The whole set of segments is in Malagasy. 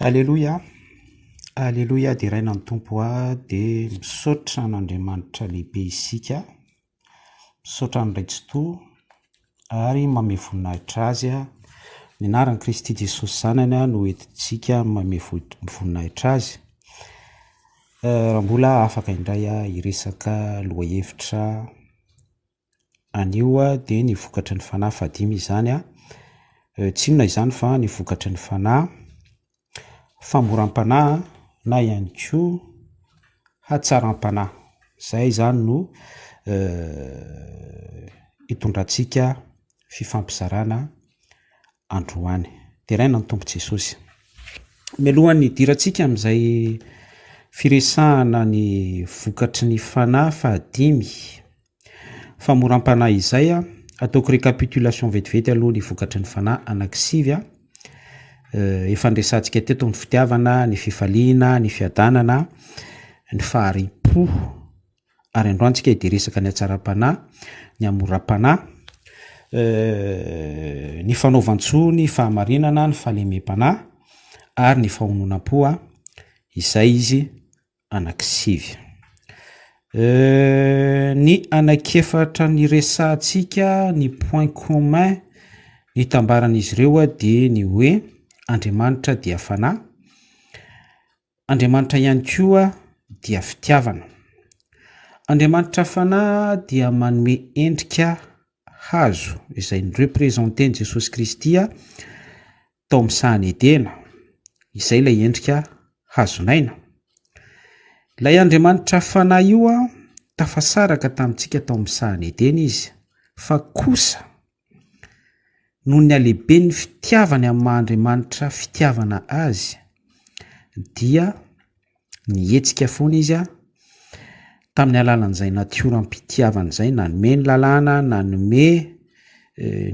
Aleloia, Aleloia deraina ny Tompo a, dia misaotra an'Andriamanitra lehibe isika, misaotra ny Ray Tsitoha ary mamehy voninahitra Azy a, ny anaran'i Kristy Jesosy Zanany no entintsika mamehy voninahitra Azy. Raha mbola afaka indray hiresaka lohahevitra anio dia ny vokatry ny fanahy fahadimy izany a. Tsy inona izany fa ny vokatry ny fanahy, famoram-panahy na ihany koa hatsaram-panahy. Izay izany no hitondrantsika fifampizarana androany. Deraina ny Tompo Jesosy. Mialohan'ny hidirantsika amin'izay firesahana ny vokatry ny fanahy fahadimy, famoram-panahy izay, ataoko récapitulation vetivety aloha ny vokatry ny fanahy anankisivy a. Efa niresahantsika teto ny fitiavana, ny fifaliana, ny fiadanana, ny fahari-po. Ary androany tsika dia hiresaka ny hatsaram-panahy, ny hamoram-panahy, ny fanaovan-tsoa, ny fahamarinana, ny fahalemem-panahy ary ny fahononam-po, izay izy anankisivy. Ny anankiefatra niresahantsika, ny point commun nitambaran'izy ireo dia ny hoe Andriamanitra dia fanahy, Andriamanitra ihany koa dia fitiavana. Andriamanitra Fanahy dia manome endrika hazo izay ni-representer-n'i Jesosy Kristy tao amin'ny sahan'i Edena, izay ilay endrika hazon'aina. Ilay Andriamanitra Fanahy io tafasaraka tamintsika tao amin'ny sahan'i Edena izy, fa kosa Noho ny halehiben'ny fitiavany amin'ny maha Andriamanitra fitiavana azy dia nihetsika foana izy tamin'ny alalan'izay natioram-pitiavana izay, nanome ny lalàna, nanome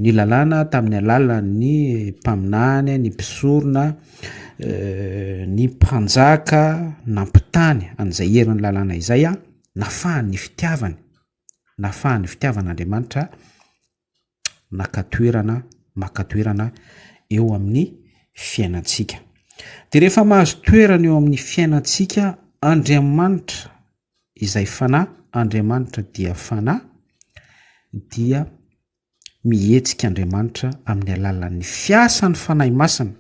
ny lalàna tamin'ny alalan'ny mpaminany, ny mpisorona, ny mpanjaka, nampitany an'izay herin'ny lalàna izay, nafahany ny fitiavany, nafahany fitiavan'Andriamanitra. naka toerana, maka toerana eo amin'ny fiainantsika. De rehefa mahazo toerana eo amin'ny fiainantsika Andriamanitra izay fanahy, Andriamanitra dia fanahy, dia mihetsika Andriamanitra amin'ny alalan'ny fiasan'ny Fanahy Masina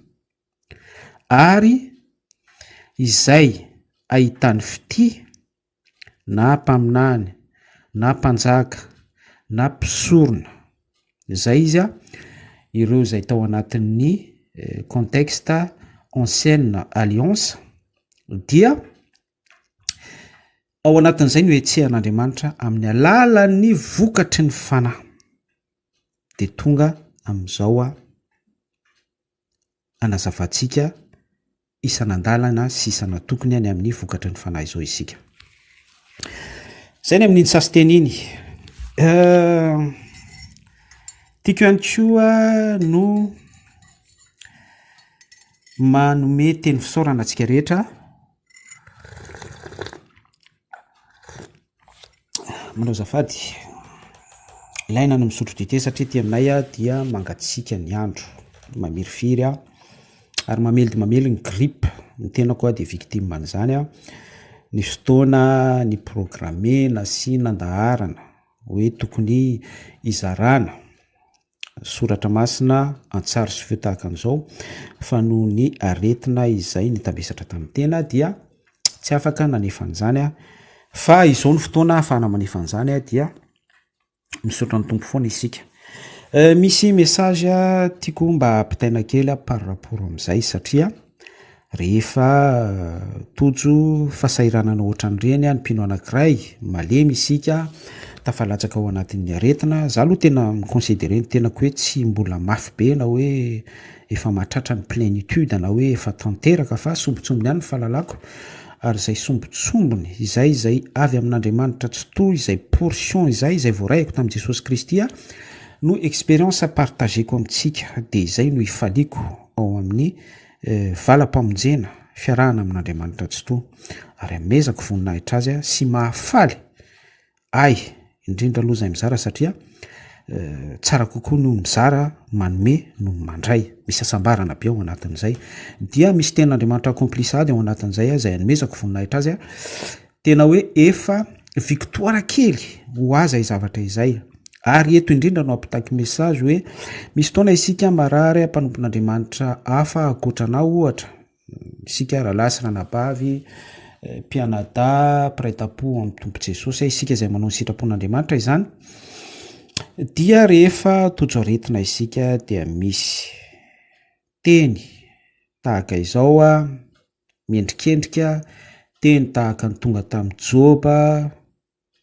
ary izay ahitany fitia na mpaminany, na mpanjaka, na mpisorona, izay izy a, ireo izay tao anatin'ny contexte ancienne alliance dia ao anatin'izay no hetsehan'Andriamanitra amin'ny alalan'ny vokatry ny fanahy de tonga amin'izao a anazavantsika isan'andalana sy isan'antokony any amin'ny vokatry ny fanahy izao isika. Izay ny amin'iny sasinteny iny. Eh, tiako ihany koa no manome teny fisaorana antsika rehetra. Manao azafady, ilaina ny misotro dite satria aty aminay dia mangatsiaka ny andro, mamirifiry ary mamely dia mamely ny grippe, ny tenako dia victime an'izany, ny fotoana ni-programmer-na sy nandaharana hoe tokony hizarana soratra masina an-tsary sy feo tahaka an'izao fa noho ny aretina izay nitambesatra tamin'ny tena dia tsy afaka nanefa an'izany aho fa izao ny fotoana ahafahana manefa an'izany aho dia misaotra ny Tompo foana isika. Misy message tiako mba ampitaina kely par rapport amin'izay satria Rehefa tojo fahasahiranana ohatran'ireny ny mpino anankiray, malemy isika, tafalatsaka ao anatin'ny aretina, za aloha tena mi-considerer ny tenako hoe tsy mbola mafy be na hoe efa mahatratra ny plenitude na hoe efa tanteraka fa sombintsombiny ihany ny fahalalako ary izay sombintsombiny izay izay avy amin'Andriamanitra Tsitoha izay portion izay izay voarahiko tamin'i Jesosy Kristy no expérience partageko amintsika dia izay no ifaliako ao amin'ny Valam-pamonjena, fiarahana amin'Andriamanitra Tsitoha, ary amezako voninahitra Azy sy mahafaly ahy indrindra aloha izay mizara satria. Tsara kokoa no mizara, manome noho ny mandray. Misy hasambarana be ao anatin'izay. Dia misy tenin'Andriamanitra accompli sahady ao anatin'izay izay anomezako voninahitra azy. Tena hoe efa victoire kely ho ahy izay zavatra izay. Ary eto indrindra no ampitaiko message hoe misy fotoana isika marary mpanompon'Andriamanitra hafa ankoatra anao ohatra. Isika rahalahy sy ranabavy, mpianadahy, mpiray tampo amin'ny Tompo Jesosy, isika izay manao ny sitrapon'Andriamanitra izany, dia rehefa tojo aretina isika dia misy teny tahaka izao, miendrikendrika, teny tahaka ny tonga tamin'i Joba,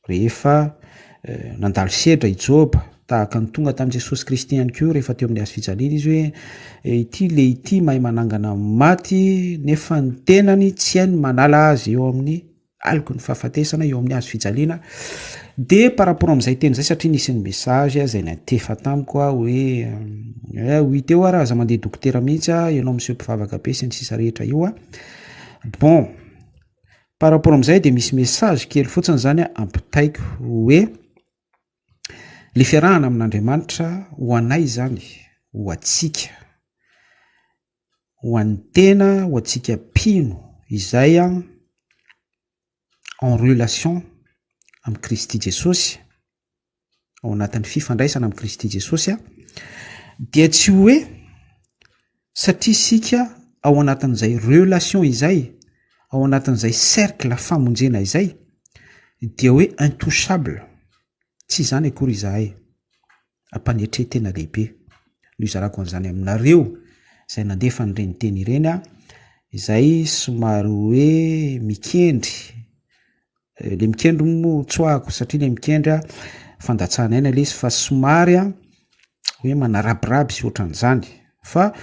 Rehefa nandalo sedra i Joba, tahaka ny tonga tamin'i Jesosy Kristy ihany koa rehefa teo amin'ny hazo fijaliana izy hoe ity le ity mahay manangana ny maty nefa ny tenany tsy hainy manala azy eo amin'ny aloky ny fahafatesana eo amin'ny hazo fijaliana. De par rapport amin'izay teny izay satria nisy ny message izay niantefa tamiko aho hoe eh, ho hita eo ary aza mandeha dokotera mihitsy aho, ianao miseho mpivavaka be sy ny sisa rehetra io a. Bon, Par rapport amin'izay dia misy message kely fotsiny zany ampitaiko hoe le fiarahana amin'Andriamanitra ho anay zany, ho antsika, ho an'ny tena, ho antsika mpino izay en relation amin'i Kristy Jesosy, ao anatin'ny fifandraisana amin'i Kristy Jesosy dia tsy hoe satria isika ao anatin'izay relation izay, ao anatin'izay cercle famonjena izay dia hoe intouchable, tsy izany akory izahay, ampanetren-tena lehibe no izarako an'izany aminareo izay nandefa an'ireny teny ireny aho, izay somary hoe mikendry Le mikendry moa tsoahako satria le mikendry a fandatsahana aina le izy fa somary a hoe manarabiraby sy ohatran'izany fa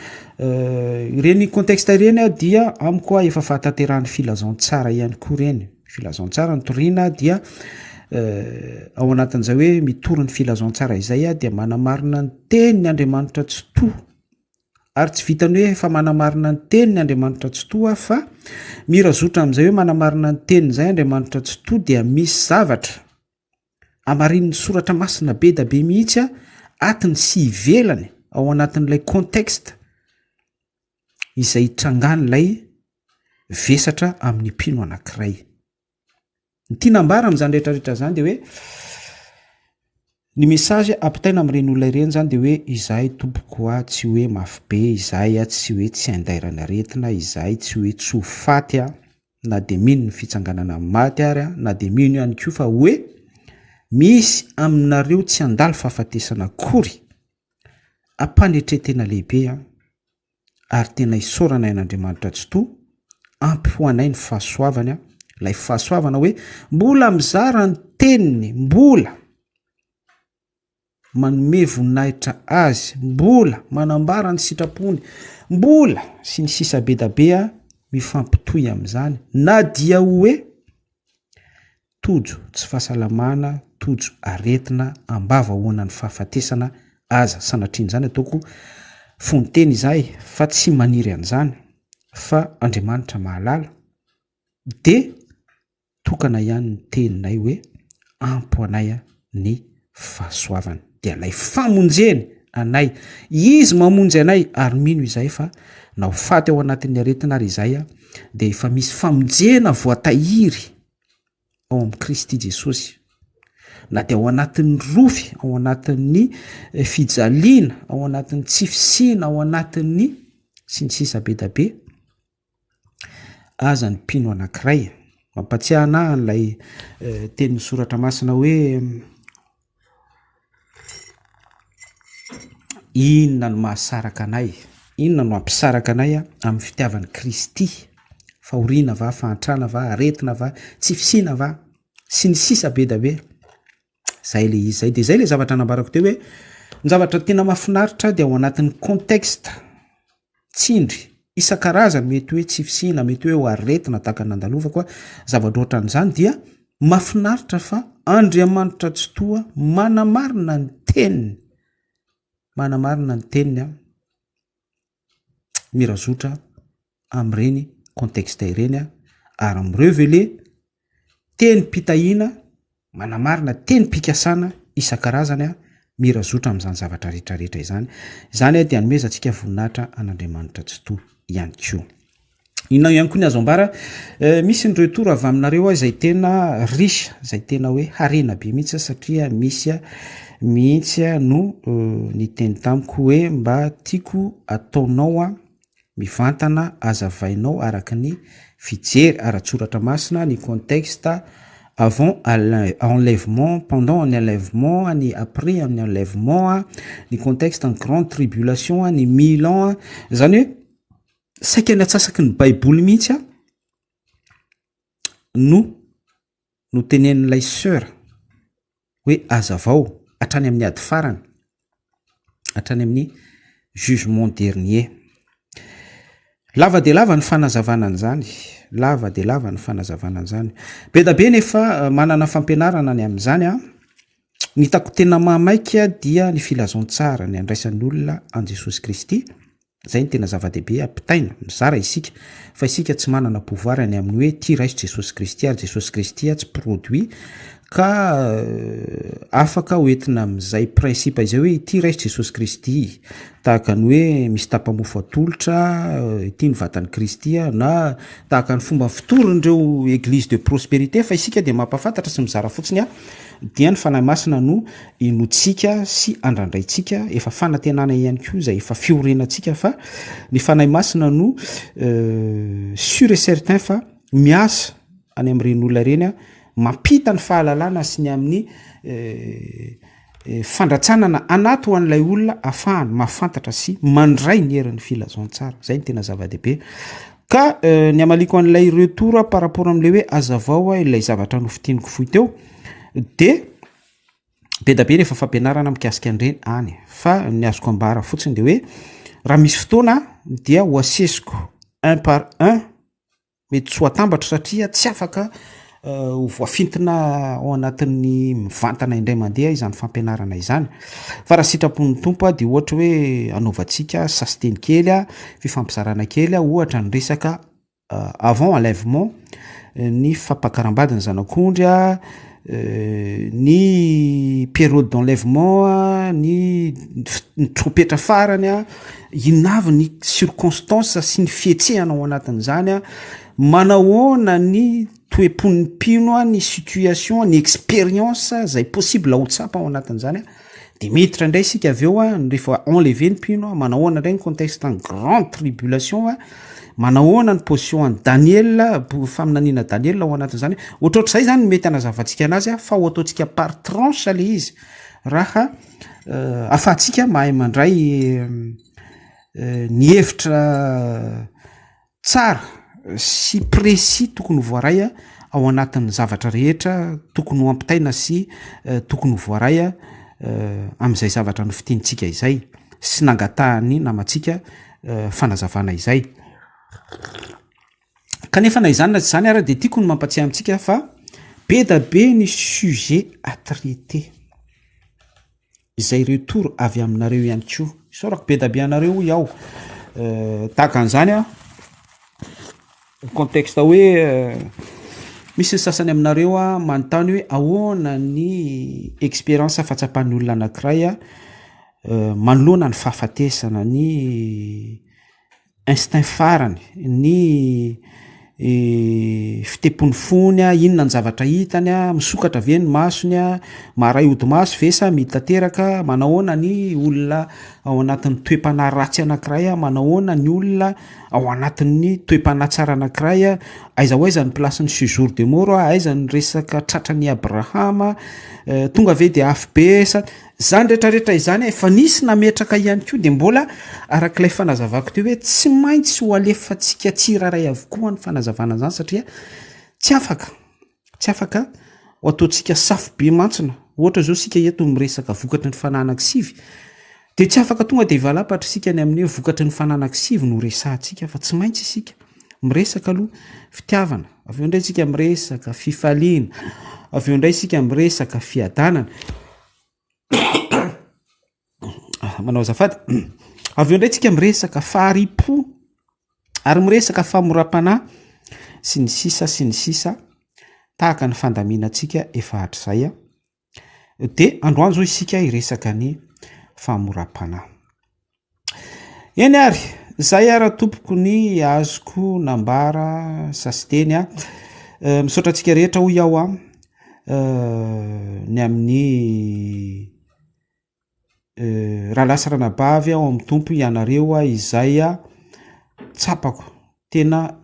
ireny contexte ireny a dia amiko a efa fahatanterahan'ny filazantsara ihany koa ireny, filazantsara no toriana dia ao anatin'izay hoe mitory ny filazantsara izay a dia manamarina ny teniny Andriamanitra Tsitoha. Ary tsy vitan'ny hoe efa manamarina ny teniny Andriamanitra Tsitoha fa mira zotra amin'izay hoe manamarina ny teniny izay Andriamanitra Tsitoha dia misy zavatra amarinin'ny soratra masina be da be mihitsy atiny sy ivelany ao anatin'ilay contexte izay itrangan'ilay vesatra amin'ny mpino anankiray. Ny tiana ambara amin'izany rehetra rehetra izany dia hoe ny message ampitaina amin'ireny olona ireny izany dia hoe izahay tompoko a tsy hoe mafy be, izahay a tsy hoe tsy andairan'ny aretina, izahay tsy hoe tsy ho faty a, na dia mino ny fitsanganana amin'ny maty ary a, na dia mino ihany koa fa hoe misy aminareo tsy handalo fahafatesana akory. Ampanetren-tena lehibe a. ary tena isaorana an'Andriamanitra Tsitoha, ampy ho anay ny fahasoavany, ilay fahasoavana hoe mbola mizara ny teniny, mbola manome voninahitra azy, mbola manambara ny sitrapony, mbola sy ny sisa be da be mifampitohy amin'izany na dia hoe Tojo tsy fahasalamana, tojo aretina, ambava hoanan'ny fahafatesana aza. Sanatrian'izany ataoko fononteny izahay fa tsy maniry an'izany fa Andriamanitra mahalala de tokana ihany ny teninay hoe ampy ho anay ny fahasoavany dia ilay famonjeny anay, izy mamonjy anay ary mino izahay fa na ho faty ao anatin'ny aretina ary izahay dia efa misy famonjena voatahiry ao amin'i Kristy Jesosy. Na dia ao anatin'ny rofy, ao anatin'ny eh, fijaliana, ao anatin'ny tsy fisiana, ao anatin'ny sy ny sisa be da be, aza ny mpino anankiray. Mampatsiahy anahy an'ilay eh, tenin'ny soratra masina hoe Inona no mahasaraka anay? Inona no hampisaraka anay amin'ny fitiavan'i Kristy? Fahoriana va, fahantrana va, aretina va, tsy fisiana va, sy ny sisa be da be. Zay le izy zay. De zay le zavatra nambarako teo hoe ny zavatra tena mahafinaritra dia ao anatin'ny contexte tsindry isan-karazany, mety hoe tsy fisiana, mety hoe aretina tahaka ny nandalovako, zavatra ohatran'izany dia mahafinaritra fa Andriamanitra Tsitoha manamarina ny teniny, manamarina ny teniny an, mirazotra amin'ireny contexte ireny an, ary mi-reveler tenim-pitahiana, manamarina tenim-pikasana isan-karazany an. Mira zotra amin'izany zavatra rehetra rehetra izany. Izany dia anomezantsika voninahitra an'Andriamanitra Tsitoha ihany koa. Inona ihany koa ny azo ambara? Misy ny retour avy aminareo izay tena riche, izay tena hoe harena be mihitsy satria misy mihitsy no niteny tamiko hoe mba tiako ataonao mivantana azavainao araka ny fijery ara-tsoratra masina ny contexte avant enlèvement, pendant ny enlèvement, ny après ny enlèvement, ny contexte ny grande tribulation, ny mille ans, izany hoe Saika ny atsasaky ny baiboly mihitsy a no notenenin'ilay soeur hoe azavao hatrany amin'ny ady farany, hatrany amin'ny jugement dernier. Lava dia lava ny fanazavana an'izany, lava dia lava ny fanazavana an'izany. Be da be nefa manana fampianarana ny amin'izany an. Ny hitako tena mahamaika dia ny filazantsara, ny andraisan'ny olona an'i Jesosy Kristy. Zay no tena zava-dehibe ampitaina, mizara isika, fa isika tsy manana pouvoir ny amin'ny hoe ty raiso Jesosy Kristy ary Jesosy Kristy tsy produit ka afaka ho entina amin'izay principe izay hoe ity raiso Jesosy Kristy, tahaka ny hoe misy tapa-mofo atolotra, ity ny vatan'i Kristy na tahaka ny fomba fitorin'ireo église de prospérité fa isika dia mampahafantatra sy mizara fotsiny dia ny Fanahy Masina no inoantsika sy andrandraintsika, efa fanantenana ihany koa izay efa fiorenantsika fa ny Fanahy Masina no sûr et certain fa miasa any amin'ireny olona ireny, mampita ny fahalalana sy ny amin'ny Fandratsanana anaty ho an'ilay olona afahany mahafantatra sy mandray ny herin'ny filazantsara. Zay no tena zava-dehibe. Ka ny hamaliako an'ilay retour par rapport amin'ilay hoe azavao ilay zavatra nofintiniko fohy teo de be da be rehefa fampianarana mikasika an'ireny any fa ny azoko ambara fotsiny de hoe raha misy fotoana dia ho asesiko un par un Mety tsy ho atambatra satria tsy afaka ho voafintina ao anatin'ny mivantana indray mandeha izany fampianarana izany. Fa raha sitrapon'ny Tompo dia ohatra hoe anaovantsika sasinteny kely, fifampizarana kely, ohatra ny resaka avant enlèvement, ny fampakaram-bady ny zanak'ondry, ny période d'enlèvement, ny ny trompetra farany, inona avy ny circonstance sy ny fihetsehana ao anatin'izany, manahoana ny toe-pon'ny mpino, ny situation, ny expérience zay possible ho tsapa ao anatin'izany, de miditra indray isika avy eo an, rehefa enlever ny mpino an, manahoana indray ny contexte ny grande tribulation an, manahoana ny position an'i Daniel, faminaniana Daniel ao anatin'izany, ohatrohatr'izay zany no mety hanazavantsika anazy an, fa ho ataontsika par tranche le izy raha ahafahantsika mahay mandray ny hevitra tsara sy précis tokony ho voaray ao anatin'ny zavatra rehetra tokony ho ampitaina sy tokony ho voaray amin'izay zavatra nofintinintsika izay sy nangatahan'ny namantsika fanazavana izay. Kanefa na izany na tsy izany ara dia tiako ny mampatsiahy amintsika fa be da be ny sujet à traiter. Izay retour avy aminareo ihany koa. Isaorako be da be anareo hoy aho. Tahaka an'izany aho, contexte hoe misy ny sasany aminareo manontany hoe ahoana ny expérience fahatsapan'ny olona anankiray manoloana ny fahafatesana, ny Instinct farany, ny fitepon'ny fony, inona ny zavatra hitany, misokatra ve ny masony, maharay hodi-maso ve sa mihidy tanteraka, manahoana ny olona ao anatin'ny toe-panahy ratsy anankiray, manahoana ny olona ao anatin'ny toe-panahy tsara anankiray, aiza ho aiza ny place-n'ny séjour de mort, aiza ny resaka tratran'i Abrahama, tonga ve dia afobe sa. Izany rehetra rehetra izany efa nisy nametraka ihany koa dia mbola arak'ilay fanazavako teo hoe tsy maintsy ho alefantsika tsirairay avokoa ny fanazavana an'izany satria tsy afaka, tsy afaka ho ataontsika safobe mantsina. Ohatra izao isika eto miresaka vokatry ny fanahy anankisivy dia tsy afaka tonga dia hivalapatra isika ny amin'ny hoe vokatry ny fanahy anankisivy no resahantsika fa tsy maintsy isika miresaka aloha fitiavana, avy eo indray isika miresaka fifaliana, avy eo indray isika miresaka fiadanana. Manao azafady. Avy eo indray tsika miresaka fahari-po ary miresaka famoram-panahy sy ny sisa sy ny sisa tahaka ny fandaminantsika efa hatrizay. Dia androany izao isika hiresaka ny fahamoram-panahy. Eny ary, izay ara tompoko ny azoko nambara sasiteny a. Misaotra antsika rehetra hoy aho a, ny amin'ny rahalahy sy ranabavy ao amin'ny Tompo ianareo izay tsapako tena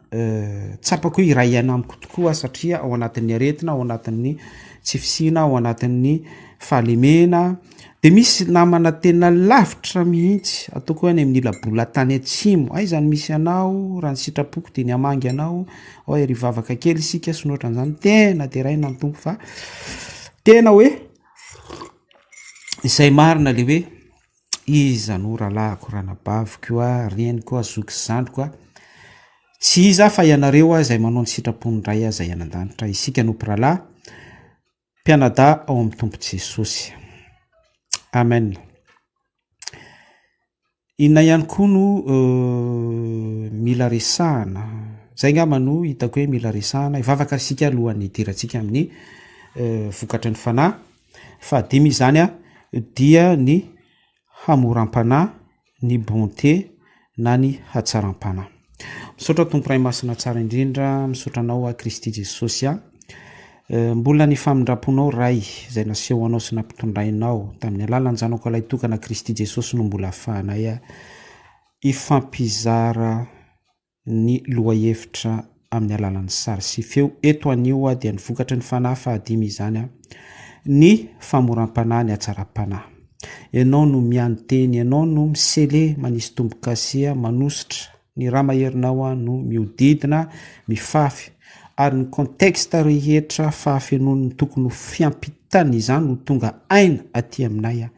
tsapako hoe iray aina amiko tokoa aho satria ao anatin'ny aretina, ao anatin'ny tsy fisiana, ao anatin'ny fahalemena, de misy namana tena lavitra mihitsy ataoko hoe any amin'ny ila bola-tany atsimo, aiza no misy anao, raha ny sitrapoko de ny hamangy anao, ao ery hivavaka kely isika sy ny ohatran'izany, tena deraina ny Tompo fa tena hoe izay marina le hoe Iza no rahalahiko, ranabaviko a, reniko a, zoky sy zandriko a? Tsy iza fa ianareo a, izay manao ny sitrapon'ny Ray izay any an-danitra. Isika no mpirahalahy, mpianadahy ao amin'ny Tompo Jesosy. Amen. Inona ihany koa no mila resahana? Izay angamba no hitako hoe mila resahana. Hivavaka isika alohan'ny hidirantsika amin'ny vokatry ny fanahy. Fahadimy izany dia ny hamoram-panahy, ny bonté na ny hatsaram-panahy. Misaotra Tompo Ray Masina tsara indrindra, misaotra Anao aho Kristy Jesosy a. Mbola ny famindram-ponao Ray izay nasehonao sy nampitondrainao tamin'ny alalan'ny Zanakao Lahitokana Kristy Jesosy no mbola afahanay hifampizara ny lohahevitra amin'ny alalan'ny sary sy feo eto anio dia ny vokatry ny fanahy fahadimy izany, ny famoram-panahy, ny hatsaram-panahy. Ianao no miany teny, ianao no misele, manisy tombo-kase, manosotra, ny rà maherinao no mihodidina, mifafy, ary ny contexte rehetra fahafenoan'ny tokony ho fiampitana izany ho tonga aina aty aminay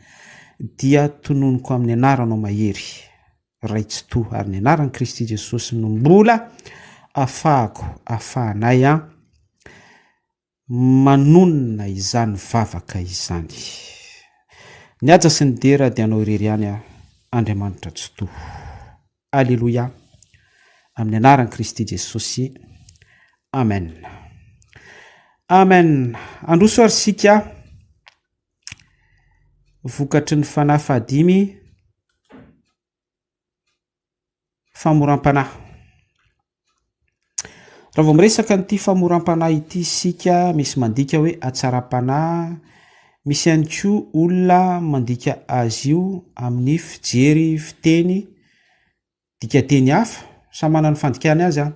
dia tononiko amin'ny anaranao mahery. Ray Tsitoha ary ny anaran'i Kristy Jesosy no mbola afahako afahanay an manonona izany vavaka izany. Ny haja sy ny dera dia anao irery ihany an Andriamanitra Tsitoha. Aleloia. Amin'ny anaran'i Kristy Jesosy. Amen. Amen. Androso ary sika vokatry ny fanahy fahadimy Famoram-panahy. Raha vao miresaka an'ity famoram-panahy ity isika, misy mandika hoe hatsaram-panahy, misy ihany koa olona mandika azy io amin'ny fijery fiteny dikanteny hafa, samy manana ny fandikany azy an,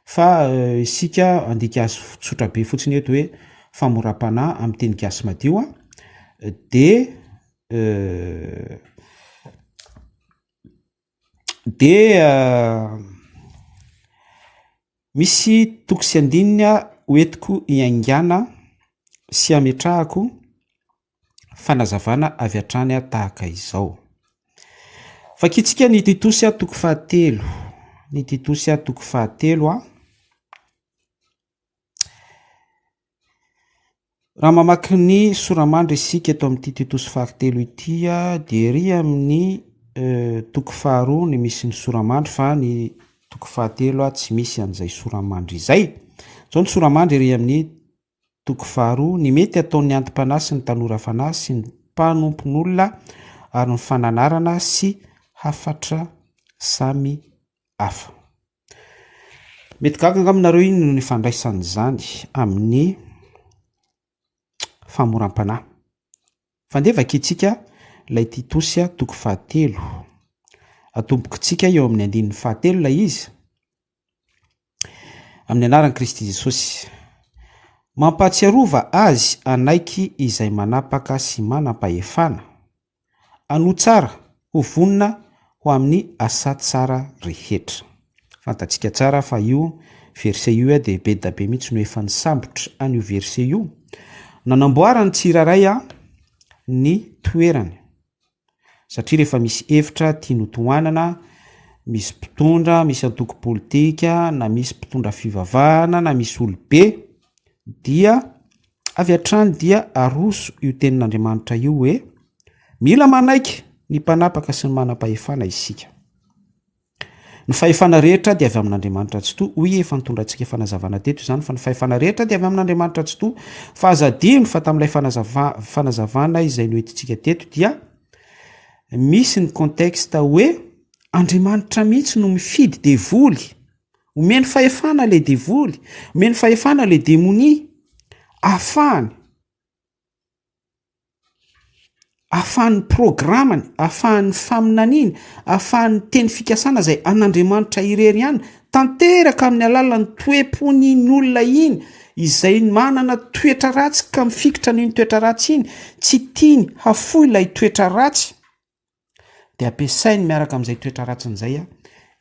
fa isika handika azy tsotra be fotsiny eto hoe famoram-panahy amin'ny teny gasy madio an, de de misy toko sy andininy hoentiko hiaingàna sy hametrahako fanazavana avy hatrany tahaka izao. Vakintsika ny Titosy toko fahatelo, ny Titosy toko fahatelo a. Raha mamaky ny sora-mandry isika eto amin'ity Titosy fahatelo ity dia ery amin'ny toko faharoa ny misy ny sora-mandry fa ny toko fahatelo tsy misy an'izay sora-mandry izay. Izao ny sora-mandry ery amin'ny Toko faharoa, ny mety ataon'ny anti-panahy sy ny tanora fanahy sy ny mpanompon'olona ary ny fananarana sy hafatra samy hafa. Mety gaga angamba nareo inona no ifandraisan'izany amin'ny famoram-panahy. Fa ndeha vakintsika ilay Titosy toko fahatelo. Atombokintsika eo amin'ny andininy fahatelo ilay izy. Amin'ny anaran'i Kristy Jesosy. Mampahatsiarova azy hanaiky izay manapaka sy manam-pahefana. Hanoa tsara, ho vonona ho amin'ny asa tsara rehetra. Fantatsika tsara fa io verset io dia be da be mihitsy no efa nisambotra an'io verset io. Nanamboarany tsirairay ny toerany. Satria rehefa misy hevitra tiany ho tohanana, misy mpitondra, misy antoko politika, na misy mpitondra fivavahana, na misy olobe, dia avy hatrany dia aroso io tenin'Andriamanitra io hoe mila manaiky ny mpanapaka sy ny manam-pahefana isika. Ny fahefana rehetra dia avy amin'Andriamanitra Tsitoha, hoy efa nitondrantsika fanazavana teto izany fa ny fahefana rehetra dia avy amin'Andriamanitra Tsitoha, fa aza adino fa tamin'ilay fanazava, fanazavana izay noentintsika teto dia misy ny contexte hoe Andriamanitra mihitsy no mifidy devoly, omeny fahefana ilay devoly, omeny fahefana ilay demonia, ahafahany Ahafahan'ny programany, ahafahan'ny faminaniany, ahafahan'ny teny fikasana izay an'Andriamanitra irery ihany, tanteraka amin'ny alalan'ny toe-pon'iny olona iny izay manana toetra ratsy ka mifikitra an'iny toetra ratsy iny, tsy tiany hafoy ilay toetra ratsy, dia ampiasainy miaraka amin'izay toetra ratsiny izay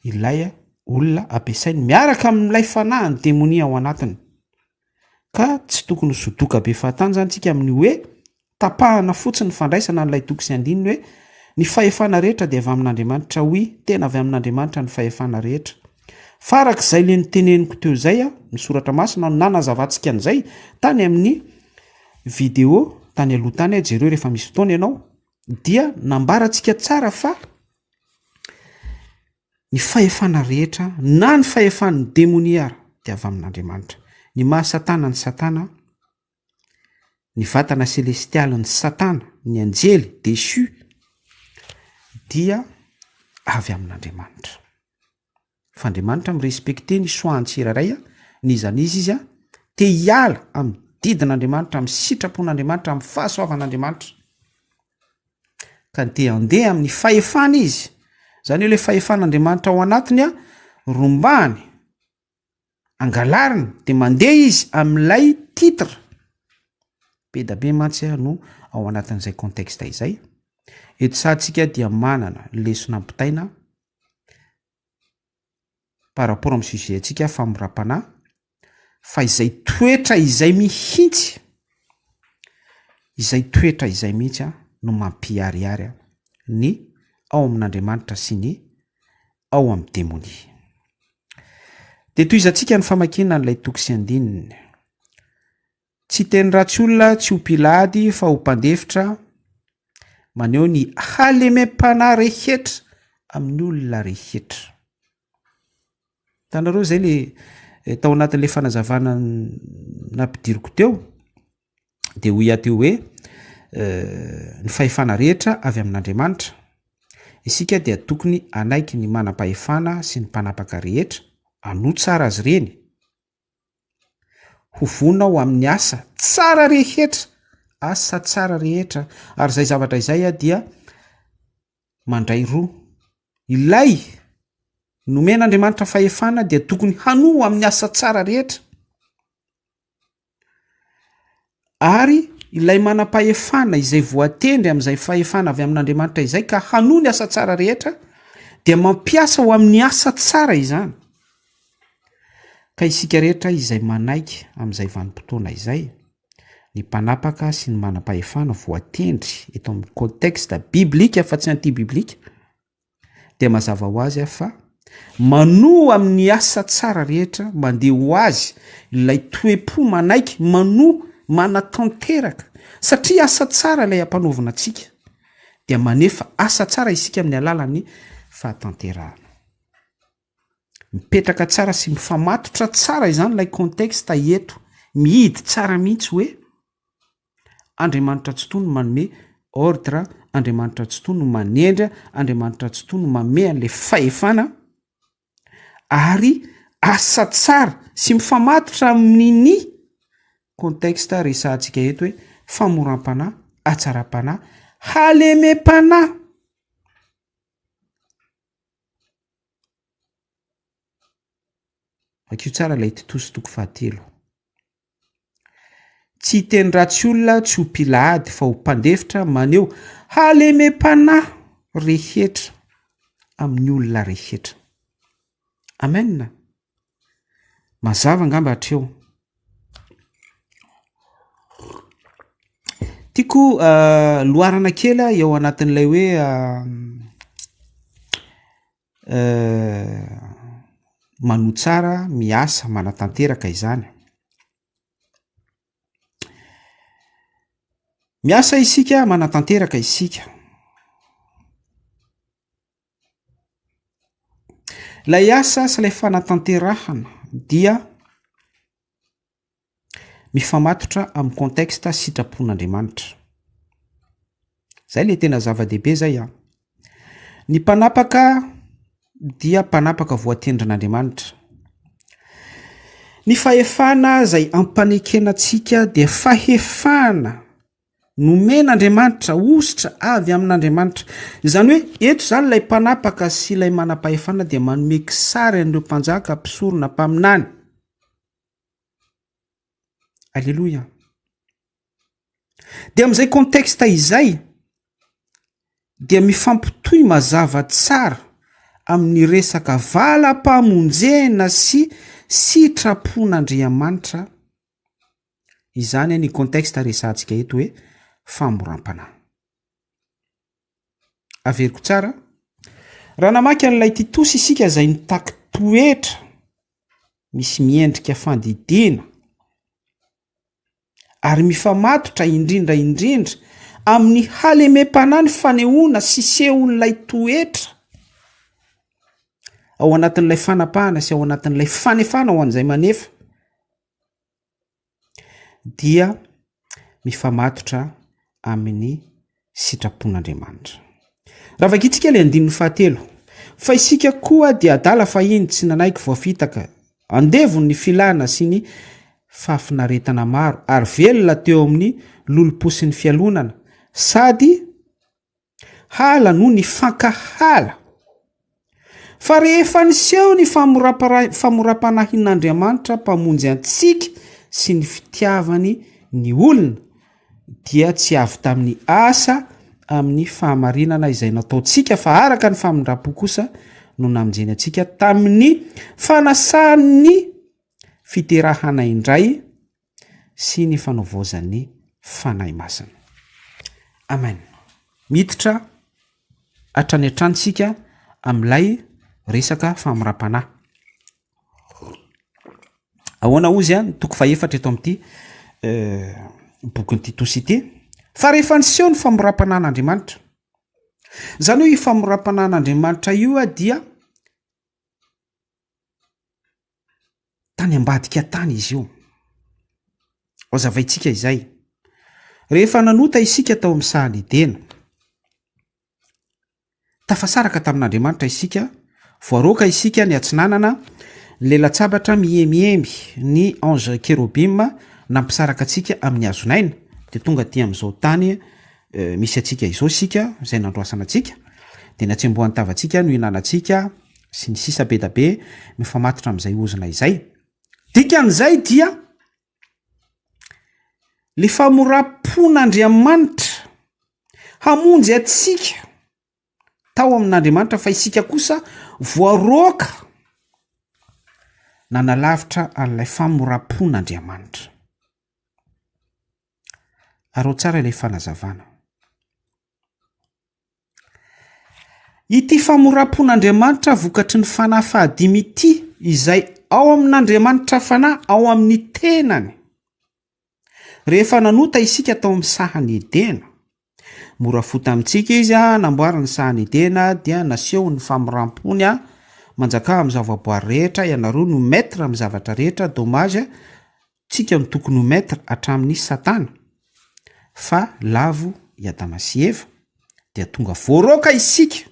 ilay olona, ampiasainy miaraka amin'ilay fanahin'ny demonia ao anatiny. Ka tsy tokony ho sodoka be fahatany izany tsika amin'ny hoe tapahana fotsiny ny fandraisana an'ilay toko sy andininy hoe ny fahefana rehetra dia avy amin'Andriamanitra oui tena avy amin'Andriamanitra ny fahefana rehetra. Fa araka izay le noteneniko teo izay a, ny soratra masina no nanazavantsika an'izay tany amin'ny video tany aloha tany a, jereo rehefa misy fotoana ianao, dia nambarantsika tsara fa Ny fahefana rehetra na ny fahefan'ny demonia ara dia avy amin'Andriamanitra. Ny maha Satana an'i Satana, ny vatana selestialin'i Satana, ny anjely déchu dia avy amin'Andriamanitra. Fa Andriamanitra mi-respecter ny choix-n'ny tsirairay, n'iza n'iza izy, te hiala amin'ny didin'Andriamanitra, amin'ny sitrapon'Andriamanitra, amin'ny fahasoavan'Andriamanitra. Ka te handeha amin'ny fahefana izy, zany hoe le fahefan'Andriamanitra ao anatiny a, rombahany, angalariny, de mandeha izy amin'ilay titre. Be da be mantsy a no ao anatin'izay contexte izay. Eto sahantsika dia manana lesona ampitaina par rapport amin'ny sujet antsika famoram-panahy fa izay toetra izay mihitsy, izay toetra izay mihitsy a no mampiharihary a ny ao amin'Andriamanitra sy ny ao amin'ny demonia. De tohizantsika ny famakiana an'ilay toko sy andininy. Tsy hiteny ratsy olona, tsy ho mpila ady fa ho mpandefitra, maneho ny halemem-panahy rehetra amin'ny olona rehetra. Hitanareo izay le eh, tao anatin'le fanazavana nampidiriko teo de hoy aho teo hoe eh, ny fahefana rehetra avy amin'Andriamanitra. Isika dia tokony hanaiky ny manam-pahefana sy ny mpanapaka rehetra, hanoa tsara azy ireny, Ho vonona ho amin'ny asa tsara rehetra, asa tsara rehetra. Ary izay zavatra izay dia mandray roa. Ilay nomen'Andriamanitra fahefana dia tokony hanoa amin'ny asa tsara rehetra. Ary ilay manam-pahefana izay voatendry amin'izay fahefana avy amin'Andriamanitra izay ka hanoa ny asa tsara rehetra dia mampiasa ho amin'ny asa tsara izany. Ka isika rehetra izay manaiky amin'izay vanim-potoana izay, ny mpanapaka sy ny manam-pahefana voatendry eto amin'ny contexte biblika fa tsy anti-biblika, dia mazava ho azy aho fa manoa amin'ny asa tsara rehetra mandeha ho azy ilay toe-po manaiky manoa manatanteraka satria asa tsara ilay ampanaovina antsika dia manefa asa tsara isika amin'ny alalan'ny fahatanterahana. Mipetraka tsara sy mifamatotra tsara izany ilay contexte eto, mihidy tsara mihitsy hoe Andriamanitra Tsitoha no manome ordre, Andriamanitra Tsitoha no manendry, Andriamanitra Tsitoha no manome an'ilay fahefana ary asa tsara sy mifamatotra amin'ny contexte resahantsika eto hoe famoram-panahy, hatsaram-panahy, halemem-panahy. Vakio tsara ilay Titosy toko fahatelo. Tsy hiteny ratsy olona, tsy ho mpila ady, fa ho mpandefitra maneho halemem-panahy rehetra amin'ny olona rehetra. Amen. Mazava angamba hatreo. Tiako loharana kely eo anatin'ilay hoe manoa tsara, miasa, manatanteraka izany. Miasa isika, manatanteraka isika. Ilay asa sy ilay fanatanterahana dia mifamatotra amin'ny contexte sitrapon'Andriamanitra. Zay le tena zava-dehibe zay an. Ny mpanapaka dia mpanapaka voatendrin'Andriamanitra. Ny fahefana izay ampanekena antsika dia fahefana nomen'Andriamanitra, hosotra avy amin'Andriamanitra. Izany hoe eto izany ilay mpanapaka sy ilay manam-pahefana dia manome kisary an'ireo mpanjaka, mpisorona, mpaminany. Aleloia. Dia amin'izay contexte izay dia mifampitohy mazava tsara amin'ny resaka valam-pamonjena sy sitrapon'Andriamanitra izany ny contexte resahantsika eto hoe famoram-panahy. Averiko tsara, raha namaky an'ilay Titosy isika izay nitaky toetra misy miendrika fandidiana ary mifamatotra indrindra indrindra amin'ny halemem-panahy ny fanehoana sy sehon'ilay toetra ao anatin'ilay fanapahana sy ao anatin'ilay fanefana ho an'izay manefa dia mifamatotra amin'ny sitrapon'Andriamanitra. Raha vakintsika ilay andininy fahatelo, fa isika koa dia adala fahiny tsy nanaiky voafitaka, andevon'ny filana sy ny fahafinaretana maro ary velona teo amin'ny lolompo sy ny fialonana sady hala no nifankahala. Fa rehefa niseho ny famoram-panahin'Andriamanitra Mpamonjy antsika sy ny fitiavany ny olona, dia tsy avy tamin'ny asa amin'ny fahamarinana izay nataontsika, fa araka ny famindram-po kosa no namonjeny antsika tamin'ny fanasan'ny fiterahana indray sy ny fanovaozan'ny Fanahy Masina. Amen. Miditra hatrany hatrany isika amin'ilay resaka famoram-panahy. Ahoana hozy ny toko fahefatra eto amin'ity eh, bokin'i Titosy ity? Fa rehefa niseho ny famoram-panahin'Andriamanitra, izany hoe io famoram-panahin'Andriamanitra io dia Tany ambadika tany izy io. Hazavaintsika izay. Rehefa nanota isika tao amin'ny sahan'i Edena, tafasaraka tamin'Andriamanitra isika, voaroaka isika ny atsinanana, ny lela-tsabatra mihemihemy, ny ange kerobima nampisaraka antsika amin'ny hazon'aina, dia tonga aty amin'izao tany eh, misy antsika izao isika, izay nandroasana antsika, dia ny hatsembohan'ny tavantsika no ihinanantsika, sy ny sisa be da be mifamatotra amin'izay ozona izay. Dikan'izay dia le famoram-pon'Andriamanitra hamonjy antsika tao amin'Andriamanitra fa isika kosa voaroaka nanalavitra an'ilay famoram-pon'Andriamanitra. Arao tsara ilay fanazavana. Ity famoram-pon'Andriamanitra vokatry ny Fanahy fahadimy ity, izay ao amin'Andriamanitra Fanahy ao amin'ny tenany. Rehefa nanota isika tao amin'ny sahan'i Edena, mora fo tamintsika Izy, namboariny ny sahan'i Edena, dia nasehony ny famoram-pony, manjakà amin'ny zavaboary rehetra, ianareo no maître amin'ny zavatra rehetra, dommage, tsika no tokony ho maître hatramin'ny satana fa lavo i Adama sy Eva dia tonga voaroaka isika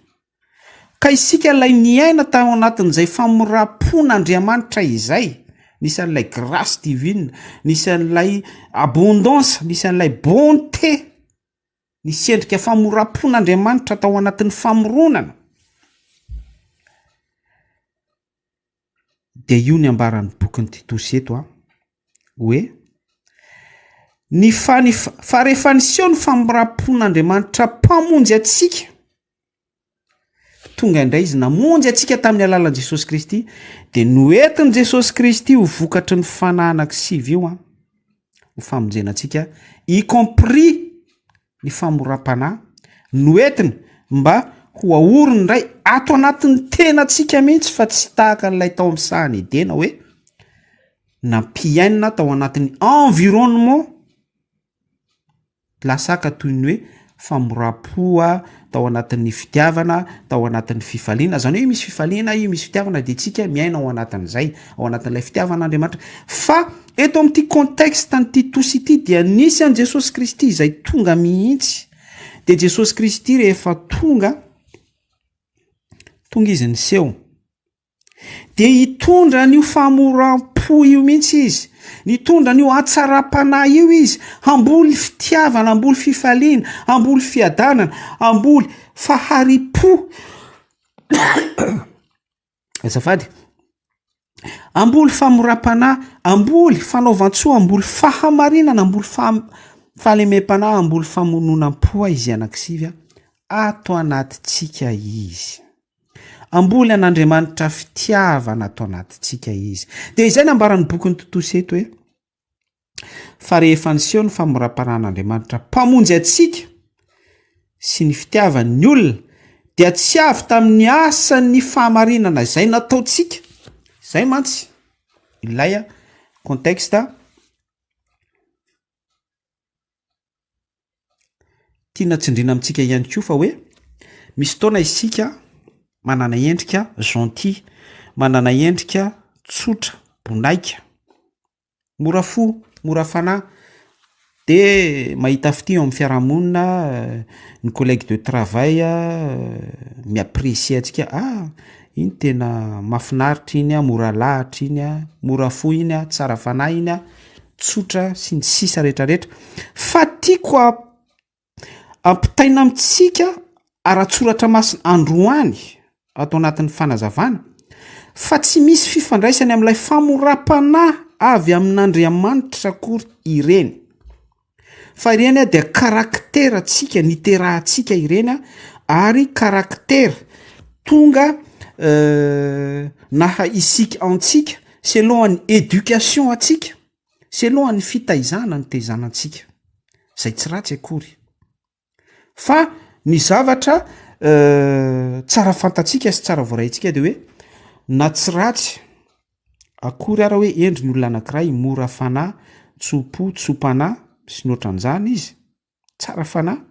ka isika ilay niaina tao anatin'izay famoram-pon'Andriamanitra izay nisy an'ilay grâce divine nisy an'ilay abondance nisy an'ilay bonté nisy endrika famoram-pon'Andriamanitra tao anatin'ny famoronana Dia io ny ambaran'ny bokin'i Titosy eto an, hoe ny fany fa rehefa niseho ny famindram-pon'Andriamanitra Mpamonjy antsika, tonga indray izy namonjy antsika tamin'ny alalan'i Jesosy Kristy, dia noentin'i Jesosy Kristy ho vokatry ny fanahy anankisivy io an, ho famonjena antsika, y compris ny famoram-panahy no entiny mba ho aoriny indray ato anatin'ny tenantsika mihitsy fa tsy tahaka an'ilay tao amin'ny sahan'i Edena hoe nampiainina tao anatin'ny environnement lasaka toy ny hoe famoram-po, tao anatin'ny fitiavana, tao anatin'ny fifaliana, zany hoe misy fifaliana io, misy fitiavana de tsika miaina ao anatin'izay, ao anatin'ilay fitiavan'Andriamanitra. Fa eto amin'ity contexte an'ity tosy ity dia nisy an'i Jesosy Kristy izay tonga mihitsy. De Jesosy Kristy rehefa tonga, tonga izy niseho. Dia hitondra an'io famoram-po io mihitsy izy, nitondra an'io hatsaram-panahy io izy, hamboly fitiavana, hamboly fifaliana, hamboly fiadanana, hamboly fahari-po. Azafady. Hamboly famoram-panahy, hamboly fanaovan-tsoa, hamboly fahamarinana, hamboly fahalemem-panahy, hamboly famononam-po izy anankisivy ato anatintsika izy. Hamboly an'Andriamanitra fitiavana ato anatintsika izy. Dia izay nambaran'ny bokin'ny Titosy eto hoe fa rehefa niseho ny famoram-panahin'Andriamanitra mpamonjy antsika sy ny fitiavany ny olona dia tsy avy tamin'ny asan'ny fahamarinana izay nataontsika. Izay mantsy ilay contexte Tiana tsindriana amintsika ihany koa fa hoe misy fotoana isika manana endrika gentil, manana endrika tsotra, bonaika, mora fo, mora fanahy, de mahita fitia eo amin'ny fiarahamonina, ny collègue de travail mi-apprecier antsika, ah iny tena mahafinaritra iny an, mora lahatra iny an, mora fo iny an, tsara fanahy iny an. tsotra sy ny sisa rehetrarehetra fa tiako ampitaina amintsika ara-tsoratra masina androany ato anatin'ny fanazavana fa tsy misy fifandraisany amin'ilay famoram-panahy avy amin'Andriamanitra akory ireny fa ireny dia karaktera tsika niterahantsika ireny ary karaktera tonga euh, naha isika antsika selon ny éducation antsika, selon ny fitaizana nitaizana antsika, zay tsy ratsy akory. Fa ny zavatra tsara fantatsika sy tsara voaraintsika de hoe na tsy ratsy akory ara hoe endry ny olona anankiray mora fanahy, tso-po, tso-panahy sy ny ohatran'izany izy, tsara fanahy,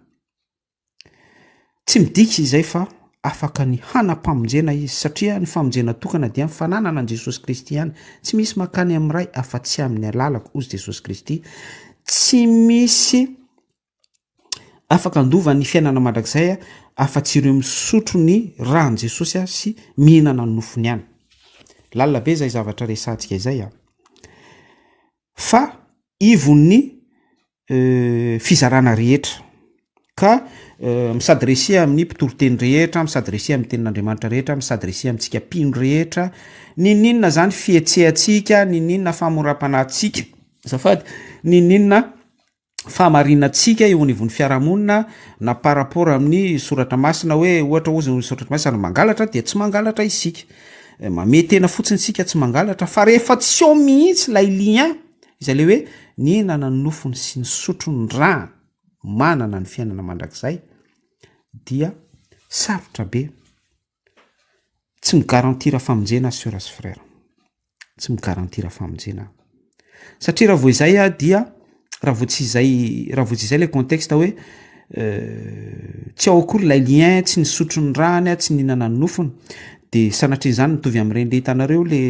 Tsy midika izay fa afaka ny hanam-pamonjena izy, satria ny famonjena tokana dia ny fananana an'i Jesosy Kristy ihany. Tsy misy mankany amin'ny Ray afa-tsy amin'ny alalako, hozy Jesosy Kristy. Tsy misy afaka handova ny fiainana mandrakizay afa-tsy ireo misotro ny ran'i Jesosy sy mihinana ny nofony ihany. Lalina be izay zavatra resahantsika izay a. Fa ivon'ny fizarana rehetra ka mi-s'adresser amin'ny mpitoriteny rehetra, mi-s'adresser amin'ny tenin'Andriamanitra rehetra, mi-s'adresser amintsika mpino rehetra, n'inon'inona zany fihetsehantsika, n'inon'inona famoram-panahintsika, azafady, n'inon'inona fahamarinantsika eo anivon'ny fiarahamonina na par rapport amin'ny soratra masina hoe ohatra ozy ny soratra masina mangalatra dia tsy mangalatra isika, mamehy tena fotsiny isika tsy mangalatra fa rehefa tsy eo mihitsy ilay lien Izay ilay hoe nihinana ny nofony sy nisotro ny rany manana ny fiainana mandrakizay dia sarotra be. Tsy mi-garantir famonjena sœur sy frère. Tsy mi-garantir famonjena. Satria raha vao izay aho dia raha vao tsy izay raha vao tsy izay ilay contexte hoe tsy ao akory ilay lien, tsy nisotro ny rany aho, tsy nihinana ny nofony de sanatria izany mitovy amin'ireny le hitanareo le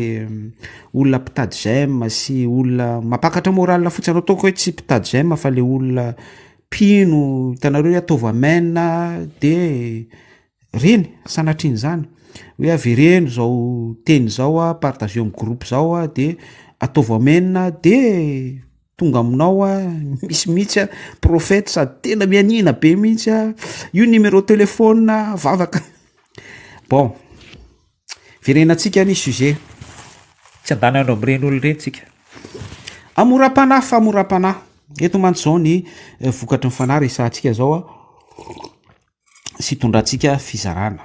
olona mpitady j'aime sy olona mampakatra moral fotsiny anao ataoko hoe tsy mpitady j'aime fa le olona mpino hitanareo hoe ataovy amen de reny sanatrian'izany hoe avereno zao teny zao a partageo amin'ny groupe zao a de ataovy amen de tonga aminao a misy mihitsy a prophète sady tena mianiana be mihitsy a io numéro téléphone vavaka bon verenantsika ny sujet Tsy andany andro amin'ireny olona ireny tsika. Hamoram-panahy famoram-panahy eto mantsy zao ny eh, vokatry ny fanahy resahantsika zao a sy itondrantsika fizarana.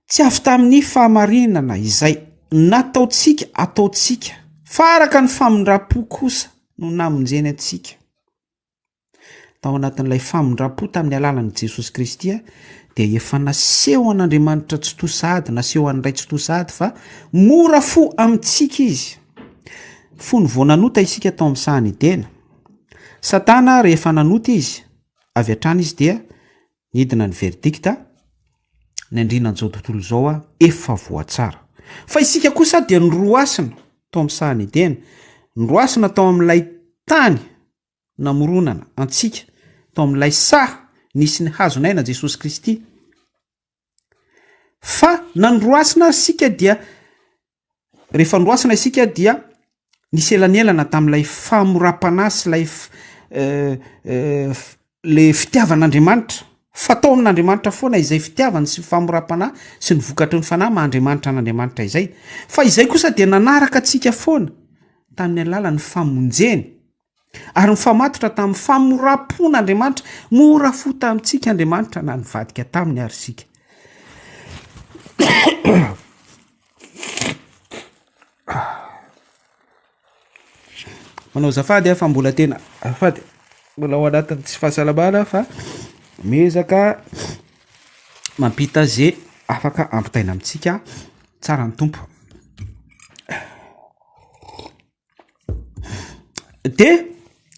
Tsy avy tamin'ny fahamarinana izay nataontsika ataontsika, fa araka ny famindram-po kosa no namonjeny antsika. Tao anatin'ilay famindram-po tamin'ny alalan'i Jesosy Kristy dia efa naseho an'Andriamanitra Tsitoha sahady, naseho an'ny Ray Tsitoha sahady fa mora fo amintsika Izy. Fony vao nanota isika tao amin'ny sahan'i Edena, Satana rehefa nanota izy. Avy hatrany izy dia nidina ny verdict, ny andriana an'izao tontolo izao efa voatsara. Fa isika kosa dia noroasina tao amin'ny sahan'i Edena, noroasina tao amin'ilay tany namoronana antsika, tao amin'ilay saha nisy ny hazon'aina Jesosy Kristy. Fa na noroasina ary isika dia Rehefa noroasina isika dia nisy elanelana tamin'ilay famoram-panahy sy ilay le fitiavan'Andriamanitra. Fa tao amin'Andriamanitra foana izay fitiavany sy famoram-panahy sy ny vokatry ny fanahy maha Andriamanitra an'Andriamanitra izay. Fa izay kosa dia nanaraka antsika foana tamin'ny alalan'ny famonjeny. Ary nifamatotra tamin'ny famoram-pon'Andriamanitra. Mora fo tamintsika Andriamanitra na nivadika taminy ary isika. Manao azafady aho fa mbola tena azafady, mbola ao anatin'ny tsy fahasalamana aho fa miezaka mampita ze afaka ampitaina amintsika. Tsara ny Tompo. De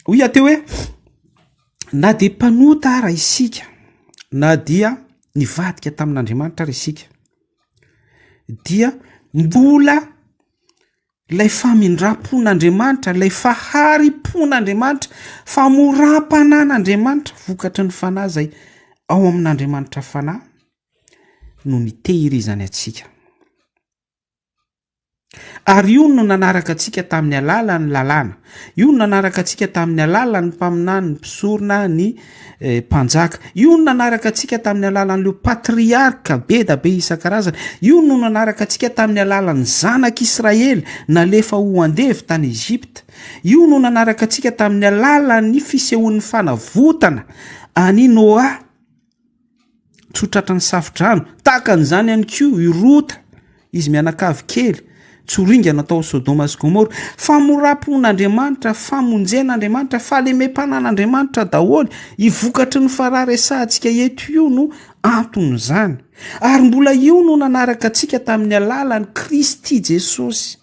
hoy aho teo hoe na dia mpanota ara isika na dia nivadika tamin'Andriamanitra ary isika dia mbola ilay famindram-pon'Andriamanitra, ilay fahari-pon'Andriamanitra, famoram-panan'Andriamanitra vokatry ny fanahy izay ao amin'Andriamanitra fanahy no nitehirizany antsika. Ary io no nanaraka antsika tamin'ny alalan'ny lalàna. Io no nanaraka antsika tamin'ny alalan'ny mpaminany, ny mpisorona, ny mpanjaka. Io no nanaraka antsika tamin'ny alalan'ireo patriarka be da be isan-karazany. Io no nanaraka antsika tamin'ny alalan'ny zanak'Israely nalefa ho andevo tany Egypta. Io no nanaraka antsika tamin'ny alalan'ny fisehoan'ny fanavotana an'i Noa. Tsy ho tratran'ny safodrano. Tahaka an'izany ihany koa i Rota, izy mianakavy kely, tsy ho ringana tao Sodoma sy Gomora. Famoram-pon'Andriamanitra, famonjen'Andriamanitra, fahalemem-panan'Andriamanitra daholo. Io vokatry ny farahy resahantsika eto io no anton'izany. Ary mbola io no nanaraka antsika tamin'ny alalan'i Kristy Jesosy.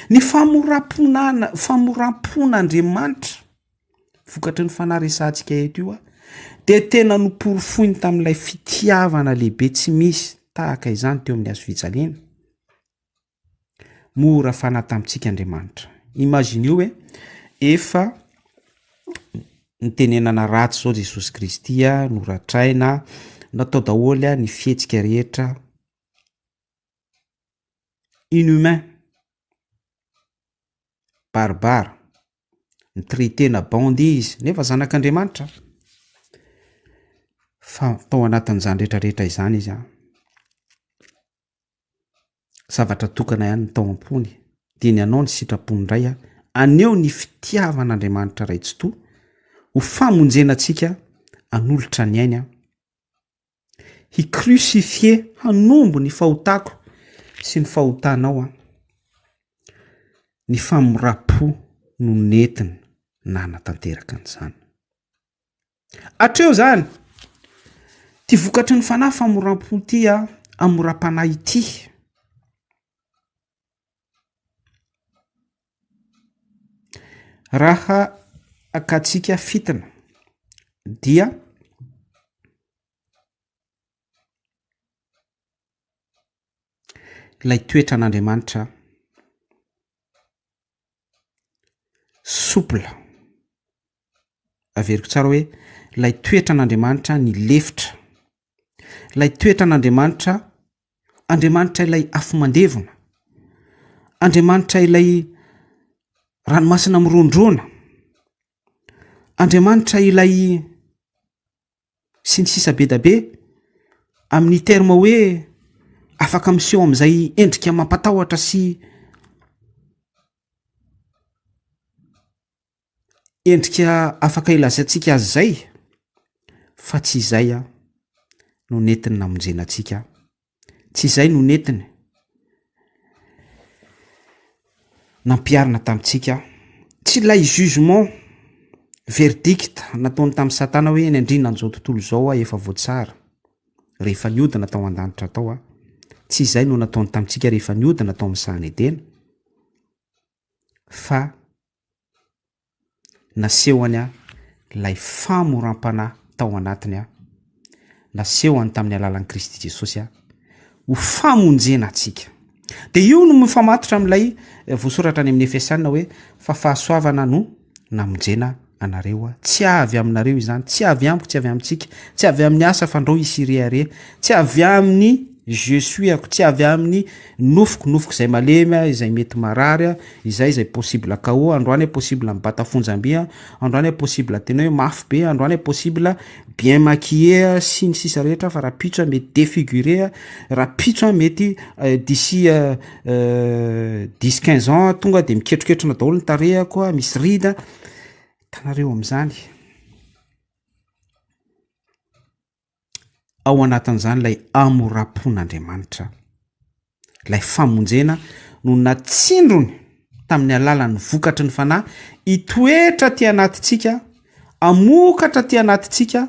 Ny famoram-ponana, famoram-pon'Andriamanitra. Vokatry ny fanahy resahantsika eto io dia tena noporofoiny tamin'ilay fitiavana lehibe tsy misy tahaka izany teo amin'ny hazo fijaliana. Mora fanahy tamintsika Andriamanitra. Imagineo hoe efa nitenenana ratsy izao Jesosy Kristy, noratraina, natao daholo ny fihetsika rehetra inhumain. Barbare, ni-traiter-na bandit izy, nefa zanak'Andriamanitra. Fa tao anatin'izany rehetrarehetra izany izy an, zavatra tokana ihany ny tao am-pony, dia ny hanao ny sitrapon'ny Ray an, haneho ny fitiavan'Andriamanitra Ray Tsitoha, ho famonjena antsika, hanolotra ny ainy an. Hi-crucifier, hanombo ny fahotako sy ny fahotanao aho. Ny famoram-po no nentiny nanatanteraka an'izany. Hatreo izany, ity vokatry ny fanahy famoram-po ity aho, hamoram-panahy ity. Raha akantsika fitina dia ilay toetran'Andriamanitra souple, averiko tsara hoe ilay toetran'Andriamanitra nilefitra, ilay toetran'Andriamanitra Andriamanitra ilay afo mandevona, Andriamanitra ilay ranomasina mirondrona, Andriamanitra ilay sy ny sisa be da be, amin'ny terme hoe afaka miseho amin'izay endrika mampatahotra sy Endrika afaka ilazantsika azy izay fa tsy izay no nentiny namonjena antsika, tsy izay no nentiny nampiharina tamintsika, tsy ilay jugement, verdict nataony tamin'i satana hoe ny andriana an'izao tontolo izao aho efa voatsara rehefa niodina tao an-danitra tao aho, tsy izay no nataony tamintsika rehefa niodina tao amin'ny sahan'i Edena fa nasehony ahy ilay famoram-panahy. tao anatiny aho, nasehony tamin'ny alalan'i Kristy Jesosy aho, ho famonjena antsika. Dia io no mifamatotra amin'ilay voasoratra any amin'ny Efesiana hoe fa fahasoavana no namonjena anareo aho. Tsy avy aminareo izany, tsy avy amiko, tsy avy amintsika, tsy avy amin'ny asa fandrao hisy hirehareha, tsy avy amin'ny je suis ako, tsy avy amin'ny nofoko, nofoko izay malemy aho, izay mety marary aho, izay izay possible KO, androany aho possible mibata fonjam-by aho, androany aho possible tena hoe mafy be, androany aho possible bien maquillé aho sy ny sisa rehetra fa rahampitso aho mety défiguré aho, rahampitso aho mety d'ici dix quinze ans tonga de miketroketrona daholo ny tarehako, misy rida, hitanareo amin'izany. Ao anatin'izany ilay hamoram-pon'Andriamanitra, ilay famonjena no natsindrony tamin'ny alalan'ny vokatry ny Fanahy hitoetra aty anatintsika, hamokatra aty anatintsika,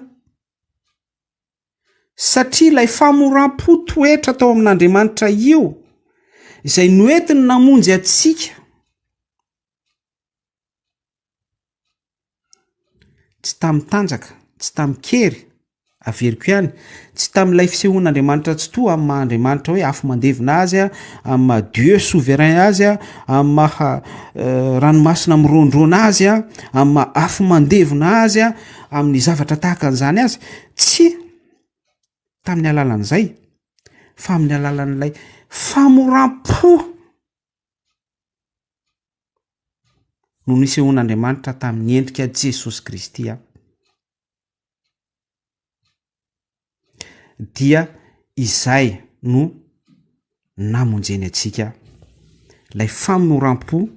satria ilay famoram-po toetra tao amin'Andriamanitra io, izay noentiny namonjy antsika, Tsy tamin'ny tanjaka, tsy tamin-kery, averiko ihany, tsy tamin'ilay fisehoan'Andriamanitra Tsitoha amin'ny maha Andriamanitra hoe afo mandevona Azy, amin'ny maha Dieu souverain Azy, amin'ny maha ranomasina miroandroana Azy, amin'ny maha afo mandevona Azy, amin'ny zavatra tahaka an'izany Azy. Tsia, tamin'ny alalan'izay, fa amin'ny alalan'ilay famoram-po. no nisehoan'Andriamanitra tamin'ny endrika Jesosy Kristy aho. Dia izay no namonjeny antsika, ilay famoram-po,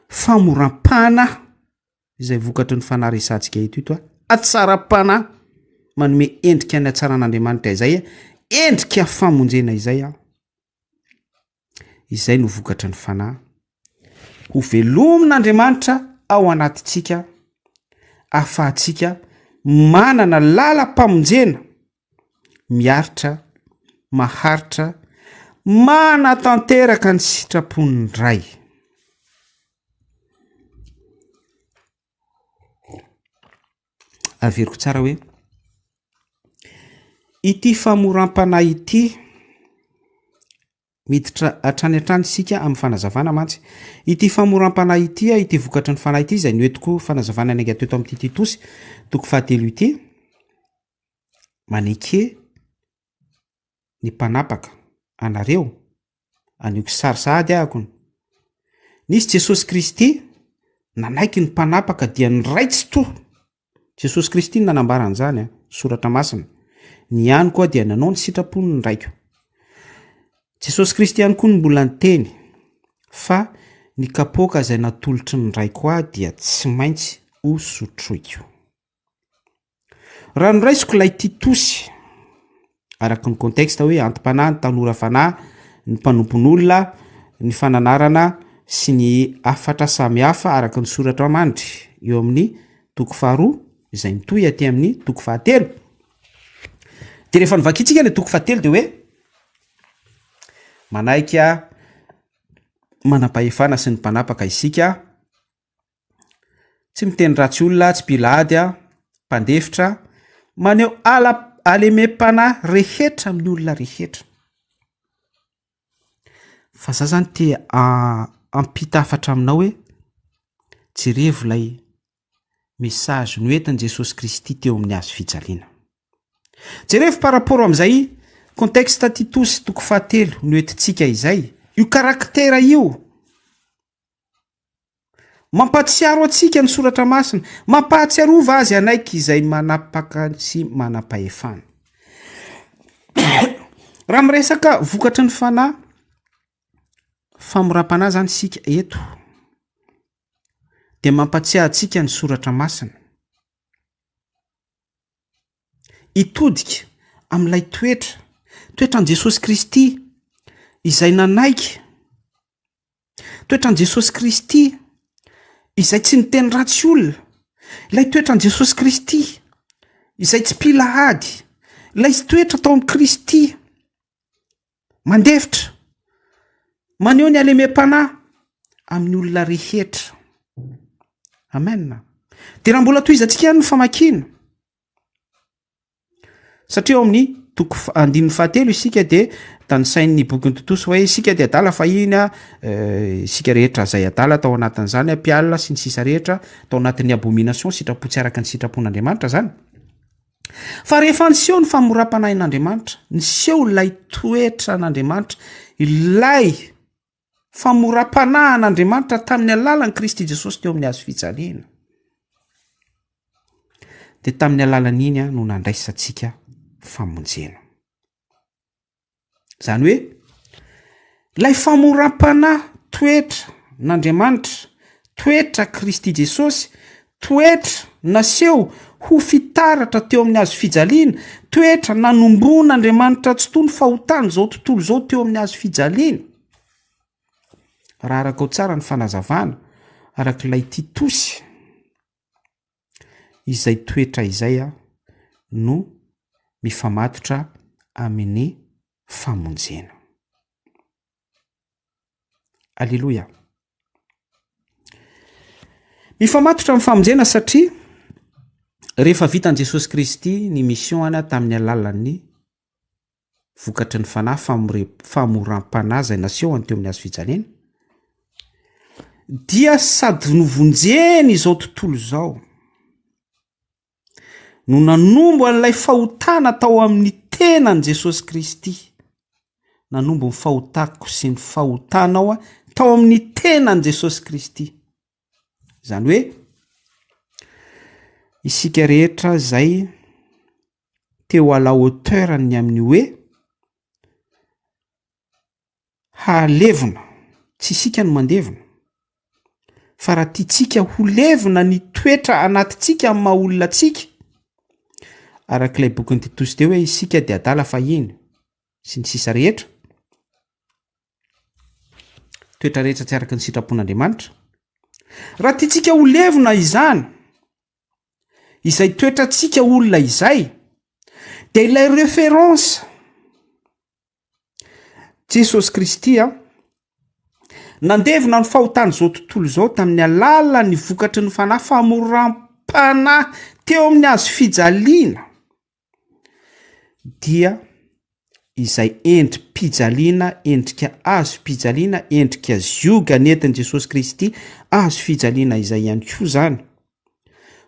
famoram-panahy izay vokatry ny fanahy resahantsika eto ito, hatsaram-panahy manome endrika ny hatsaran'Andriamanitra izay, endrika famonjena izay aho. Izay no vokatry ny Fanahy. Ho velomin'Andriamanitra ao anatintsika ahafahantsika manana lalam-pamonjena miaritra, maharitra, manatanteraka ny sitrapon'ny Ray. Averiko tsara hoe ity famoram-panahy ity, miditra hatrany hatrany isika amin'ny fanazavana mantsy, ity famoram-panahy ity, ity vokatry ny fanahy ity izay noentiko fanazavana niainga teto amin'ity Titosy toko fahatelo ity, maneke ny mpanapaka anareo, anio kisary sahady ahako ny. Nisy Jesosy Kristy nanaiky ny mpanapaka dia ny Ray Tsitoha. Jesosy Kristy no nanambara an'izany an, Soratra Masina. Ny ihany koa dia nanao ny sitrapony ny Raiko. Jesosy Kristy ihany koa no mbola niteny fa ny kapoaka izay natolotry ny Raiko ahy dia tsy maintsy ho sotroiko. Raha noraisiko ilay Titosy, araka ny contexte hoe anti-panahy, ny tanora fanahy, ny mpanompon'olona, ny fananarana sy ny hafatra samihafa araka ny soratra mandry eo amin'ny toko faharoa izay mitohy aty amin'ny toko fahatelo. Dia rehefa novakintsika ilay toko fahatelo dia hoe manaika manam-pahefana sy ny mpanapaka isika Tsy miteny ratsy olona, tsy mpila ady, mpandefitra, maneho ala halemem-panahy rehetra amin'ny olona rehetra. Fa za zany te hampita hafatra aminao hoe jerevo ilay message noentin'i Jesosy Kristy teo amin'ny hazo fijaliana. Jerevo par rapport amin'izay contexte Titosy toko fahatelo noentintsika izay, io caractère io. Mampahatsiaro antsika ny Soratra Masina, mampahatsiarova azy hanaiky izay manapaka sy manam-pahefana. Raha miresaka vokatry ny fanahy, famoram-panahy izany isika eto, dia mampahatsiahy antsika ny Soratra Masina. Hitodika amin'ilay toetra, toetran'i Jesosy Kristy izay nanaiky Toetran'i Jesosy Kristy izay tsy niteny ratsy olona, ilay toetran'i Jesosy Kristy izay tsy mpila ady, ilay toetra tao amin'i Kristy mandefitra, maneho ny halemem-panahy amin'ny olona rehetra. Amen. Dia raha mbola tohizantsika ihany ny famakiana. Satria ao amin'ny toko andininy fahatelo isika dia tanisain'ny bokin'i Titosy hoe isika dia adala fahiny a, isika rehetra izay adala tao anatin'izany, mpialona sy ny sisa rehetra, tao anatin'ny abomination, sitrapo tsy araka ny sitrapon'Andriamanitra izany. Fa rehefa niseho ny famoram-panahin'Andriamanitra, niseho ilay toetran'Andriamanitra, ilay famoram-panahin'Andriamanitra tamin'ny alalan'i Kristy Jesosy teo amin'ny hazo fijaliana, dia tamin'ny alalan'iny no nandraisantsika famonjena. Izany hoe ilay famoram-panahy toetra n'Andriamanitra, toetra Kristy Jesosy, toetra naseho ho fitaratra teo amin'ny hazo fijaliana, toetra nanomboan'Andriamanitra tsy toa ny fahotan'izao tontolo izao teo amin'ny hazo fijaliana. Raha arakao tsara ny fanazavana, arak'ilay Titosy, Izay toetra izay no mifamatotra amin'ny famonjena. Aleloia. Mifamatotra amin'ny famonjena satria rehefa vitan'i Jesosy Kristy ny mission-ny tamin'ny alalan'ny vokatry ny fanahy famoram-panahy izay nasehony teo amin'ny hazo fijaliana, dia sady novonjeny izao tontolo izao no nanombo an'ilay fahotana tao amin'ny tenan'i Jesosy Kristy, nanombo ny fahotako sy ny fahotanao tao amin'ny tenan'i Jesosy Kristy. Izany hoe isika rehetra izay teo à la hauteur ny amin'ny hoe hahalevona, tsy isika no mandevona, fa raha tiantsika ho levona ny toetra anatintsika amin'ny maha olona antsika, arak'ilay bokin'i Titosy teo hoe isika dia adala fahiny sy ny sisa rehetra, toetra rehetra tsy araka ny sitrapon'Andriamanitra. Raha tiantsika ho levona izany, Izay toetrantsika olona izay dia ilay référence Jesosy Kristy a nandevona ny fahotan'izao tontolo izao tamin'ny alalan'ny vokatry ny fanahy famoram-panahy teo amin'ny hazo fijaliana dia izay endri-pijaliana, endrika hazom-pijaliana, endrika zioga nentin'i Jesosy Kristy, hazo fijaliana izay ihany koa izany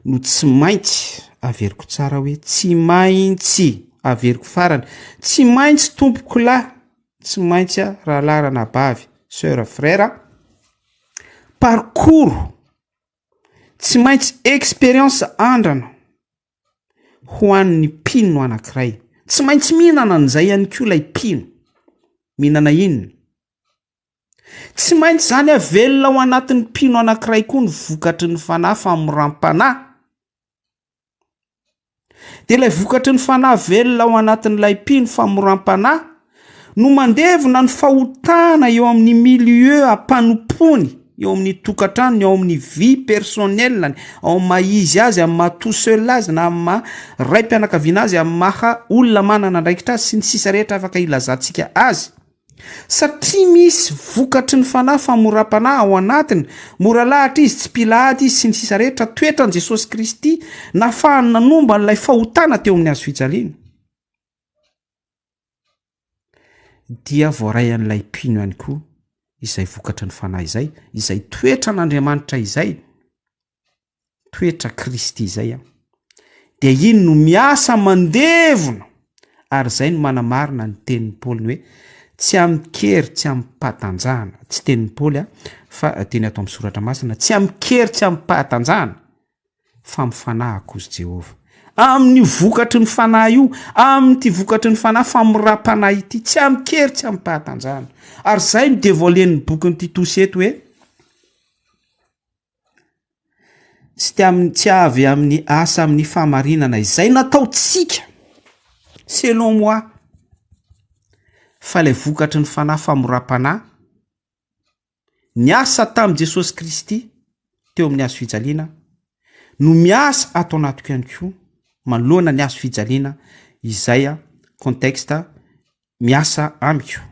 no tsy maintsy, averiko tsara hoe tsy maintsy, averiko farany, tsy maintsy tompoko lahy, tsy maintsy rahalahy ranabavy, soeur frère, parcours, tsy maintsy expérience andrana. ho an'ny mpino anankiray. Tsy maintsy mihinana an'izay ihany koa ilay mpino. Mihinana inona? Tsy maintsy izany avelona ao anatin'ny mpino anankiray koa ny vokatry ny fanahy famoram-panahy. Dia ilay vokatry ny fanahy velona ao anatin'ilay mpino famoram-panahy no mandevona ny fahotana eo amin'ny milieu ampanompoany, eo amin'ny tokantranony, ao amin'ny vie personnel-ny, ao amin'ny maha izy azy, amin'ny maha tout seul azy na amin'ny maha raim-pianakaviana azy, amin'ny maha olona manana andraikitra azy sy ny sisa rehetra afaka ilazantsika azy. Satria misy vokatry ny fanahy famoram-panahy ao anatiny, mora lahatra izy, tsy mpila ady izy sy ny sisa rehetra, toetran'i Jesosy Kristy nafahany nanomba an'ilay fahotana teo amin'ny hazo fijaliana. dia voaray an'ilay mpino ihany koa izay vokatry ny fanahy izay, izay toetran'Andriamanitra izay, toetra Kristy izay an, dia iny no miasa mandevona, ary izay no manamarina ny tenin'i Paoly ny hoe tsy amin-kery tsy amim-pahatanjahana, tsy tenin'i Paoly an, fa teny ato amin'ny soratra masina, tsy amin-kery tsy amim-pahatanjahana, fa amin'ny fanahiko, hozy Jehovah. Amin'io vokatry ny fanahy io, amin'ity vokatry ny fanahy famoram-panahy ity, tsy amin-kery, tsy amim-pahatanjahana. Ary izay no devoalen'ny bokin'i Titosy eto hoe, tsy te amin'ny, tsy avy amin'ny asa amin'ny fahamarinana izay nataontsika, selon moi, fa ilay vokatry ny fanahy famoram-panahy, Niasa tamin'i Jesosy Kristy teo amin'ny hazo fijaliana no miasa ato anatiko ihany koa manoloana ny hazo fijaliana izay contexte miasa amiko,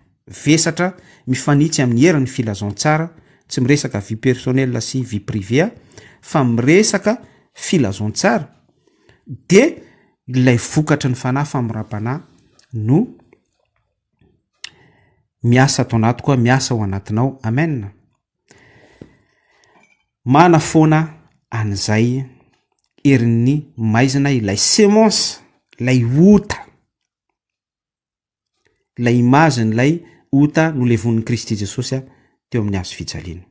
vesatra mifanitsy amin'ny herin'ny filazantsara, tsy miresaka vie personnelle sy vie privée fa miresaka filazantsara, dia. Ilay vokatry ny fanahy famoram-panahy no miasa ato anatiko, miasa ao anatinao. Amen. Manafoana an'izay herin'ny maizina ilay semence, ilay ota, ilay image-n'ilay ota nolevonin'i Kristy Jesosy teo amin'ny hazo fijaliana.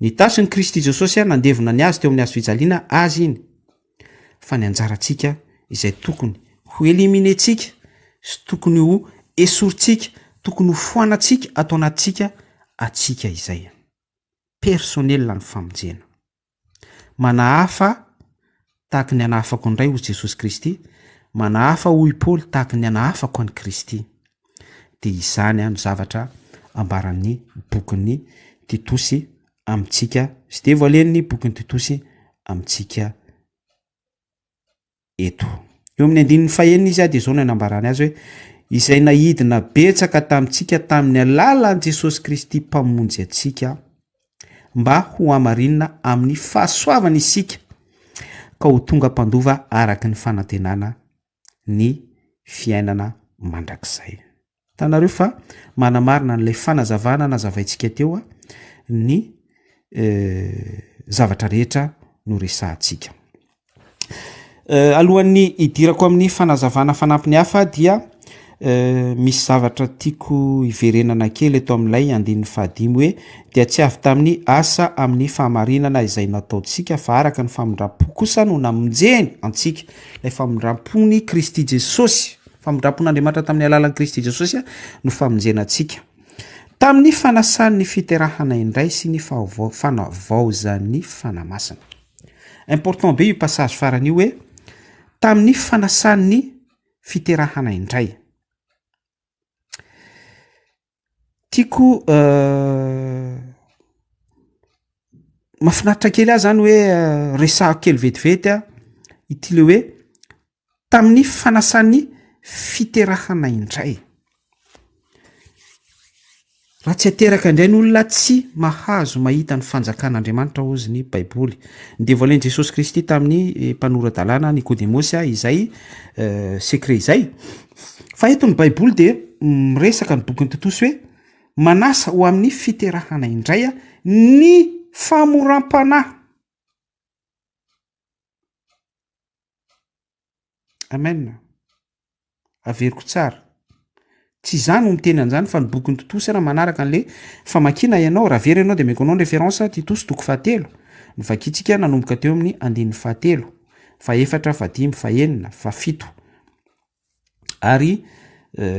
Ny tasin'i Kristy Jesosy nandevona ny azy teo amin'ny hazo fijaliana azy iny, fa ny anjarantsika izay tokony ho éliminer-tsika sy tokony ho esorintsika, tokony ho foanantsika ato anatintsika antsika izay. Personnel ny famonjena. Manahafa tahaky ny anahafako ny Ray hoy Jesosy Kristy, manahafa hoy Paoly tahaky ny anahafako an'i Kristy. Dia izany no zavatra ambaran'ny bokin'ny Titosy amintsika sy dia voalen'ny bokin'ny Titosy amintsika eto. Eo amin'ny andininy fahenina izy dia izao no anambarany azy hoe izay naidina betsaka tamintsika tamin'ny alalan'i Jesosy Kristy Mpamonjy antsika mba ho hamarinina amin'ny fahasoavana isika ka ho tonga mpandova araka ny fanantenana ny fiainana mandrakizay. Hitanareo fa manamarina an'ilay fanazavana nazavaintsika teo ny zavatra rehetra noresahantsika. Alohan'ny hidirako amin'ny fanazavana fanampiny hafa dia misy zavatra tiako hiverenana kely eto amin'ilay andininy fahadimy hoe dia tsy avy tamin'ny asa amin'ny fahamarinana izay nataontsika fa araka ny famindram-po kosa no namonjeny antsika, ilay famindram-pon'i Kristy Jesosy. Famindram-pon'Andriamanitra tamin'ny alalan'i Kristy Jesosy no famonjena antsika. Tamin'ny fanasan'ny fiterahana indray sy ny fanavaozan'ny Fanahy Masina. Important be io passage farany io hoe tamin'ny fanasan'ny fiterahana indray. Tiako mahafinaritra kely ahy zany hoe resahako kely vetivety a ity le hoe tamin'ny fanasan'ny fiterahana indray. Raha tsy ateraka indray ny olona tsy mahazo mahita ny fanjakan'Andriamanitra hozy ny Baiboly. Ny devoalen'i Jesosy Kristy tamin'ny mpanora-dalàna Nikodemosy izay secret izay. Fa eto ny Baiboly dia miresaka ny bokin'i Titosy hoe manasa ho amin'ny fiterahana indray ny famoram-panahy. Amen. Averiko tsara. Tsy izaho no miteny an'izany fa ny bokin'i Titosy raha manaraka an'le famakiana ianao, raha very ianao dia omeko anao ny référence Titosy toko fahatelo. Novakintsika nanomboka teo amin'ny andininy fahatelo, fahefatra, fahadimy, fahenina, fahafito ary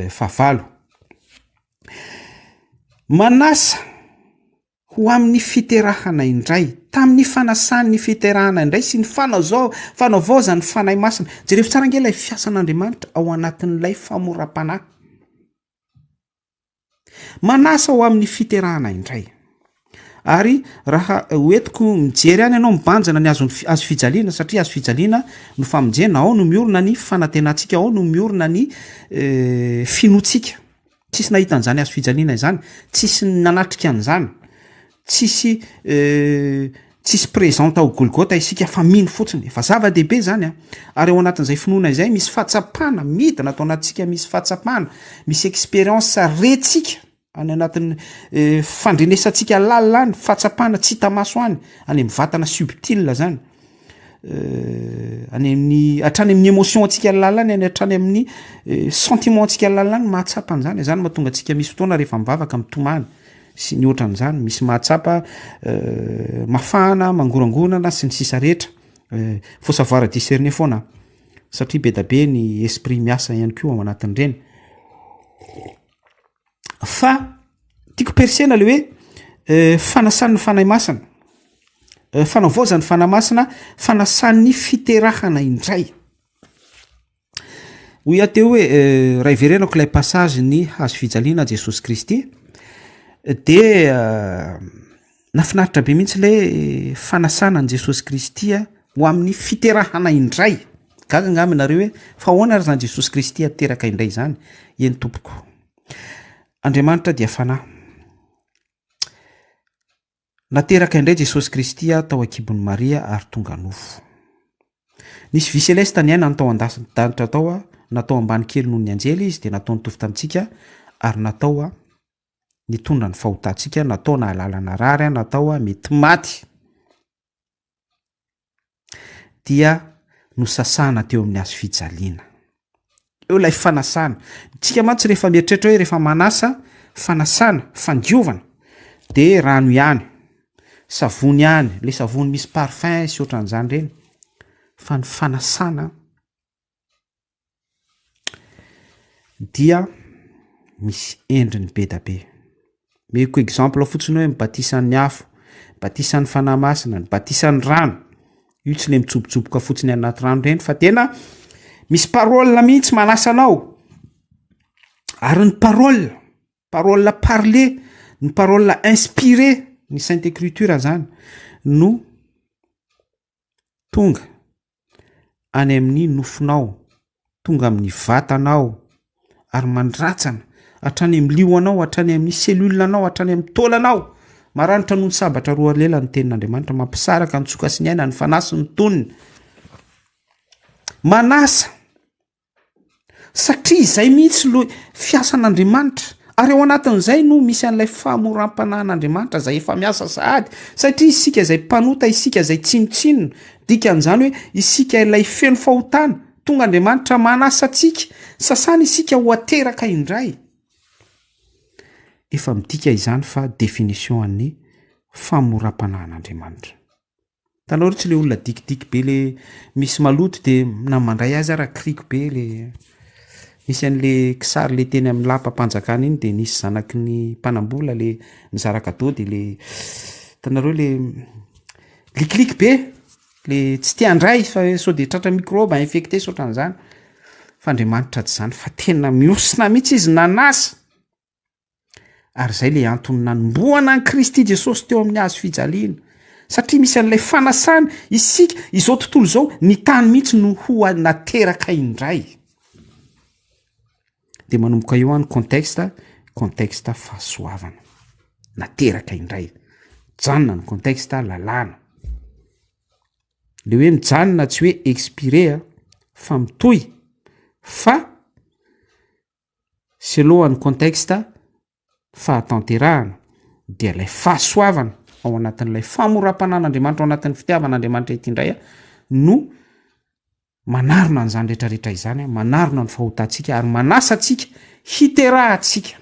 fahavalo. Manasa ho amin'ny fiterahana indray, tamin'ny fanasan'ny fiterahana indray sy ny fanazao, fanavaozan'ny Fanahy Masina. Jerevo tsara ange ilay fiasan'Andriamanitra ao anatin'ilay famoram-panahy. Manasa ho amin'ny fiterahana indray. Ary raha hoentiko mijery any ianao mibanjina ny hazo hazo fijaliana satria hazo fijaliana no famonjena, ao no miorina ny fanantenantsika, ao no miorina ny eh, finoantsika. Tsisy nahita an'izany hazo fijaliana izany, tsisy nanatrika an'izany, tsisy tsisy présent tao Golgota isika fa mino fotsiny. Efa zava-dehibe izany an. Ary ao anatin'izay finoana izay misy fahatsapana midina ato anatintsika, misy fahatsapana, misy expérience rentsika any anatin'ny fandrenesantsika lalina any, fahatsapana tsy hita maso any, any amin'ny vatana subtile zany. Any amin'ny hatrany amin'ny émotion antsika lalina any, any hatrany amin'ny sentiment antsika lalina any mahatsapa an'izany, izany mahatonga antsika misy fotoana rehefa mivavaka mitomany sy ny ohatran'izany, misy mahatsapa mafana, mangorangonana sy ny sisa rehetra, faut savoir discerner foana satria be da be ny esprit miasa ihany koa ao anatin'ireny. Fa tiako percena le hoe fanasan'ny Fanahy Masina, fanavaozan'ny Fanahy Masina, fanasan'ny fiterahana indray. Hoy aho teo hoe raha iverenako ilay passage ny hazo fijaliana Jesosy Kristy de nafinaritra be mihitsy ilay fanasana an'i Jesosy Kristy ho amin'ny fiterahana indray. Gaga angamba ianareo hoe fa ahoana ary izany Jesosy Kristy ateraka indray izany? Eny tompoko. Andriamanitra dia fanahy. Nateraka indray Jesosy Kristy tao an-kibon'i Maria ary tonga nofo. Nisy vie céleste niainany tao an-danitra tao, natao ambany kely noho ny anjely izy, dia natao nitovy tamintsika, ary natao nitondra ny fahotantsika, natao nahalala narary, natao mety maty. Dia nosasana teo amin'ny hazo fijaliana. Eo ilay fanasana. Tsika mantsy rehefa mieritreritra hoe rehefa manasa, fanasana, fandiovana, de rano ihany, savony ihany, le savony misy parfum sy ohatran'izany ireny. Fa ny fanasana dia misy endriny be da be. Omeko exemple fotsiny hoe ny batisan'ny afo, batisan'ny fanahy masina, ny batisan'ny rano, io tsy le mitsobotsoboka fotsiny anaty rano ireny fa tena misy parole mihitsy manasa anao, ary ny parole, parole parlé, ny parole inspiré, ny sainte écriture zany no Tonga any amin'ny nofonao, tonga amin'ny vatanao ary mandratsana hatrany amin'ny lioanao, hatrany amin'ny cellule-nao, hatrany amin'ny taolanao. Maranitra noho ny sabatra roa lela ny tenin'Andriamanitra, mampisaraka ny tsoka sy ny aina, ny fanahy sy ny tonony. Manasa. Satria izay mihitsy lo fiasan'Andriamanitra, ary ao anatin'izay no misy an'ilay famoram-panahin'Andriamanitra izay efa miasa sahady, satria isika izay mpanota, isika izay tsinontsinona, dikan'izany hoe isika ilay feno fahotana, tonga Andriamanitra manasa antsika, sasany isika ho ateraka indray. Efa midika izany fa définition an'ny famoram-panahin'Andriamanitra. Hitanao ry tsy le olona dikidiky be le misy maloto de na mandray azy ara kiriko be le misy an'le kisary le teny amin'ny lapam-panjakana iny de nisy zanaky ny mpanambola le nizara cadeau de le hitanareo le likiliky be le tsy te handray fa hoe sao de tratra microbe infecté sy ohatran'izany fa Andriamanitra tsy zany fa tena mihosina mihitsy izy nanasa. Ary izay ilay antony nanombohana an'i Kristy Jesosy teo amin'ny hazo fijaliana. Satria misy an'ilay fanasana, isika, izao tontolo izao, ny tany mihitsy no ho nateraka indray. Dia manomboka eo ny contexte, contexte fahasoavana. Nateraka indray. Mijanona ny contexte lalàna. Le hoe mijanona tsy hoe expiré fa mitohy fa Selon ny contexte fahatanterahana dia ilay fahasoavana ao anatin'ilay famoram-panan'Andriamanitra ao anatin'ny fitiavan'Andriamanitra ity indray no manarona an'izany rehetrarehetra izany, manarona ny fahotantsika ary manasa antsika hiterahantsika.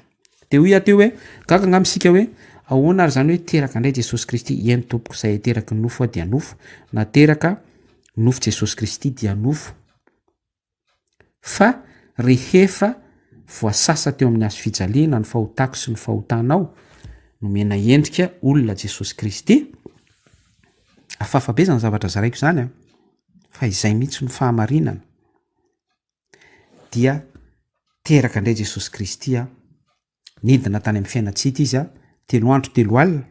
Dia hoy aho teo hoe, gaga angamba isika hoe ahoana ary izany hoe teraka indray Jesosy Kristy? Eny tompoko, izay ateraky ny nofo dia nofo, nateraka nofo Jesosy Kristy dia nofo. Fa rehefa voasasa teo amin'ny hazo fijaliana ny fahotako sy ny fahotanao, nomena endrika olona Jesosy Kristy, hafahafa be zany zavatra zaraiko zany an, fa izay mihitsy no fahamarinana, dia teraka indray Jesosy Kristy an, Nidina tany amin'ny fiainan-tsy hita izy, telo andro telo alina,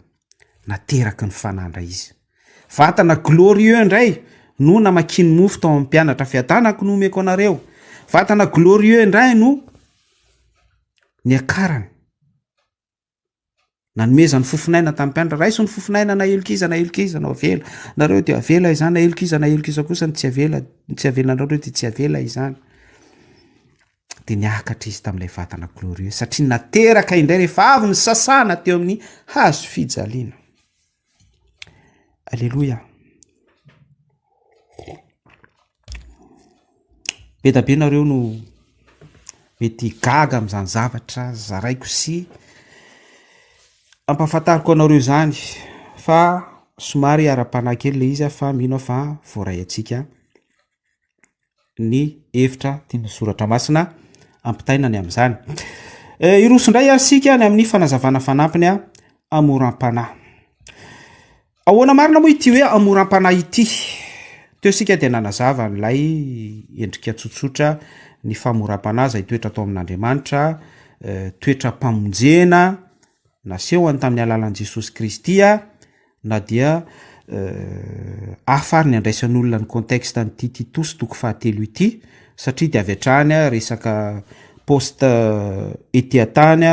nateraky ny fanahy indray izy. Vatana glorieux indray no namakiany mofo tao amin'ny mpianatra, fiadanako no omeko anareo. Vatana glorieux indray no niakarany. Nanomezany fofonaina tamin'ny mpianatra, raiso ny fofonaina na heloka iza na heloka iza no avela. Nareo dia avela izany, na heloka iza na heloka iza kosa no tsy avela, tsy avelanareo dia tsy avela izany. dia niakatra izy tamin'ilay vatana glorieux satria nateraka indray rehefa avy nisasana teo amin'ny hazo fijaliana. Aleloia. Be da be nareo no mety gaga amin'izany zavatra zaraiko sy ampahafantariko anareo izany fa somary ara-panahy kely ilay izy fa mino aho fa voaray antsika. ny hevitra tian'ny soratra masina ampitaina ny amin'izany. Eh, hiroso indray ary isika ny amin'ny fanazavana fanampiny a amoram-panahy. Ahoana marina moa ity hoe amoram-panahy ity? Teo isika dia nanazava an'ilay endrika tsotsotra ny famoram-panahy izay toetra atao amin'Andriamanitra, eh, toetram-pamonjena nasehony tamin'ny alalan'i Jesosy Kristy a, Na dia hafa ary ny andraisan'ny olona ny contexte an'ity Titosy toko fahatelo ity satria dia avy hatrany resaka Poste ety an-tany,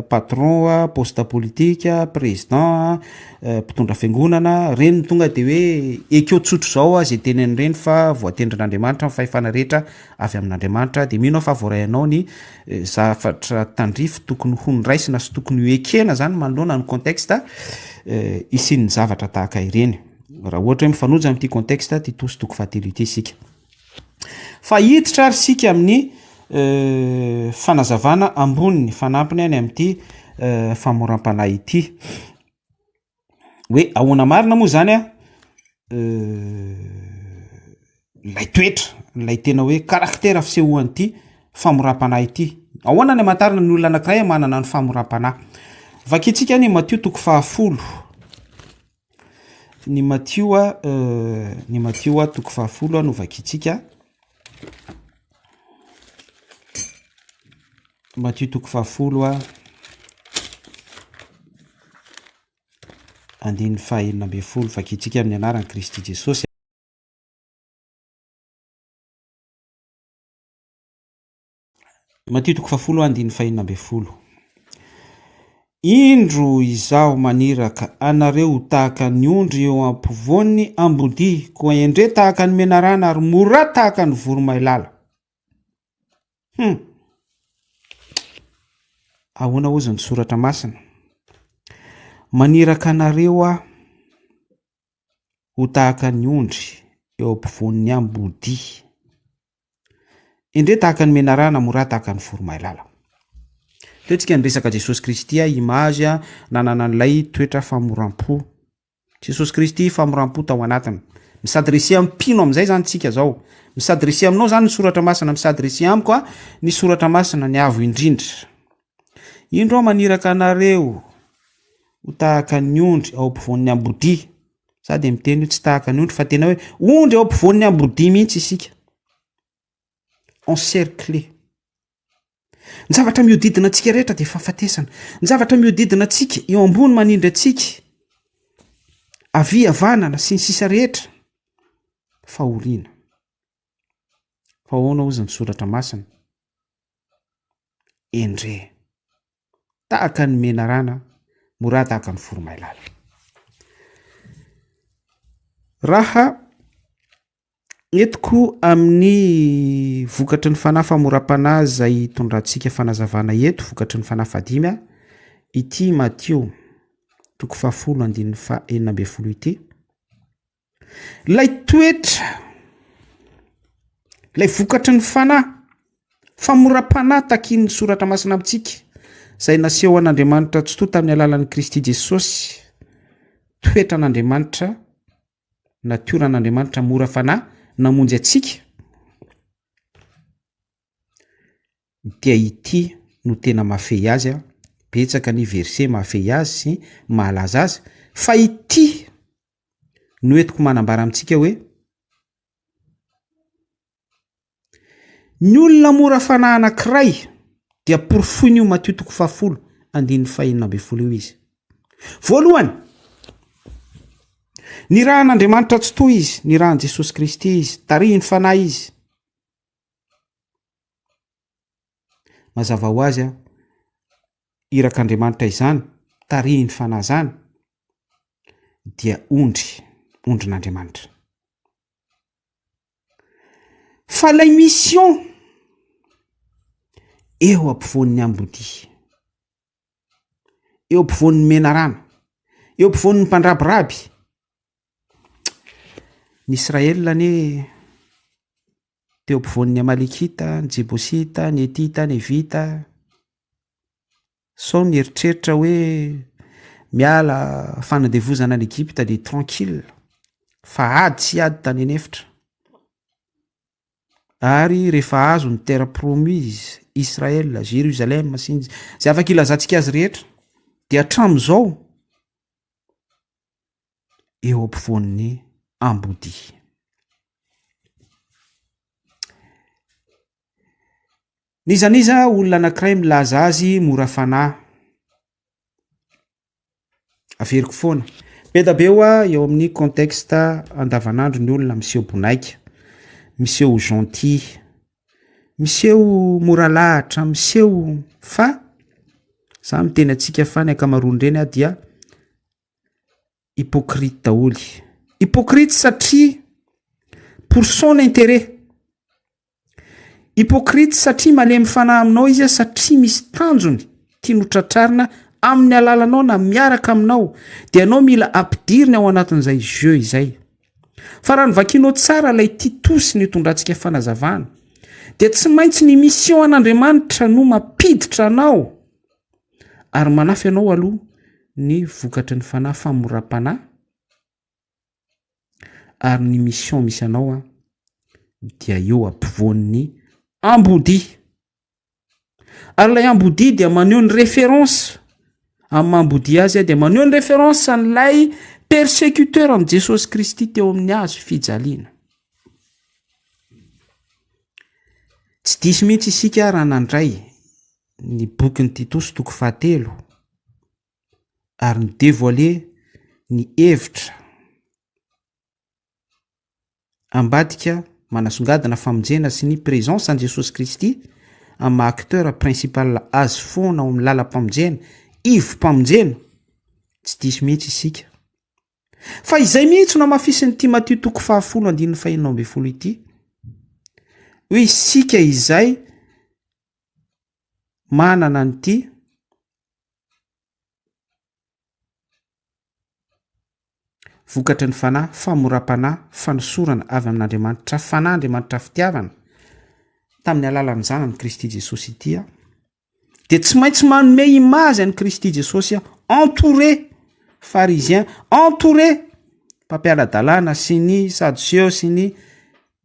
patron, poste politique, président, mpitondra fiangonana, ireny no tonga de hoe ekeo tsotra izao izay tenin'ireny fa voatendrin'Andriamanitra ny fahefana rehetra avy amin'Andriamanitra, de mino aho fa voaray anao ny zavatra tandrify tokony ho noraisina sy tokony ho ekena zany manoloana ny contexte hisian'ny zavatra tahaka ireny, raha ohatra hoe mifanojo amin'ity contexte Titosy toko fahatelo ity isika. Fa hiditra ary isika amin'ny fanazavana amboniny fanampiny any amin'ity famoram-panahy ity. Hoe ahoana marina moa izany an, ilay toetra, ilay tena hoe caractère fisehoan'ity famoram-panahy ity. Ahoana ny hamantarana ny olona anankiray manana ny famoram-panahy? Vakintsika ny Matio toko fahafolo. Ny Matio a, ny Matio a toko fahafolo no vakintsika. Matio toko fahafolo a, andininy fahenina ambin'ny folo, vakintsika amin'ny anaran'i Kristy Jesosy. Matio toko fahafolo andininy fahenina ambin'ny folo. Indro izaho maniraka anareo ho tahaka ny ondry eo ampovoan'ny ambodia, koa endrey tahaka ny menarana ary mora tahaka ny voromailala. Hum. Ahoana hozy ny soratra masina? Maniraka anareo aho ho tahaka ny ondry eo ampovoan'ny ambodia. Endrey tahaka ny menarana, mora tahaka ny voromailala. Teo tsika niresaka Jesosy Kristy, image nanana an'ilay toetra famoram-po. Jesosy Kristy famoram-po tao anatiny. Mi-s'adresser amin'ny mpino amin'izay zany tsika zao. Mi-s'adresser aminao zany ny soratra masina, mi-s'adresser amiko ny soratra masina, ny avo indrindra. Indro aho maniraka anareo ho tahaka ny ondry ao ampovoan'ny ambodia. Za dia miteny hoe tsy tahaka ny ondry fa tena hoe ondry ao ampovoan'ny ambodia mihitsy isika. Encerclé. Ny zavatra mihodidina antsika rehetra dia fahafatesana. Ny zavatra mihodidina antsika eo ambony manindry antsika, havia havanana sy ny sisa rehetra, fahoriana. Fa ahoana hozy ny soratra masina? Endrey. Tahaka ny menarana, mora tahaka ny voromailala. Raha entiko amin'ny vokatry ny fanahy famoram-panahy izay itondrantsika fanazavana eto, vokatry ny fanahy fahadimy, ity Matio toko fahafolo andininy fahenina ambin'ny folo ity. Ilay toetra, ilay vokatry ny fanahy, famoram-panahy takian'ny soratra masina amintsika, izay naseho an'Andriamanitra tsitoha tamin'ny alalan'i Kristy Jesosy, toetran'Andriamanitra, natioran'Andriamanitra mora fanahy namonjy antsika, dia ity no tena mahafehy azy, betsaka ny verset mahafehy azy sy mahalaza azy, fa ity no entiko manambara amintsika hoe ny olona mora fanahy anankiray dia porofoiny io Matio toko fahafolo andininy fahenina ambin'ny folo io izy. Voalohany, nirahan'Andriamanitra tsy toa izy, nirahan'i Jesosy Kristy izy, tarihin'ny fanahy izy. Mazava ho azy aho, irak'Andriamanitra izany, tarihin'ny fanahy izany, dia ondry, ondrin'Andriamanitra. Fa ilay mission eo ampovoan'ny ambodia, eo ampovoan'ny menarana, eo ampovoan'ny mpandrabiraby, ny Israel anie teo ampovoan'ny Amalekita, ny Jebosita, ny Hetita, ny Hevita, Sao mieritreritra hoe miala fanandevozana any Egypta dia tranquille fa ady sy ady tany an'efitra. Ary rehefa azo ny terre promise, Israël, Jérusalem sy ny izay afaka ilazantsika azy rehetra dia hatramin'izao eo ampovoan'ny ambodia. N'iza n'iza olona anankiray milaza azy mora fanahy. Averiko foana. Be da be hoa eo amin'ny contexte andavanandro ny olona miseho bonaika, miseho gentil. Miseho mora lahatra, miseho fa za miteny antsika fa ny ankamaroan'ireny ah dia hypocrite daholo. Hypocrite satria pour son intérêt. Hypocrite satria malemy fanahy aminao izy satria misy tanjony tiany ho tratrarina amin'ny alalanao na miaraka aminao dia ianao mila ampidiriny ao anatin'izay jeu izay. Fa raha novakianao tsara ilay Titosy nitondrantsika fanazavana dia tsy maintsy ny mission an'Andriamanitra no mampiditra anao ary manafy anao aloha ny vokatry ny fanahy famoram-panahy ary ny mission misy anao an dia eo ampovoan'ny ambodia ary ilay ambodia dia maneho ny référence amin'ny maha ambodia azy dia maneho ny référence an'ilay persécuteur amin'i Jesosy Kristy teo amin'ny hazo fijaliana. Tsy diso mihitsy isika raha nandray ny bokin'i Titosy toko fahatelo ary ni-devoiler ny hevitra ambadika manasongadina famonjena sy ny présence an'i Jesosy Kristy amin'ny maha acteur principal azy foana ao amin'ny lalam-pamonjena, ivom-pamonjena, tsy diso mihitsy isika. Fa izay mihitsy no hamafisin'ity Matio toko fahafolo andininy fahenina ambin'ny folo ity, hoe isika izay manana an'ity Vokatry ny fanahy, famoram-panahy, fanosorana avy amin'Andriamanitra Fanahy, Andriamanitra Fitiavana, tamin'ny alalan'ny Zanany Kristy Jesosy ity aho, dia tsy maintsy manome image an'i Kristy Jesosy aho, entouré pharisien, entouré mpampiala-dalàna sy ny sadoseo sy ny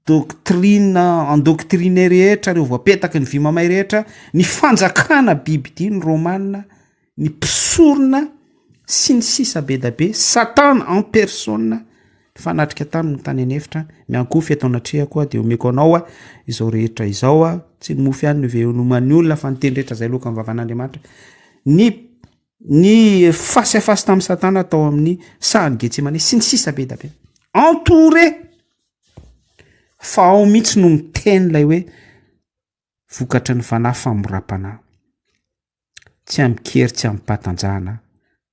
doctrine endoctriné rehetra, ireo voapetaky ny vy mamay rehetra, ny fanjakana bibidia, ny romana, ny mpisorona sy ny sisa be da be, satana en personne nifanatrika taminy tany an'efitra, miankohofa eto anatrehako aho dia omeko anao aho izao rehetra izao aho, tsy ny mofo ihany no iveloman'ny olona fa ny teny rehetra izay aloakan'ny vavan'Andriamanitra. Ny ny face à face tamin'i satana tao amin'ny sahan'i Getsemane sy ny sisa be da be. Entouré Fa ao mihitsy no miteny ilay hoe vokatry ny fanahy famoram-panahy. Tsy amin-kery tsy amim-pahatanjahana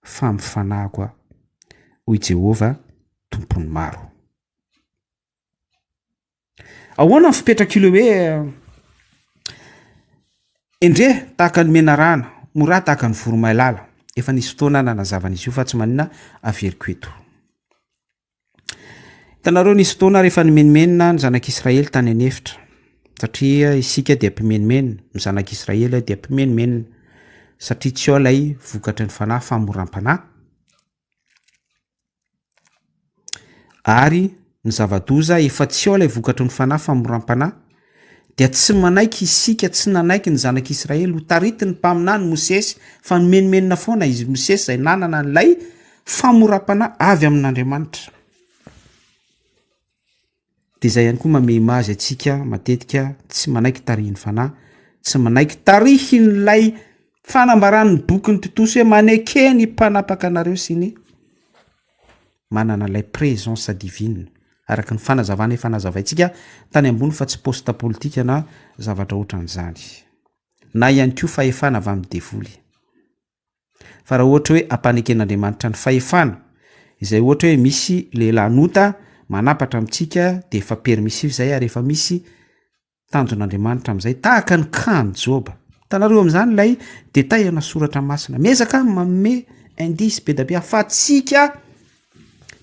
fa amin'ny fanahiko aho, hoy Jehovah Tompon'ny maro. Ahoana ny fipetrak'io ilay hoe Endre tahaka ny menarana, mora tahaka ny voromailala. Efa nisy fotoana nanazavan'izy io fa tsy maninona averiko eto. Hitanareo nisy fotoana rehefa nimenomenona ny zanak'Israely tany an'efitra, satria isika dia mpimenomenona, ny zanak'Israely dia mpimenomenona, satria tsy ao ilay vokatry ny fanahy famoram-panahy, ary ny zava-doza efa tsy ao ilay vokatry ny fanahy famoram-panahy, dia tsy manaiky isika, tsy nanaiky ny zanak'Israely ho taritin'ny mpaminany Mosesy, fa nimenomenona foana izy Mosesy izay nanana an'ilay Famoram-panahy avy amin'Andriamanitra. Dia izay ihany koa manome image antsika matetika tsy manaiky tarihin'ny fanahy, tsy manaiky tarihin'ilay fanambaran'ny bokin'ny Titosy hoe maneke ny mpanapaka anareo sy ny manana ilay présence divine araka ny fanazavana efa nazavaintsika tany ambony fa tsy poste politika na zavatra ohatran'izany na ihany koa fahefana avy amin'ny devoly. Fa raha ohatra hoe ampaneken'Andriamanitra ny fahefana, izay ohatra hoe misy lehilahy nota manapatra amintsika dia efa permissif izay ary efa misy tanjon'Andriamanitra amin'izay, tahaka ny cas an'i Joba. Hitanareo amin'izany ilay détail ana soratra masina. Miezaka aho manome indice be dia be ahafahantsika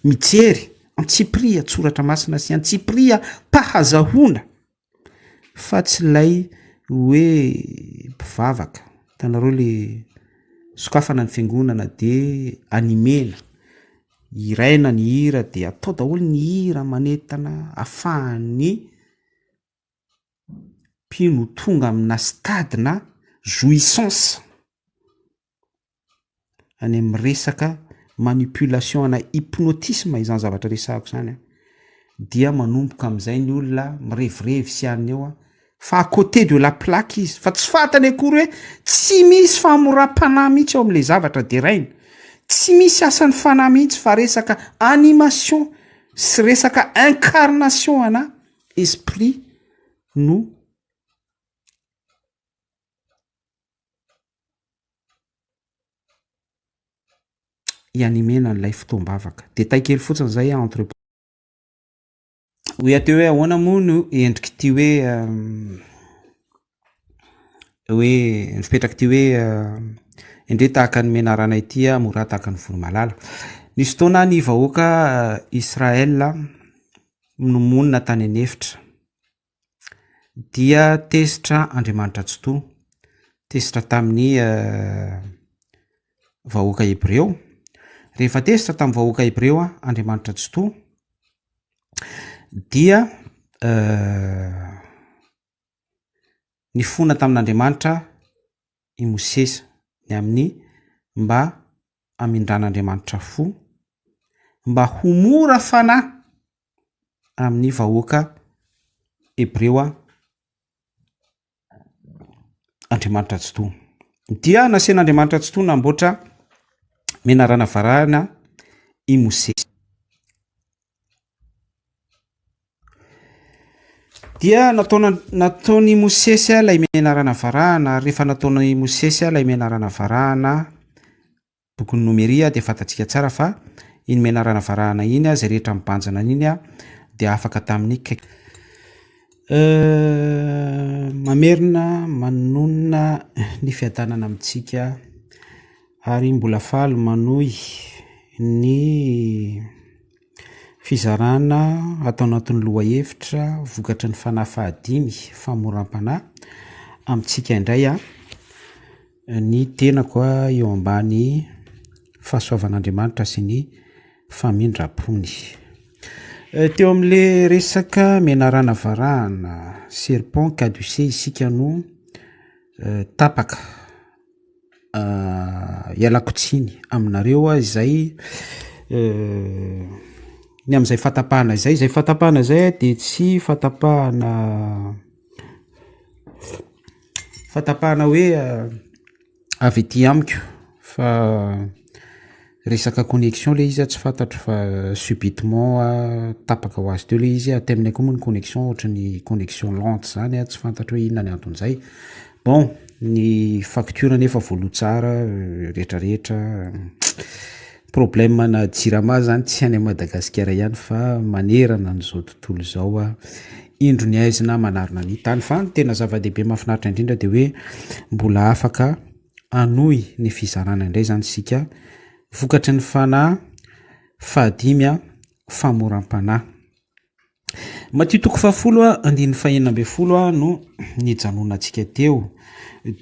mijery antsipirian-tsoratra masina sy antsipiriam-pahazahoana fa tsy ilay hoe mpivavaka, hitanareo le sokafana ny fiangonana de animena, hiraina ny hira de atao daholo ny hira manentana ahafahan'ny mpino ho tonga amina stade na jouissance. any amin'ny resaka manipulation ana hypnotisme izany zavatra resahako izany an, dia manomboka amin'izay ny olona mirevirevy sy anona eo an, fa à côté de la plaque izy, fa tsy fantany akory hoe tsy misy famoram-panahy mihitsy ao amin'ilay zavatra deraina, tsy misy asan'ny fanahy mihitsy fa resaka animation sy resaka incarnation ana esprit no. hi-animer-na an'ilay fotoam-bavaka. Détail kely fotsiny izay entre Hoy aho teo hoe ahoana moa no endrik'ity hoe hoe ny fipetrak'ity hoe endrey tahaka ny menarana ity aho, mora tahaka ny voromailala. Nisy fotoana ny vahoaka Israel no monina tany an'efitra dia tezitra Andriamanitra Tsitoha, tezitra tamin'ny vahoaka hebreo. Rehefa tezitra tamin'ny vahoaka hebreo Andriamanitra Tsitoha dia nifona tamin'Andriamanitra i Mosesy ny amin'ny mba hamindran'Andriamanitra fo, mba ho mora fanahy amin'ny vahoaka hebreo Andriamanitra Tsitoha. Dia nasian'Andriamanitra Tsitoha namboatra menarana varahina i Mosesy. Dia nataona nataon'i Mosesy ilay menarana varahana ary rehefa nataon'i Mosesy ilay menarana varahana Bokin'ny Nomeria dia fantatsika tsara fa iny menarana varahana iny, izay rehetra mibanjina an'iny dia afaka tamin'ny kaikitra. Mamerina manonona ny fiadanana amintsika ary mbola faly manohy ny fizarana ato anatin'ny lohahevitra vokatry ny fanahy fahadimy famoram-panahy amintsika indray aho. Ny tenako eo ambany fahasoavan'Andriamanitra sy ny famindrampony. Teo amin'le resaka menarana varahana, serpent caducée isika no tapaka. Ialako tsiny aminareo aho izay ny amin'izay fahatapahana izay, izay fahatapahana izay dia tsy fahatapahana Fahatapahana hoe avy ety amiko fa resaka connexion le izy tsy fantatro fa subitement tapaka ho azy teo le izy, aty aminay koa moa ny connexion ohatran'ny connexion lente zany a, tsy fantatro hoe inona ny anton'izay. Bon, ny facture nefa voaloa tsara retraretra. Problème ana jirama zany tsy any Madagasikara ihany fa manerana an'izao tontolo izao a. Indro ny aizina manarona ny tany fa ny tena zava-dehibe mahafinaritra indrindra dia hoe mbola afaka hanohy ny fizarana indray zany isika vokatry ny fanahy fahadimy a, famoram-panahy. Matio toko fahafolo andininy fahenina ambin'ny folo no nijanonantsika teo.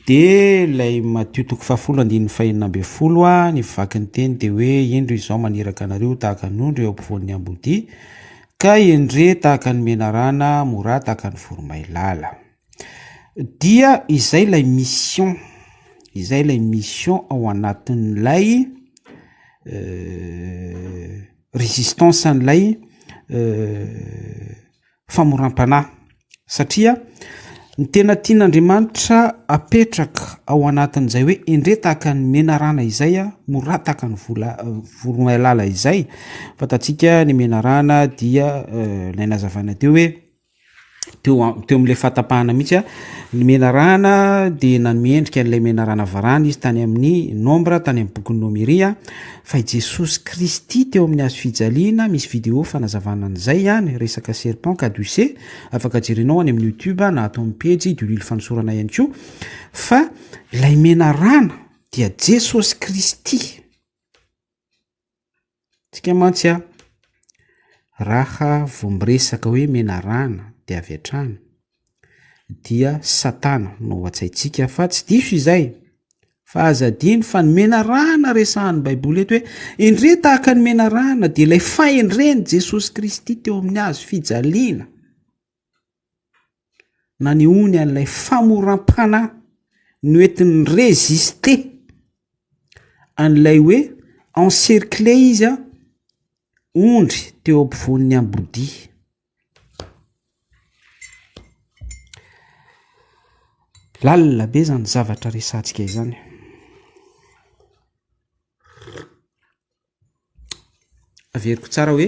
Dia ilay Matio toko fahafolo andininy fahenina ambin'ny folo ny vaky ny teny dia hoe indro izao maniraka anareo tahaka ny ondry eo ampovoan'ny ambodia ka endre tahaka ny menarana mora tahaka ny voromailala. Dia izay ilay mission, izay ilay mission ao anatin'ilay résistance an'ilay famoram-panahy satria ny tena tian'Andriamanitra apetraka ao anatin'izay hoe endrey tahaka ny menarana izay a, mora tahaka ny vola voromailala izay, fantatsika ny menarana dia ilay nazavaina teo hoe teo am- teo amin'ilay fahatapahana mihitsy a, ny menarana dia nanome endrika an'ilay menarana varahana izy tany amin'ny Nombre, tany amin'ny bokin'ny Nomeria, fa i Jesosy Kristy teo amin'ny hazo fijaliana, misy vidéo fanazavana an'izay any, resaka serpent caducée, afaka jerenao any amin'ny youtube na ato amin'ny pejy Diolily Fanosorana ihany koa, fa ilay menarana dia Jesosy Kristy. Tsika mantsy a, raha vao miresaka hoe menarana de avy hatrany dia satana no ao an-tsaintsika fa tsy diso izay fa aza adino fa ny menarana resahan'ny baiboly eto hoe endrey tahaka ny menarana de ilay fahendren'i Jesosy Kristy teo amin'ny hazo fijaliana nanehoany an'ilay famoram-panahy noentiny ni-résister an'ilay hoe encercler izy a, ondry teo ampovoan'ny ambodia. Lalina be zany zavatra resahantsika izany. Averiko tsara hoe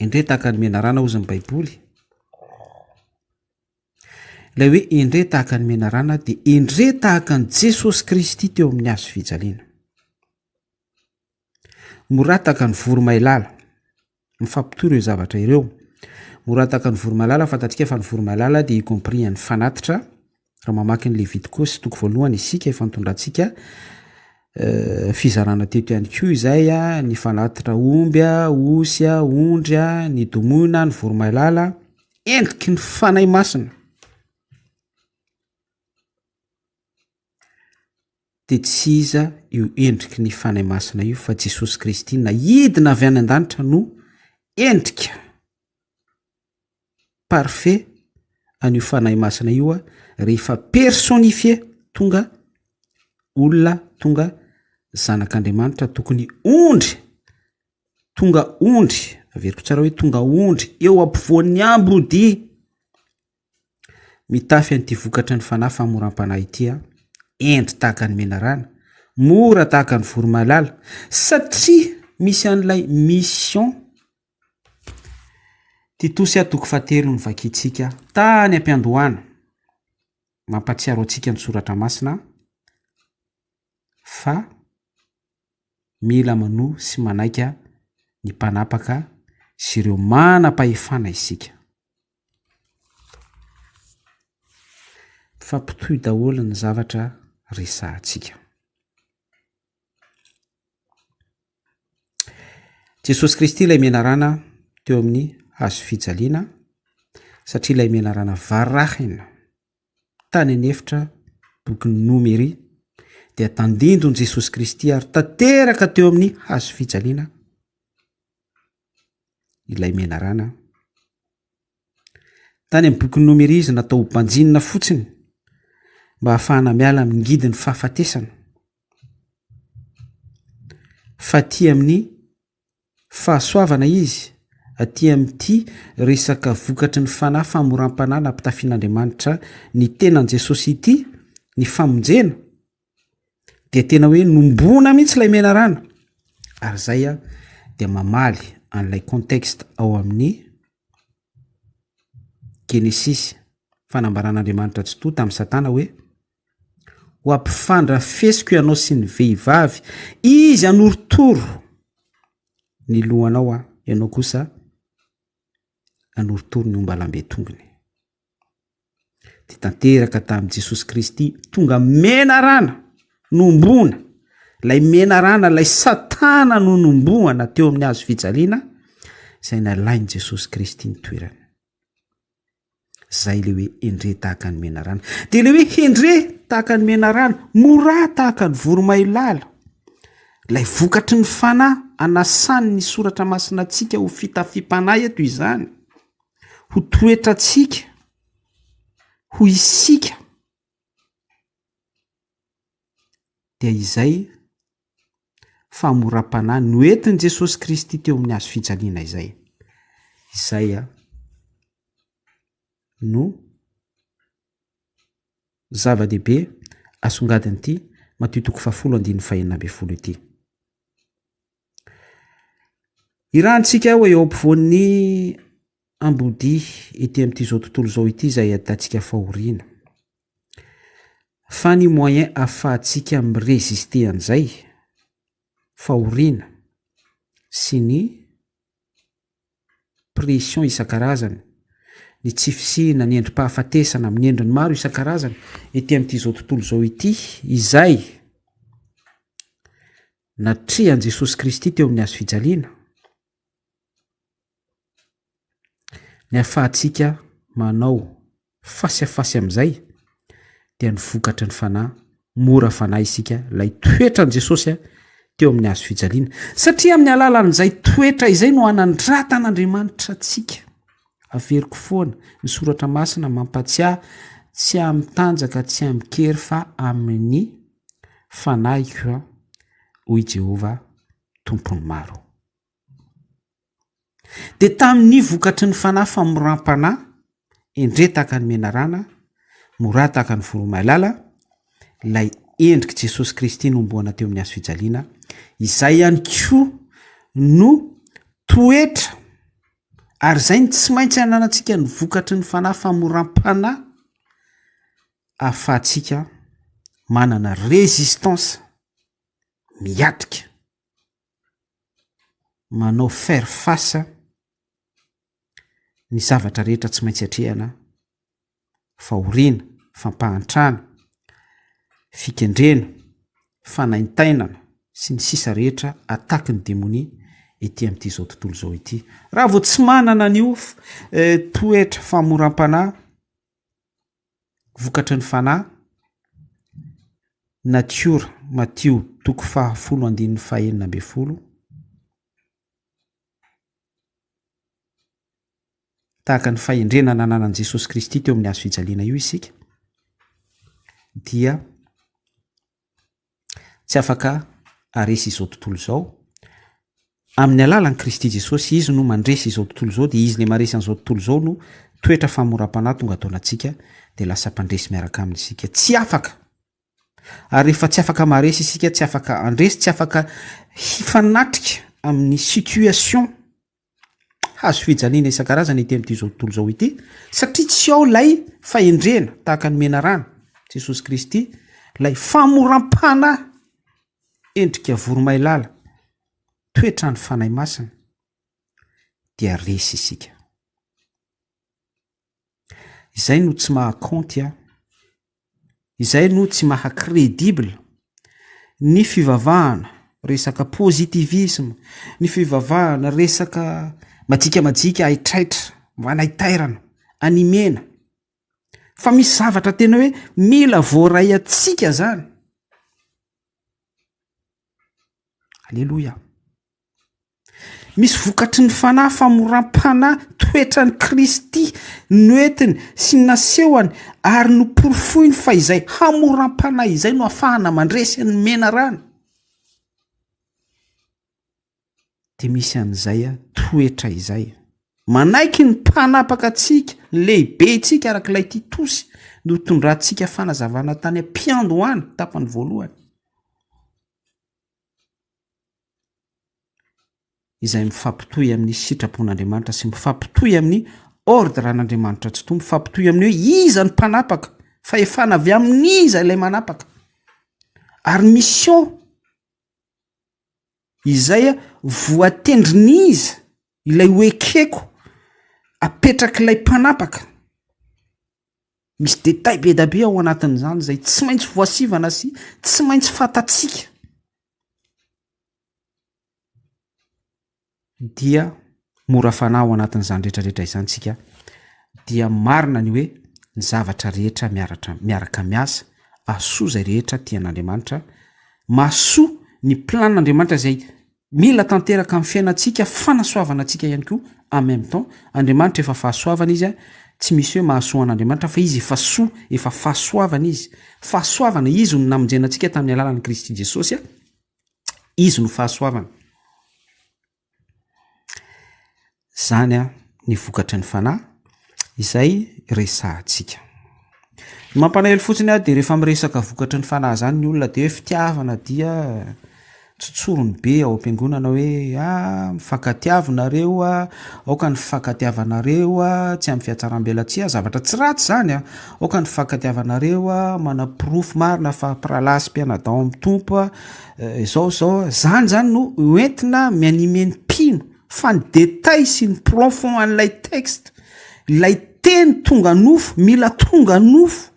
endrey tahaka ny menarana hozy ny baiboly. Ilay hoe endrey tahaka ny menarana dia endrey tahaka an'i Jesosy Kristy teo amin'ny hazo fijaliana. Morataka ny voromailala. Mifampitohy ireo zavatra ireo. Morataka ny voromailala, fantatsika fa ny voromailala dia y compris an'ny fanatitra. Raha mamaky ny Levitikosy toko voalohany isika, efa nitondrantsika fizarana teto ihany koa izay, ny fanatitra omby, osy, ondry, ny domoina, ny voromailala, endriky ny Fanahy Masina. Dia tsy iza io endriky ny Fanahy Masina io fa Jesosy Kristy naidina avy any an-danitra no endrika parfait an'io Fanahy Masina io rehefa personnifié tonga olona tonga zanak'Andriamanitra tokony ondry tonga ondry averiko tsara hoe tonga ondry eo ampovoan'ny ambodia Mitafy an'ity vokatry ny fanahy famoram-panahy ity aho, hendry tahaka ny menarana, mora tahaka ny voromailala, satria misy an'ilay mission. Titosy aho toko fahatelo no vakintsika tany am-piandohana, mampahatsiaro antsika ny soratra masina fa mila manoa sy manaika ny mpanapaka sy ireo manam-pahefana isika. Mifampitohy daholo ny zavatra resahantsika. Jesosy Kristy ilay menarana teo amin'ny hazo fijaliana satria ilay menarana varahina tany an'efitra bokin'ny Nomery dia tandindon'i Jesosy Kristy ary tanteraka teo amin'ny hazo fijaliana ilay menarana. Tany amin'ny bokin'ny Nomery izy natao ho banjinina fotsiny mba hahafahana miala amin'ny ngidin'ny fahafatesana. Fa aty amin'ny fahasoavana izy, aty amin'ity resaka vokatry ny fanahy famoram-panahy nampitafian'Andriamanitra ny tenan'i Jesosy ity, ny famonjena, dia tena hoe nomboana mihitsy ilay menarana ary zay a dia mamaly an'ilay contexte ao amin'ny Genesisy fanambaran'Andriamanitra tsitoha tamin'i Satana hoe ho ampifandrafesiko ianao sy ny vehivavy izy hanorotoro ny lohanao a ianao kosa hanorotoro ny ombalambe tongony dia tanteraka tamin'i Jesosy Kristy tonga menarana nomboana ilay menarana ilay satana no nomboana teo amin'ny hazo fijaliana izay nalain'i Jesosy Kristy ny toerany zay le hoe hendre tahaka ny menarana dia le hoe hendre tahaka ny menarana mora tahaka ny voromailala ilay vokatry ny fanahy anasany ny soratra masina antsika ho fitafiam-panahy eto izany ho toetrantsika, ho isika, dia izay famoram-panahy noentin'i Jesosy Kristy teo amin'ny hazo fijaliana izay. Izay no zava-dehibe asongadin'ity Matio toko fahafolo andininy fahenina ambin'ny folo ity. Irahantsika ho eo ampovoan'ny ambodia ety amin'ity izao tontolo izao ity izay ahitantsika fahoriana. Fa ny moyen ahafahantsika mi-résister an'izay fahoriana sy ny pression isan-karazany, ny tsy fisiana, ny endri-pahafatesana amin'ny endriny maro isan-karazany ety amin'ity izao tontolo izao ity izay natrehan'i Jesosy Kristy teo amin'ny hazo fijaliana, ny ahafahantsika manao face à face amin'izay dia ny vokatry ny fanahy, mora fanahy isika, ilay toetran'i Jesosy teo amin'ny hazo fijaliana, satria amin'ny alalan'izay toetra izay no anandratan'Andriamanitra antsika. Averiko foana, ny soratra masina mampatsiahy tsy amin'ny tanjaka, tsy amin-kery fa amin'ny Fanahiko aho, hoy Jehovah Tompon'ny maro. Dia tamin'ny vokatry ny fanahy famoram-panahy, endre tahaka ny menarana, mora tahaka ny voromailala, ilay endrik'i Jesosy Kristy nohomboana teo amin'ny hazo fijaliana, izay ihany koa no toetra ary izay no tsy maintsy ananantsika ny vokatry ny fanahy famoram-panahy ahafahantsika manana résistance miatrika. manao faire face ny zavatra rehetra tsy maintsy atrehana, fahoriana, fampahantrana, fikendrena, fanaintainana, sy ny sisa rehetra attaque ny demonia ety amin'ity izao tontolo izao ity. Raha vao tsy manana an'io toetra famoram-panahy vokatry ny fanahy, natiora, Matio toko fahafolo andininy fahenina ambin'ny folo, tahaka ny fahendrena nananan'i Jesosy Kristy teo amin'ny hazo fijaliana io isika dia tsy afaka haresy izao tontolo izao amin'ny alalan'i Kristy Jesosy. Izy no mandresy izao tontolo izao, dia izy le maresy an'izao tontolo izao no toetra famoram-panahy tonga atao antsika, dia lasa mpandresy miaraka aminy isika. Tsy afaka. Ary rehefa tsy afaka maharesy isika, tsy afaka handresy, tsy afaka hifanatrika amin'ny situation hazo fijaliana isan-karazany ety amin'ity izao tontolo izao ity, satria tsy ao ilay fahendrena tahaka ny menarana, Jesosy Kristy, ilay famoram-panahy endrika voromailala, toetran'ny Fanahy Masina, dia resy isika. Izay no tsy maha-kaonty ahy. Izay no tsy maha credible ny fivavahana resaka positivisme, ny fivavahana resaka majikamajika haitraitra, manaitairana, animena. Fa misy zavatra tena hoe mila voaray antsika zany. Aleloia. Misy vokatry ny fanahy famoram-panahy toetran'i Kristy noentiny sy nasehony ary noporofoiny fa izay hamoram-panahy izay no afahana mandresy ny menarana. Dia misy an'izay toetra izay. Manaiky ny mpanapaka antsika, ny lehibentsika araka ilay Titosy notondrantsika fanazavana tany am-piandohana, tapany voalohany. izay mifampitohy amin'ny sitrapon'Andriamanitra sy mifampitohy amin'ny ordre an'Andriamanitra Tsitoha, mifampitohy amin'ny hoe iza ny mpanapaka, fahefana avy amin'iza ilay manapaka, ary mission izay voatendrin'iza ilay ho ekeko apetrak'ilay mpanapaka. Misy détail be da be ao anatin'izany izay tsy maintsy voasivana sy tsy maintsy fantatsika. Dia mora fanahy ao anatin'izany rehetrarehetra izany tsika, dia marina ny hoe ny zavatra rehetra miaratra miaraka miasa ahasoa izay rehetra tian'Andriamanitra, mahasoa ny planin'Andriamanitra izay Mila tanteraka amin'ny fiainantsika fanasoavana antsika ihany koa en même temps. Andriamanitra efa fahasoavana izy, tsy misy hoe mahasoa an'Andriamanitra fa izy efa soa, efa fahasoavana izy. Fahasoavana, izy no namonjena antsika tamin'ny alalan'i Kristy Jesosy, izy no fahasoavana. Zany ny vokatry ny fanahy izay resahantsika. Ny mampalahelo fotsiny aho dia rehefa miresaka vokatry ny fanahy zany ny olona dia hoe fitiavana dia tsotsorony be ao am-piangonana hoe ah mifankatiavo nareo ah, aoka ny fifankatiavanareo ah, tsy amin'ny fihatsaram-belatsihy ah, zavatra tsy ratsy zany ah, aoka ny fifankatiavanareo ah, manaporofo marina fa mpirahalahy sy mpianadahy ao amin'ny Tompo ah, izao izao, zany zany no hoentina mi-animer ny mpino fa ny détail sy ny profond an'ilay texte, ilay teny tonga nofo, mila tonga nofo.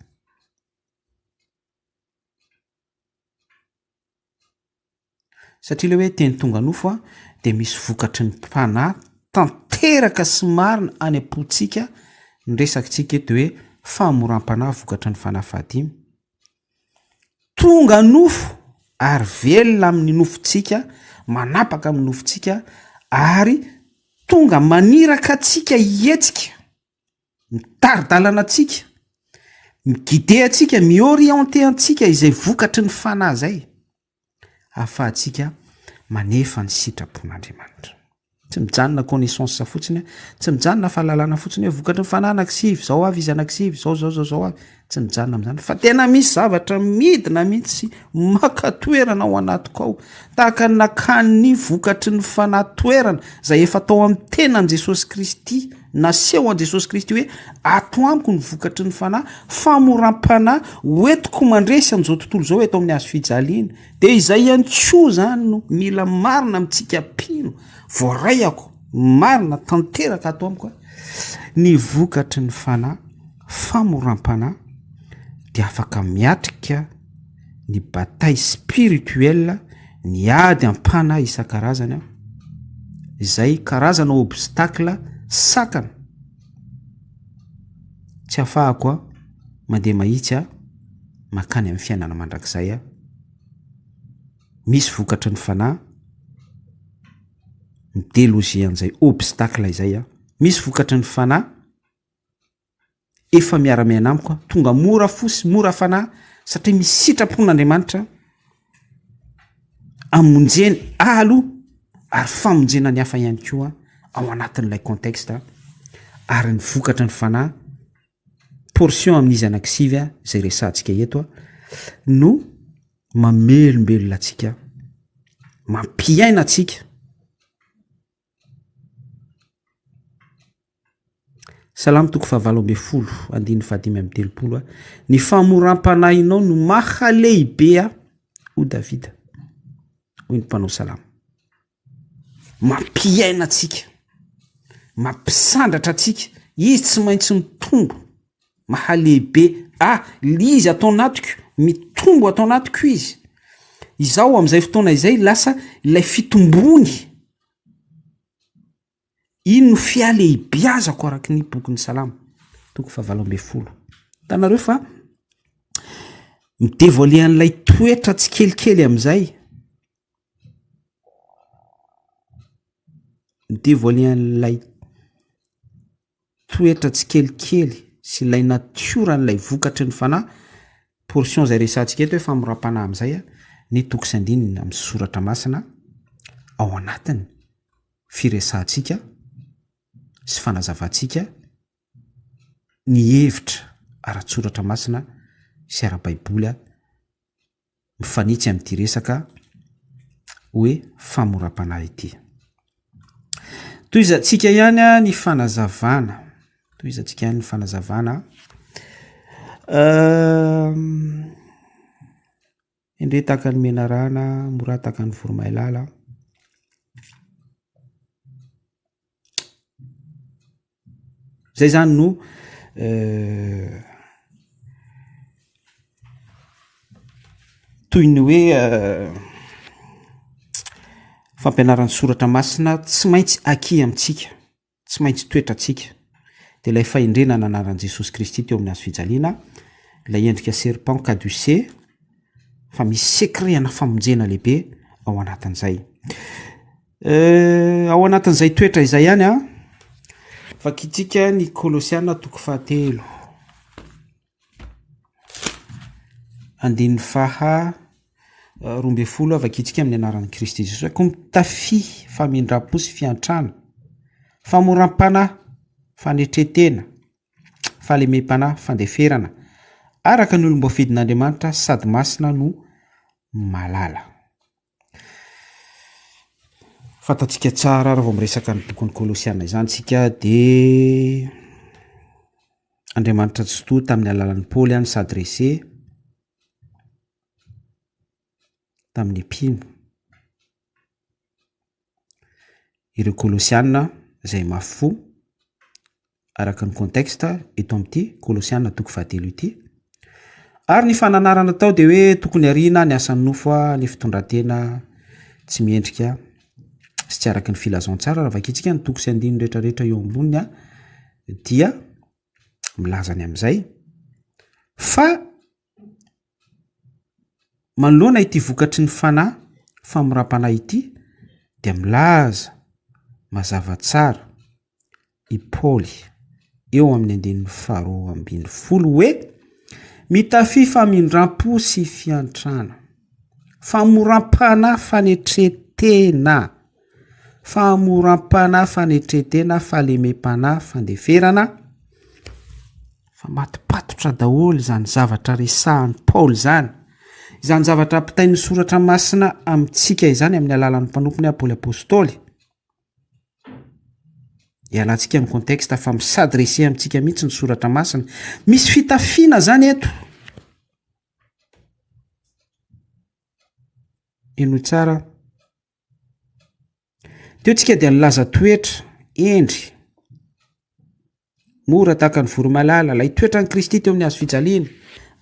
Satria ilay hoe teny tonga nofo a, dia misy vokatry ny fanahy tanteraka sy marina any am-pontsika, ny resakitsika eto hoe fahamoram-panahy vokatry ny fanahy fahadimy. Tonga nofo ary velona amin'ny nofontsika, manapaka amin'ny nofontsika ary tonga maniraka antsika hihetsika, mitari-dalana antsika, mi-guider antsika, mi-orienter antsika izay vokatry ny fanahy izay. ahafahantsika manefa ny sitrapon'Andriamanitra. Tsy mijanona connaissance fotsiny, tsy mijanona fahalalana fotsiny hoe vokatry ny fanahy anankisivy, zao avy izy anankisivy, zao zao zao zao avy. Tsy mijanona amin'izany fa tena misy zavatra midina mihitsy maka toerana ao anatiko ao, tahaka ny nakan'ny vokatry ny fanahy toerana izay efa tao amin'ny tenan'i Jesosy Kristy, naseho an'i Jesosy Kristy hoe ato amiko ny vokatry ny fanahy, famoram-panahy hoentiko mandresy an'izao tontolo izao eto amin'ny hazo fijaliana. Dia izay ihany koa izany no mila marina amintsika mpino, voaraiako marina tanteraka ato amiko ny vokatry ny fanahy. Famoram-panahy dia afaka miatrika ny bataille spirituelle, ny ady am-panahy isan-karazany aho, izay karazana obstacle sakana tsy ahafahako aho mandeha mahitsy aho mankany amin'ny fiainana mandrakizay aho. Misy vokatry ny fanahy mi-deloger an'izay obstacle izay aho. Misy vokatry ny fanahy efa miara-miaina amiko aho, tonga mora fo sy mora fanahy satria misy sitrapon'Andriamanitra amonjeny ahy aloha ary famonjena ny hafa ihany koa ao anatin'ilay contexte ary ny vokatra ny fanahy portion amin'izy anankisivy izay resahantsika eto no mamelombelona antsika, mampiaina antsika. Salamo toko fahavalo ambin'ny folo, andininy fahadimy amby telopolo a. Ny famoram-panahinao no mahalehibe ahy, hoy Davida, hoy ny mpanao salamo. Mampiaina antsika, mampisandratra antsika, izy tsy maintsy mitombo, mahalehibe ahy, le izy ato anatiko, mitombo ato anatiko izy. Izaho amin'izay fotoana izay lasa ilay fitombony. Iny no fihalehibiazako araky ny bokin'ny Salamo, toko fahavalo ambin'ny folo. Hitanareo fa mi-devoiler an'ilay toetra tsikelikely amin'izay, mi-devoiler an'ilay toetra tsikelikely sy ilay natioran'ilay vokatry ny fanahy, portion izay resahantsika eto hoe famoram-panahy amin'izay ny toko sy andininy amin'ny soratra masina ao anatiny firesahantsika sy fanazavantsika ny hevitra ara-tsoratra masina sy ara-baiboly mifanitsy amin'ity resaka hoe famoram-panahy ity. Tohizantsika ihany ny fanazavana, tohizantsika ihany ny fanazavana. Endrey tahaka ny menarana, mora tahaka ny voromailala. Zay zany no toy ny hoe fampianaran'ny soratra masina tsy maintsy akia amintsika, tsy maintsy toetrantsika, de ilay fahendrena nanaran'i Jesosy Kristy teo amin'ny hazo fijaliana, ilay endrika serpent caducée, fa misy secret ana famonjena lehibe ao anatin'izay. Ao anatin'izay toetra izay ihany an, vakintsika ny Kolosiana toko fahatelo, andininy faha 12, vakintsika amin'ny anaran'i Kristy Jesosy hoe, koa mitafia famindram-po sy fiantrana, famoram-panahy, fanetren-tena, fahalemem-panahy, fandeferana, araka ny olom-boafidin'Andriamanitra sady masina no malala. Fantatsika tsara raha vao miresaka ny bokin'ny Kolosiana izany isika dia Andriamanitra Tsitoha tamin'ny alalan'i Paoly no s'adresser tamin'ny mpino. Ireo Kolosiana izay mafy fo araka ny contexte eto amin'ity Kolosiana toko fahatelo ity. Ary ny fananarana tao dia hoe tokony hariana ny asan'ny nofo, ny fitondran-tena tsy miendrika sy tsy araka ny filazantsara. Raha vakintsika ny toko sy andininy rehetrarehetra eo amboniny dia milaza ny amin'izay fa manoloana ity vokatry ny fanahy famoram-panahy ity dia milaza mazava tsara i Paoly eo amin'ny andininy faharoa ambin'ny folo hoe, Mitafia famindram-po sy fiantrana, famoram-panahy fanetren-tena, famoram-panahy fanetren-tena, fahalemem-panahy fandeferana, fa matipatotra. Mifamatotra daholo izany zavatra resahan'i Paoly izany. Izany zavatra ampitain'ny soratra masina amintsika izany amin'ny alalan'ny mpanompony Paoly Apostoly. Ialantsika ny contexte fa mi-s'adresser amintsika mihitsy ny soratra masina. Misy fitafiana izany eto. Henoy tsara. Teo tsika dia nilaza toetra, hendry, mora tahaka ny voromailala, ilay toetran'i Kristy teo amin'ny hazo fijaliana,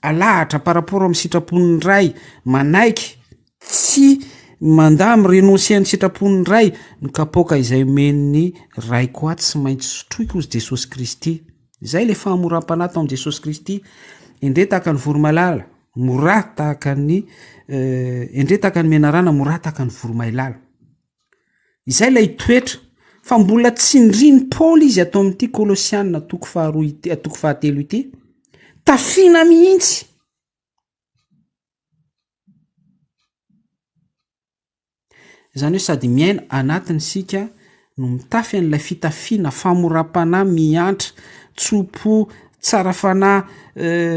alahatra par rapport amin'ny sitrapon'ny Ray, manaiky, tsy mandà mi-renoncer ny sitrapon'ny Ray, ny kapoaka izay omen'ny Raiko ahy tsy maintsy sotroiko hozy Jesosy Kristy. Izay ilay fahamoram-panahy tao amin'i Jesosy Kristy, endrey tahaka ny voromailala, mora tahaka ny endrey tahaka ny menarana, mora tahaka ny voromailala. Izay ilay toetra fa mbola tsindrin'i Paoly izy ato amin'ity Kolosiana toko faharoa ity, toko fahatelo ity. Tafiana mihitsy. Izany hoe sady miaina anatiny isika no mitafy an'ilay fitafiana famoram-panahy miantra, tso-po, tsara fanahy,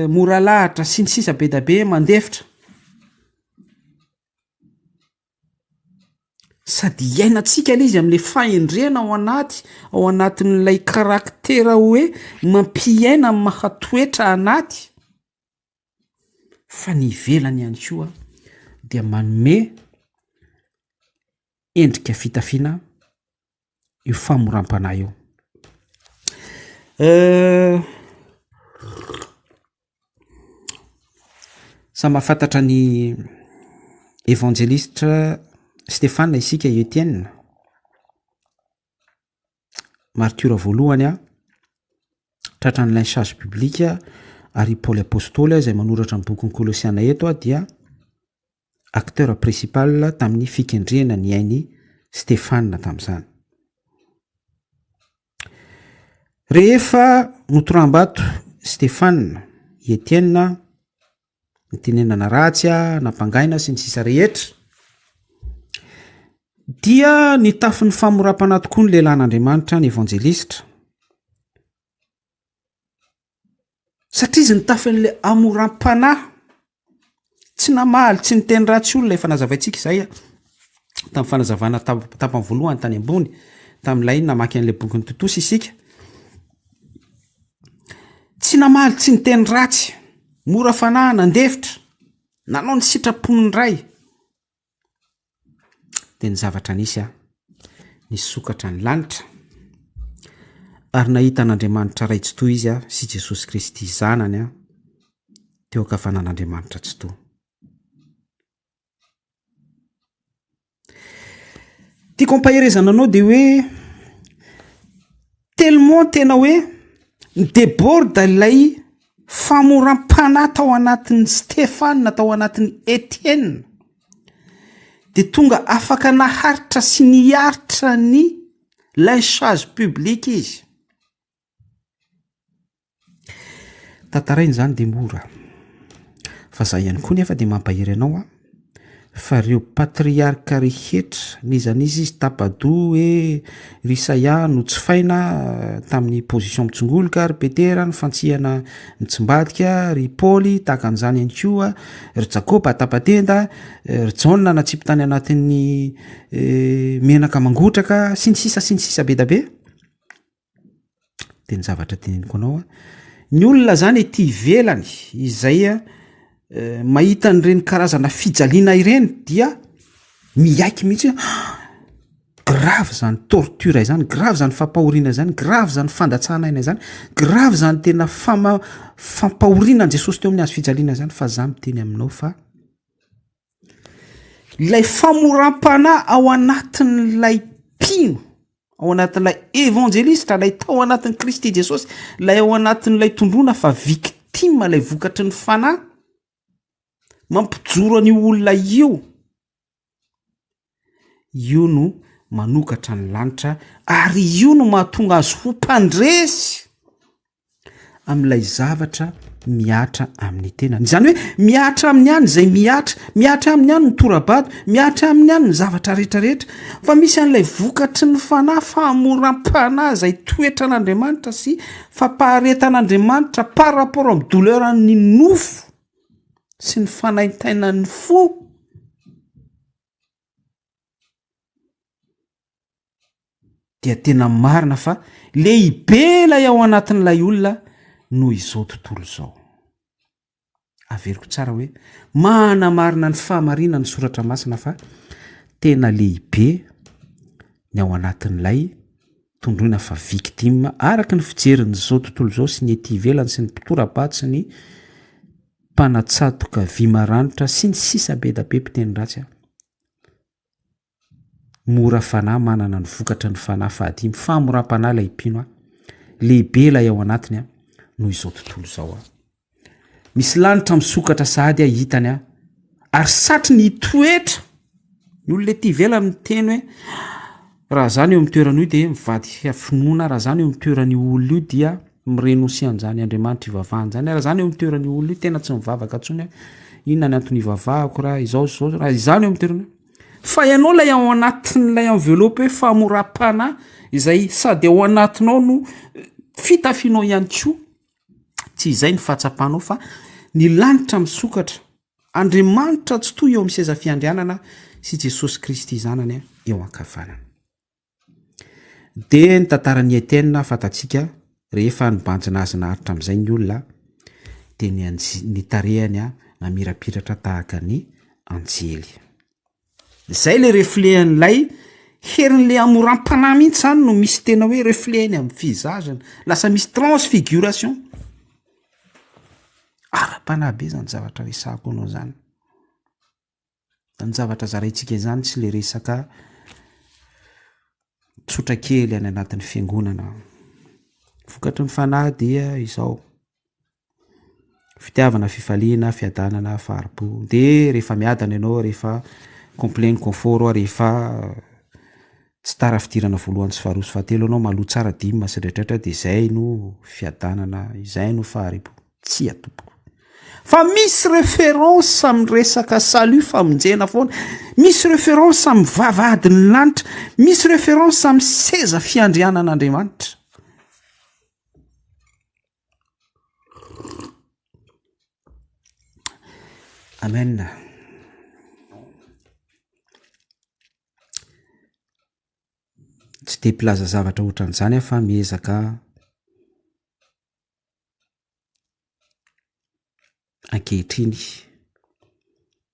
mora lahatra sy ny sisa be da be, mandefitra. Sady iainantsika ilay izy amin'ilay fahendrena ao anaty, ao anatin'ilay karaktera hoe mampiaina ny maha toetra anaty, fa ny ivelany ihany koa dia manome endrika fitafiana io famoram-panahy io. Samy mahafantatra ny evanjelistra Stefana isika i Etienne, martiora voalohany a, tratran'ny lynchage public ary i Paoly Apostoly izay manoratra ny bokin'ny Kolosiana eto a dia acteur principal tamin'ny fikendrena ny ain'i Stefana tamin'izany. Rehefa notoraham-bato Stefana, i Etienne, nitenenana ratsy, nampangaina sy ny sisa rehetra, dia nitafy ny famoram-panahy tokoa ny lehilahin'Andriamanitra, ny evanjelistra. Satria izy nitafy an'ilay hamoram-panahy, tsy namaly, tsy niteny ratsy olona, efa nazavaintsika izay tamin'ny fanazavana tapany voalohany tany ambony, tamin'ilay namaky an'ilay bokin'i Titosy isika. Tsy namaly, tsy niteny ratsy, mora fanahy, nandefitra, nanao ny sitrapon'ny Ray. Dia ny zavatra nisy aho, nisokatra ny lanitra ary nahita an'Andriamanitra Ray Tsitoha izy aho sy Jesosy Kristy Zanany aho teo ankavanan'Andriamanitra Tsitoha. Tiako ampaherezana anao dia hoe tellement tena hoe mi-deborde ilay famoram-panahy tao anatin'i Stefana, tao anatin'i Etienne, dia tonga afaka naharitra sy niaritra ny lynchage public izy. Tantaraina izany dia mora, fa za ihany koa nefa dia mampahery anao aho fa ireo patriarka rehetra n'iza n'iza izy tapa-doha hoe ry Isaia notsifaina tamin'ny position mitsingoloka, ry Petera nifantsihana mitsimbadika, ry Paoly tahaka an'izany ihany koa, ry Jakoba tapa-tenda, ry Jaona natsipy tany anatin'ny menaka mangotraka sy ny sisa sy ny sisa be da be. De ny zavatra teneniko anao a, ny olona zany ety ivelany izay a mahita an'ireny karazana fijaliana ireny dia miaiky mihitsy hoe ah, grave zany torture izany, grave zany fampahoriana zany, grave zany fandatsahana aina zany, grave zany tena fama- fampahoriana an'i Jesosy teo amin'ny hazo fijaliana zany, fa za miteny aminao fa Ilay famoram-panahy ao anatin'ilay mpino, ao anatin'ilay evanjelista, ilay tao anatin'i Kristy Jesosy, ilay ao anatin'ilay tondroina fa victime ilay vokatry ny fanahy, mampijoro an'io olona io. Io no manokatra ny lanitra ary io no mahatonga azy ho mpandresy amin'ilay zavatra. mihatra amin'ny tenany. Izany hoe mihatra aminy ihany izay mihatra, mihatra aminy ihany ny tora-bato, mihatra aminy ihany ny zavatra rehetra rehetra, fa misy an'ilay vokatry ny fanahy, fahamoram-panahy izay toetran'Andriamanitra sy fampaharetan'Andriamanitra par rapport amin'ny douleur an'ny nofo sy ny fanaintainan'ny fo. Dia tena marina fa lehibe ilay ao anatin'ilay olona noho izao tontolo izao. Averiko tsara hoe manamarina ny fahamarinan'ny soratra masina fa tena lehibe ny ao anatin'ilay tondroina fa victime araka ny fijerin'izao tontolo izao sy ny ety ivelany sy ny mpitora-bato sy ny mpanatsatoka vy maranitra sy ny sisa be da be mpiteny ratsy aho. Mora fanahy manana ny vokatra ny fanahy fahadimy fahamoram-panahy ilay mpino ahy lehibe ilay ao anatiny aho noho izao tontolo izao aho misy lanitra misokatra sahady aho hitany aho ary satry ny hitoetra ny olona ety ivelany miteny hoe raha zany eo amin'ny toerana io dia mivadika finoana raha zany eo amin'ny toeran'io olona io dia mirenonse an'izany Andriamanitra ivavahana izany raha zany eo amin'ny toeran'io olona io tena tsy mivavaka intsony aho inona ny antony ivavahako raha izao sy izao raha izany eo amin'ny toerana Fa ianao ilay ao anatin'ilay enveloppe hoe fahamoram-panahy izay sady ao anatinao no fitafianao ihany koa. Tsy izay ny fahatsapanao fa ny lanitra misokatra. Andriamanitra tsy toy eo amin'ny seza fiandrianana sy Jesosy Kristy Zanany eo ankavanana. Dia ny tantaran'i Etienne fantatsika rehefa nibanjina azy naharitra amin'izay ny olona dia ny anj- ny tarehiny namirapiratra tahaka ny anjely. Izay le reflet-n'ilay herin'le hamoram-panahy mihitsy zany no misy tena hoe reflet-ny amin'ny visage-ny, lasa misy transfiguration. Ara-panahy be zany zavatra resahako anao zany. Ny zavatra zaraintsika izany tsy le resaka tsotra kely any anatin'ny fiangonana. Vokatry ny fanahy dia izao, fitiavana, fifaliana, fiadanana, fahari-po. De rehefa miadana ianao, rehefa complet ny confort, rehefa tsy tara fidirana voalohany sy faharoa sy fahatelo ianao, maloa tsara dime sy retraretra de zay no fiadanana, izay no fahari-po. Tsia tompoko. Fa misy référence amin'ny resaka salut famonjena foana, misy référence amin'ny vavahadin'ny lanitra, misy référence amin'ny seza fiandrianan'Andriamanitra. Amen. Tsy dia mpilaza zavatra ohatran'izany aho fa miezaka Ankehitriny,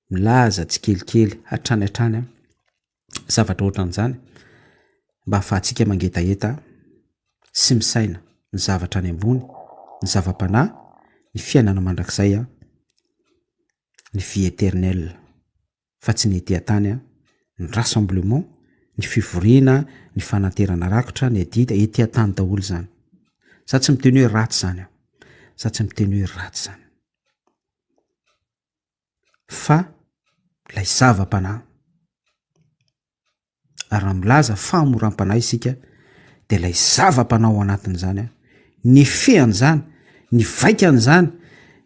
milaza tsikelikely hatrany hatrany zavatra ohatran'izany mba ahafahantsika mangetaheta sy misaina ny zavatra any ambony, ny zava-panahy, ny fiainana mandrakizay, ny vie eternelle. fa tsy ny ety an-tany an, ny rassemblement, ny fivoriana, ny fananterana rakotra, ny adidy, ety an-tany daholo izany. Za tsy miteny hoe ratsy izany an, za tsy miteny hoe ratsy izany. Fa ilay zava-panahy. Ary raha milaza fahamoram-panahy isika dia ilay zava-panao ao anatin'izany an, ny fean'izany, ny vaikan'izany,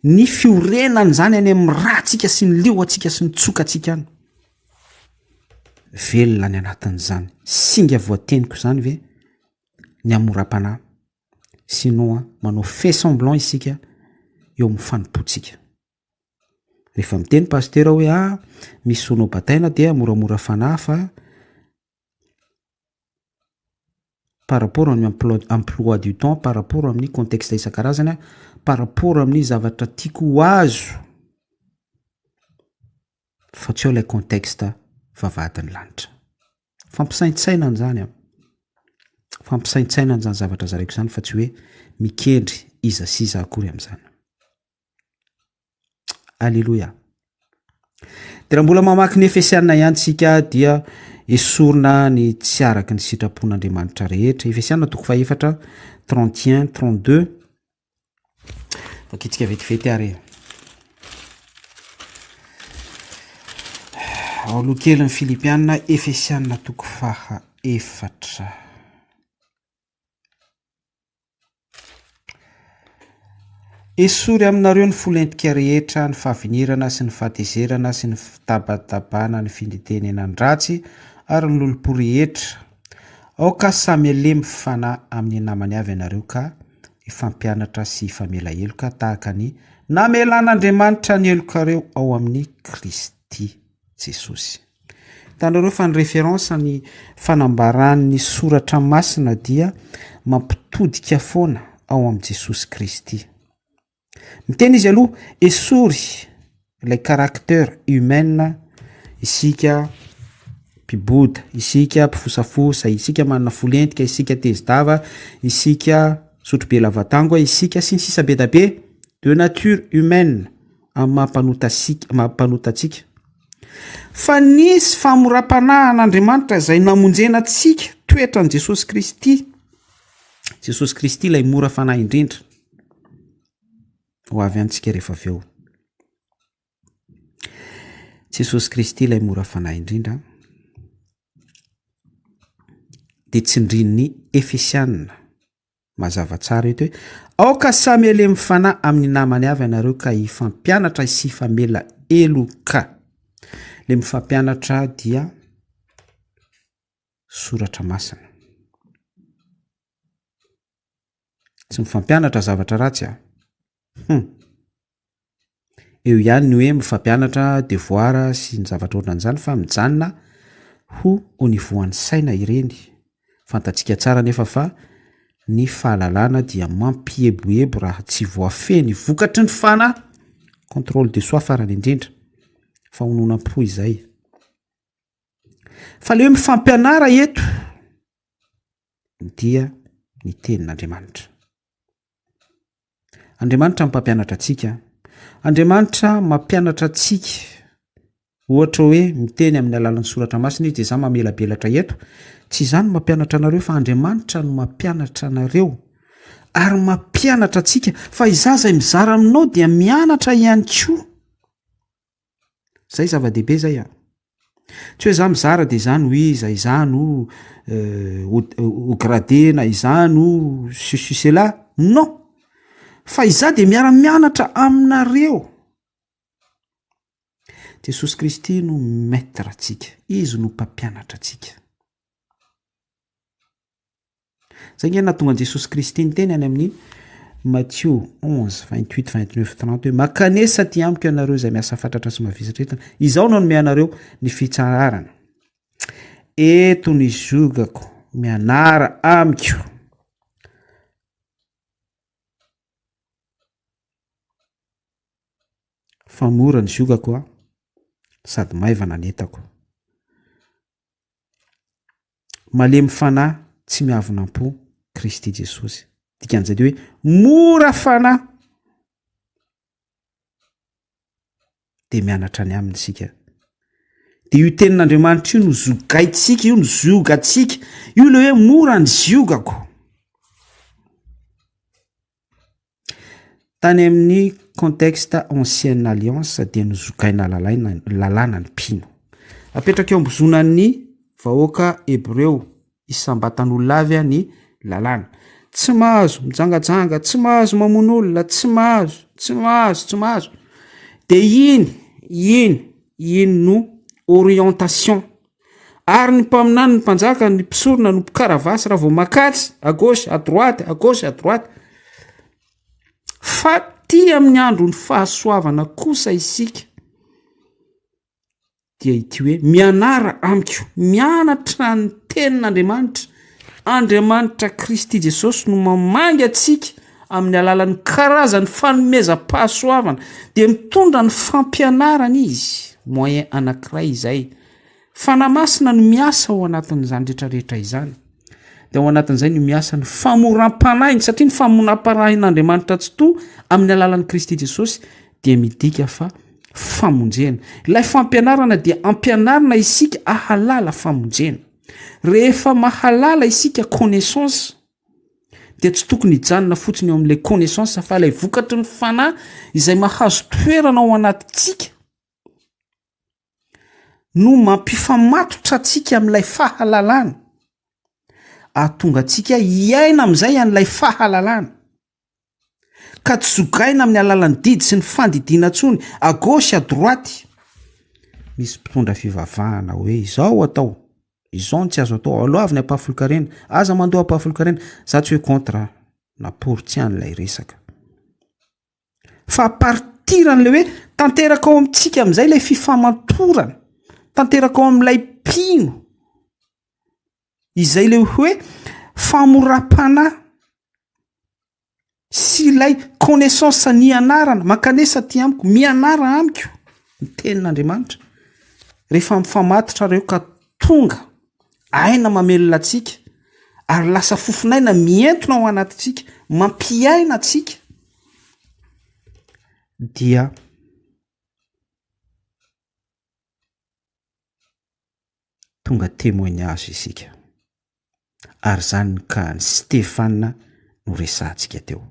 ny fiorenan'izany any amin'ny ràntsika sy ny liohantsika sy ny tsokantsika any. Velona any anatin'izany singa voateniko izany ve ny hamoram-panahy? Sinon an, manao fait semblant isika eo amin'ny fanompoantsika. Rehefa miteny pasitera hoe ah misy zonao bataina dia moramora fanahy fa par rapport amin'ny emploi emploi du temps, par rapport amin'ny contexte isan-karazany, par rapport amin'ny zavatra tiako ho azo fa tsy ao ilay contexte vavahadin'ny lanitra. Fampisaintsainana izany an, fampisaintsainana izany zavatra zaraiko izany fa tsy hoe mikendry iza sy iza akory amin'izany. Aleloia. Dia raha mbola mamaky ny Efesiana ihany tsika dia esorina ny tsy araka ny sitrapon'Andriamanitra rehetra. Efesiana toko fahefatra, 31, 32. Vakitsika vetivety ary. Ao aloha kely ny Filipiana, Efesiana toko faha efatra. Esory aminareo ny fo lentika rehetra, ny fahavinirana sy ny fahatezerana sy ny fitabatabana ny fitentenenan-dratsy ary ny lolompo rehetra. Aoka samy halemy fanahy amin'ny namany avy ianareo ka hifampianatra sy hifamela heloka tahaka ny namelan'Andriamanitra ny helokareo ao amin'i Kristy Jesosy. Hitanareo fa ny référence ny fanambaran'ny soratra masina dia mampitodika foana ao amin'i Jesosy Kristy. Miteny izy aloha, esory ilay caractère humaine isika mpiboda, isika mpifosafosa, isika manana fo lentika, isika tezi-dava, isika sotrobe lavatango, isika sy ny sisa be da be, de nature humaine amin'ny maha mpanota asika, maha mpanota antsika. Fa nisy famoram-panahin'Andriamanitra izay namonjena antsika, toetran'i Jesosy Kristy. Jesosy Kristy ilay mora fanahy indrindra. Ho avy antsika rehefa avy eo. Jesosy Kristy ilay mora fanahy indrindra dia tsindrin'ny Efesianina. Mazava tsara eto hoe aoka samy halemy fanahy amin'ny namany avy ianareo ka hifampianatra sy hifamela heloka. Le mifampianatra dia soratra masina. Tsy mifampianatra zavatra ratsy a. Hum. Eo ihany ny hoe mifampianatra devoir sy ny zavatra ohatran'izany fa mijanona ho au niveau an'ny saina ireny. Fantatsika tsara anefa fa ny fahalalana dia mampieboebo raha tsy voafehy ny vokatry ny fanahy, contrôle de soi farany indrindra, fahononam-po izay. Fa le hoe mifampianara eto dia ny tenin'Andriamanitra. Andriamanitra no mpampianatra antsika. Andriamanitra mampianatra antsika. Ohatra hoe miteny amin'ny alalan'ny soratra masina izy dia izaho mamelabelatra eto. Tsy izaho no mampianatra anareo fa Andriamanitra no mampianatra anareo. Ary mampianatra antsika fa izaho izay mizara aminao dia mianatra ihany koa. Zay zava-dehibe zay a. Tsy hoe za mizara de za no iza, iza no haut gradé na iza no ceci cela, non! Fa izaho de miara-mianatra aminareo. Jesosy Kristy no maître antsika, Izy no mpampianatra antsika. Zay nge nahatonga an'i Jesosy Kristy niteny any amin'ny Matio 11, 28, 29, 30 hoe makanesa aty amiko ianareo izay miasa fatratra sy mavesatra entana, izaho no hanome anareo ny fitsaharana. Eto ny zogako, mianara amiko. Fa mora ny ziogako a, sady maivana ny entako. Malemy fanahy tsy miavona am-po Kristy Jesosy. Dikan'izay dia hoe mora fanahy. Dia mianatra ny aminy isika. Dia io tenin'Andriamanitra io no zogaintsika, io no ziogantsika. Io ilay hoe mora ny ziogako. Tany amin'ny contexte ancienne alliance dia nozogaina lalaina lalàna ny mpino. Apetraka eo ambozonan'ny vahoaka hebreo isam-batan'olona avy ny lalàna. Tsy mahazo mijangajanga, tsy mahazo mamono olona, tsy mahazo, tsy mahazo, tsy mahazo. Dia iny, iny, iny no orientation Ary ny mpaminany, ny mpanjaka, ny mpisorona no mpikaravasy raha vao makatsy, à gauche, à droite, à gauche, à droite. Fa ty amin'ny andron'ny fahasoavana kosa isika dia ity hoe mianara amiko, mianatra ny tenin'Andriamanitra. Andriamanitra Kristy Jesosy no mamangy antsika amin'ny alalan'ny karazan'ny fanomezam-pahasoavana, dia mitondra ny fampianarana izy, moyen anankiray izay. Fanahy Masina no miasa ao anatin'izany rehetrarehetra izany. Dia ao anatin'izay no miasa ny famoram-panahiny, satria ny famoram-panahin'Andriamanitra Tsitoha amin'ny alalan'i Kristy Jesosy dia midika fa famonjena. Ilay fampianarana dia ampianarina isika ahalala famonjena. Rehefa mahalala isika connaissance dia tsy tokony hijanona fotsiny eo amin'ilay connaissance fa ilay vokatry ny fanahy izay mahazo toerana ao anatintsika no mampifamatotra antsika amin'ilay fahalalana, ahatonga antsika hiaina amin'izay an'ilay fahalalana. Ka tsy zogaina amin'ny alalan'ny didy sy ny fandidiana intsony, à gauche, à droite. Misy mpitondra fivavahana hoe izao atao, izao no tsy azo atao, aloavy ny ampahafolon-karena, aza mandoa ampahafolon-karena. Za tsy hoe contre na pour, tsy any ilay resaka. Fa à partir an'ilay hoe tanteraka ao amintsika amin'izay ilay fifamantorana, tanteraka ao amin'ilay mpino, izay ilay hoe famoram-panahy sy ilay connaissance nianarana, mankanesa aty amiko, mianara amiko ny tenin'Andriamanitra. Rehefa mifamatotra ireo ka tonga aina mamelona antsika ary lasa fofon'aina mientona ao anatintsika, mampiaina antsika dia tonga témoignage isika. Ary izany no cas an'i Stefana noresahantsika teo.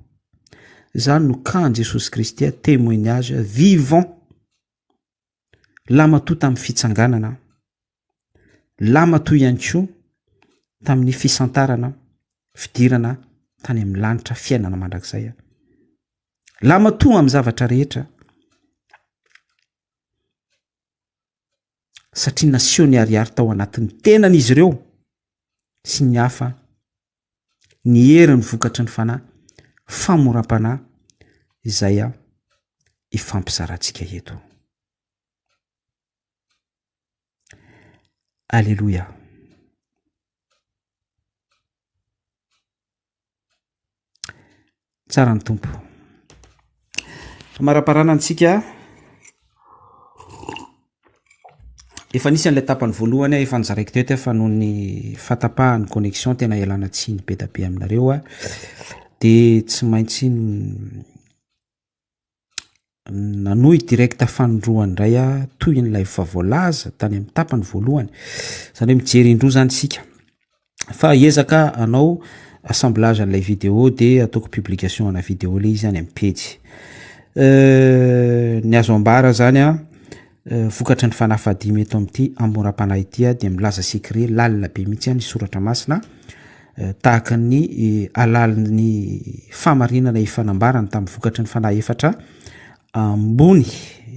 Izany no cas an'i Jesosy Kristy, témoignage vivant. Lamatoa tamin'ny fitsanganana, lamatoa ihany koa tamin'ny fisantarana fidirana tany amin'ny lanitra fiainana mandrakizay. Lamatoa amin'ny zavatra rehetra satria naseho ny ariary tao anatin'ny tenan'izy ireo sy ny hafa ny herin'ny vokatry ny fanahy, famoram-panahy izay ifampizarantsika eto. Aleloia. Tsara ny Tompo. Famaraparana antsika. Efa nisy an'ilay tapany voalohany efa nozaraiko teto fa noho ny fahatapahan'ny connexion tena ialana tsiny be dia be aminareo a. De tsy maintsy nanohy direct fanindroany indray aho tohin'ilay efa voalaza tany amin'ny tapany voalohany. Izany hoe mijery indroa izany isika. Fa hiezaka hanao assemblage an'ilay vidéo de ataoko publication ana vidéo le izy any amin'ny pejy. Ny azo ambara zany a, vokatry ny fanahy fahadimy eto amin'ity hamoram-panahy ity a dia milaza secret lalina be mihitsy ny soratra masina tahaka ny alalin'ny fahamarinana efa nambarany tamin'ny vokatry ny fanahy efatra ambony,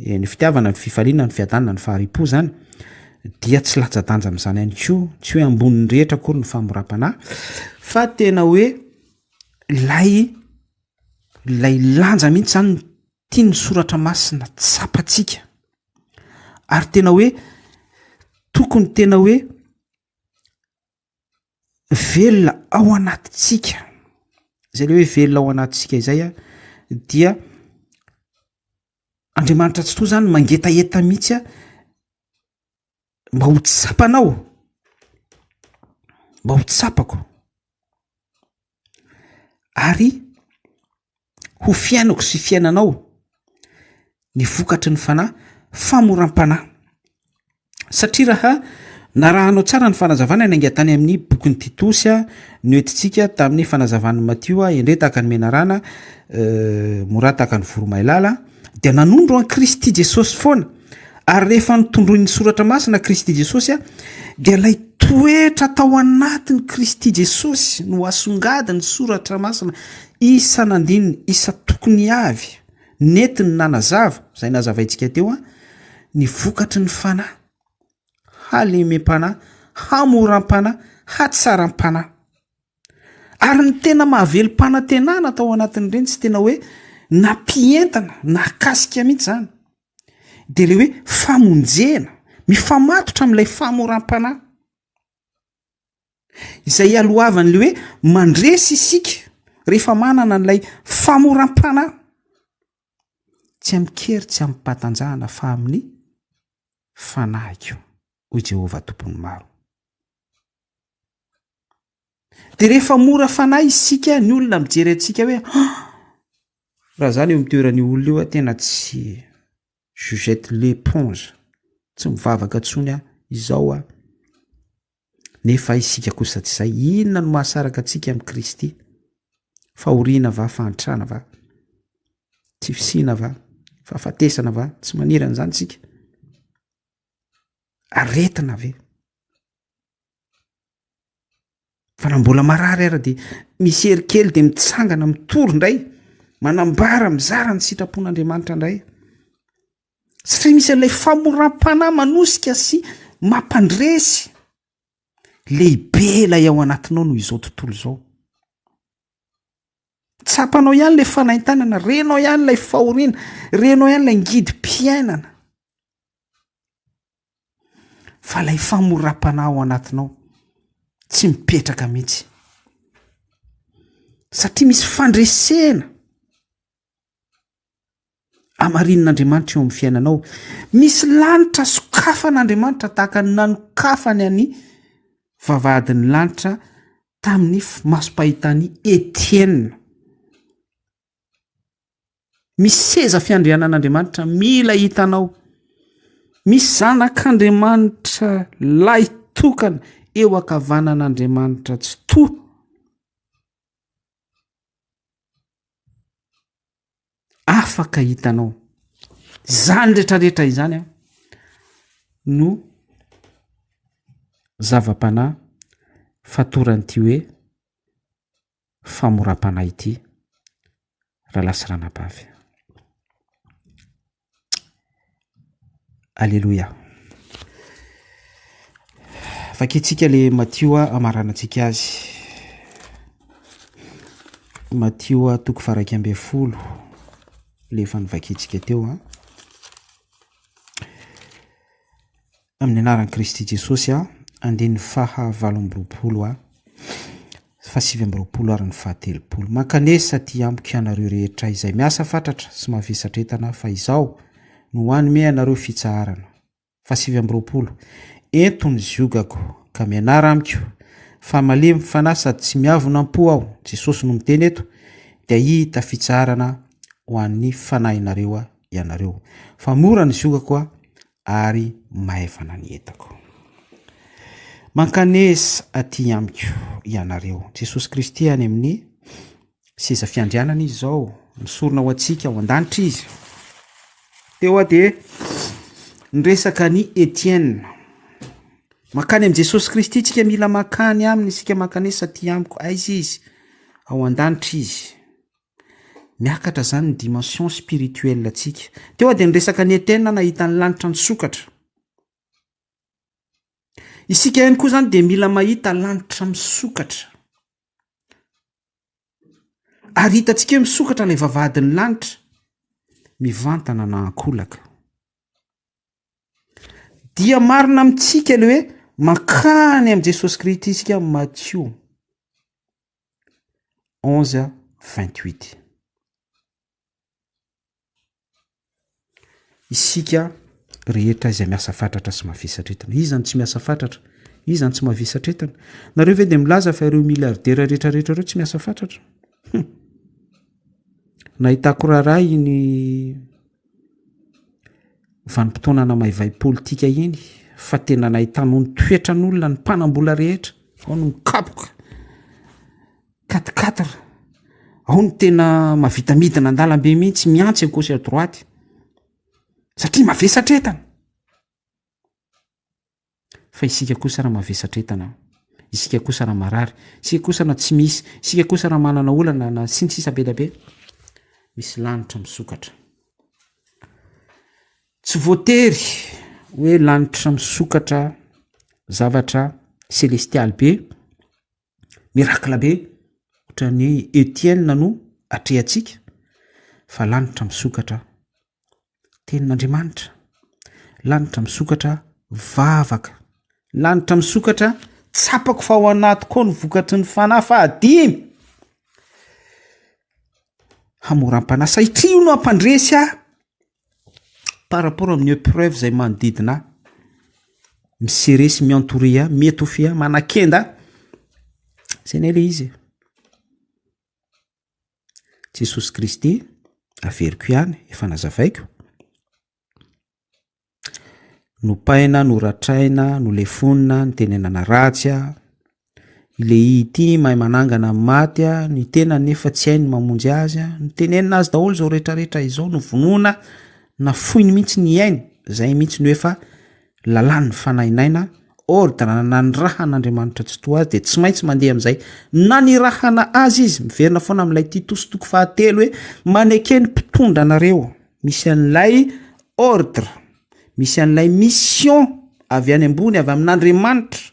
ny fitiavana, ny fifaliana, ny fiadanana, ny fahari-po zany dia tsy latsa-danja amin'izany ihany koa, tsy hoe ambonin'ny rehetra akory ny famoram-panahy fa tena hoe ilay ilay lanja mihitsy zany no tian'ny soratra masina tsapantsika ary tena hoe tokony tena hoe velona ao anatintsika, zay le hoe velona ao anatintsika izay a dia Andriamanitra Tsitoha zany mangetaheta mihitsy a mba ho tsapanao, mba ho tsapako ary ho fiainako sy fiainanao ny vokatry ny fanahy, famoram-panahy. Satria raha narahanao tsara ny fanazavana niainga tany amin'ny bokin'i Titosy noentintsika tamin'ny fanazavan'i Matio, endrey tahaka ny menarana, mora tahaka ny voromailala, dia nanondro an'i Kristy Jesosy foana. Ary rehefa notondroin'ny Soratra Masina Kristy Jesosy, dia ilay toetra tao anatin'i Kristy Jesosy no asongadin'ny Soratra Masina isan'andininy, isan-tokony avy. Nentiny nanazava, izay nazavaintsika teo, ny vokatry ny fanahy, halemem-panahy, hamoram-panahy, hatsaram-panahy. Ary ny tena mahavelom-panantenana tao anatin'ireny tsy tena hoe nampientana, nahakasika mihitsy izany, dia ilay hoe famonjena, mifamatotra amin'ilay famoram-panahy. Izay ialohavan'ilay hoe mandresy isika rehefa manana an'ilay famoram-panahy. Tsy amin-kery, tsy amim-pahatanjahana fa amin'ny fanahiko, hoy Jehovah Tompon'ny maro. Dia rehefa mora fanahy isika, ny olona mijery antsika hoe ah! raha zany eo amin'ny toeran'io olona io aho tena tsy je jette l'éponge, tsy mivavaka intsony aho, izao aho. Nefa isika kosa tsy izay. Inona no mahasaraka antsika amin'i Kristy? Fahoriana va? Fahantrana va? Tsy fisiana va? Fahafatesana va? Tsy maniry an'izany isika. Aretina ve? Fa raha mbola marary ara dia misy hery kely dia mitsangana mitory indray. Manambara, mizara ny sitrapon'Andriamanitra indray. Satria misy an'ilay famoram-panahy manosika sy mampandresy. Lehibe ilay ao anatinao noho izao tontolo izao. Tsapanao ihany ilay fanaintainana, renao ihany ilay fahoriana, renao ihany ilay ngidim-piainana. Fa ilay famoram-panahy ao anatinao tsy mipetraka mihitsy. Satria misy fandresena amarinin'Andriamanitra eo amin'ny fiainanao. Misy lanitra sokafan'Andriamanitra tahaka ny nanokafany an'ny vavahadin'ny lanitra tamin'ny masom-pahitan'i Etiena. Misy seza fiandrianan'Andriamanitra mila hitanao. Misy zanak'Andriamanitra lahy tokana eo ankavanan'Andriamanitra Tsitoha. Afaka hitanao. Izany rehetrarehetra izany an no zava-panahy fatoran'ity hoe famoram-panahy ity rahalahy sy ranabavy. Aleloia. Vakintsika le Matio amaranantsika azy. Matio toko faharaika ambin'ny folo le efa novakintsika teo an. Amin'ny anaran'i Kristy Jesosy a, andininy faha 28 a, faha 29 ary ny faha 30. Mankanesa aty amiko ianareo rehetra izay miasa fatratra sy mavesatra entana fa izaho no hanome anareo fitsaharana. Faha 29. Ento ny ziogako ka mianara amiko fa malemy fanahy sady tsy miavona am-po aho, Jesosy no miteny eto, dia hahita fitsaharana ho an'ny fanahinareo ianareo. Fa mora ny ziogako a, ary maivana ny entako. Mankanesa aty amiko ianareo. Jesosy Kristy any amin'ny seza fiandrianana izy izao, misorona ho antsika ao an-danitra izy. Teo aho dia niresaka an'i Etienne. Mankany amin'i Jesosy Kristy tsika mila mankany aminy isika mankanesa aty amiko. Aiza izy? Ao an-danitra izy. Miakatra zany ny dimension spirituelle antsika. Teo aho dia niresaka an'i Etienne nahita ny lanitra nisokatra. Isika ihany koa zany dia mila mahita lanitra misokatra. Ary hitantsika hoe misokatra ilay vavahadin'ny lanitra, mivantana na ankolaka. Dia marina amintsika ilay hoe mankany amin'i Jesosy Kristy isika Matio. 11 28. Isika rehetra izay miasa fatratra sy mavesatra entana. Iza no tsy miasa fatratra? Iza no tsy mavesatra entana? Nareo ve dia milaza fa ireo milliardaires rehetra rehetra ireo tsy miasa fatratra? Hum. Nahitako raharaha iny vanim-potoana namaivay politika iny fa tena nahitanao ny toetran'olona ny mpanam-bola rehetra ao no mikapoka quatre quatre ao ny tena mavita midina an-dalambe mihitsy miantsy à gauche à droite satria mavesatra entana Fa isika kosa raha mavesatra entana, isika kosa raha marary, isika kosa na tsy misy, isika kosa raha manana olana na sy ny sisa be dia be, misy lanitra misokatra. Tsy voatery hoe lanitra misokatra zavatra selestialy be, miracle be, ohatran'ny Etienne no atrehantsika fa lanitra misokatra Tenin'Andriamanitra, lanitra misokatra vavaka, lanitra misokatra tsapako fa ao anatiko ao ny vokatry ny fanahy fahadimy. Hamoram-panahy satria io no hampandresy ahy par rapport amin'ny épreuve izay manodidina ahy. Mi-serrer sy mi-entourer ahy, mi-étouffer ahy, manakenda ahy. Zay anie le izy e. Jesosy Kristy, averiko ihany, efa nazavaiko, nopaina, noratraina, nolefonina, nitenenana ratsy aho, ilay ity mahay manangana ny maty aho, ny tenany nefa tsy hainy ny mamonjy azy aho, notenenina azy daholo izao rehetrarehetra izao, novonoina, nafoiny mihitsy ny ainy, izay mihitsy no efa lalàn'ny fanahin'aina. Ordre nanirahan'Andriamanitra Tsitoha azy dia tsy maintsy mandeha amin'izay nanirahana azy izy. Miverina foana amin'ilay Titosy toko fahatelo hoe maneke ny mpitondra anareo. Misy an'ilay ordre, misy an'ilay mission avy any ambony, avy amin'Andriamanitra.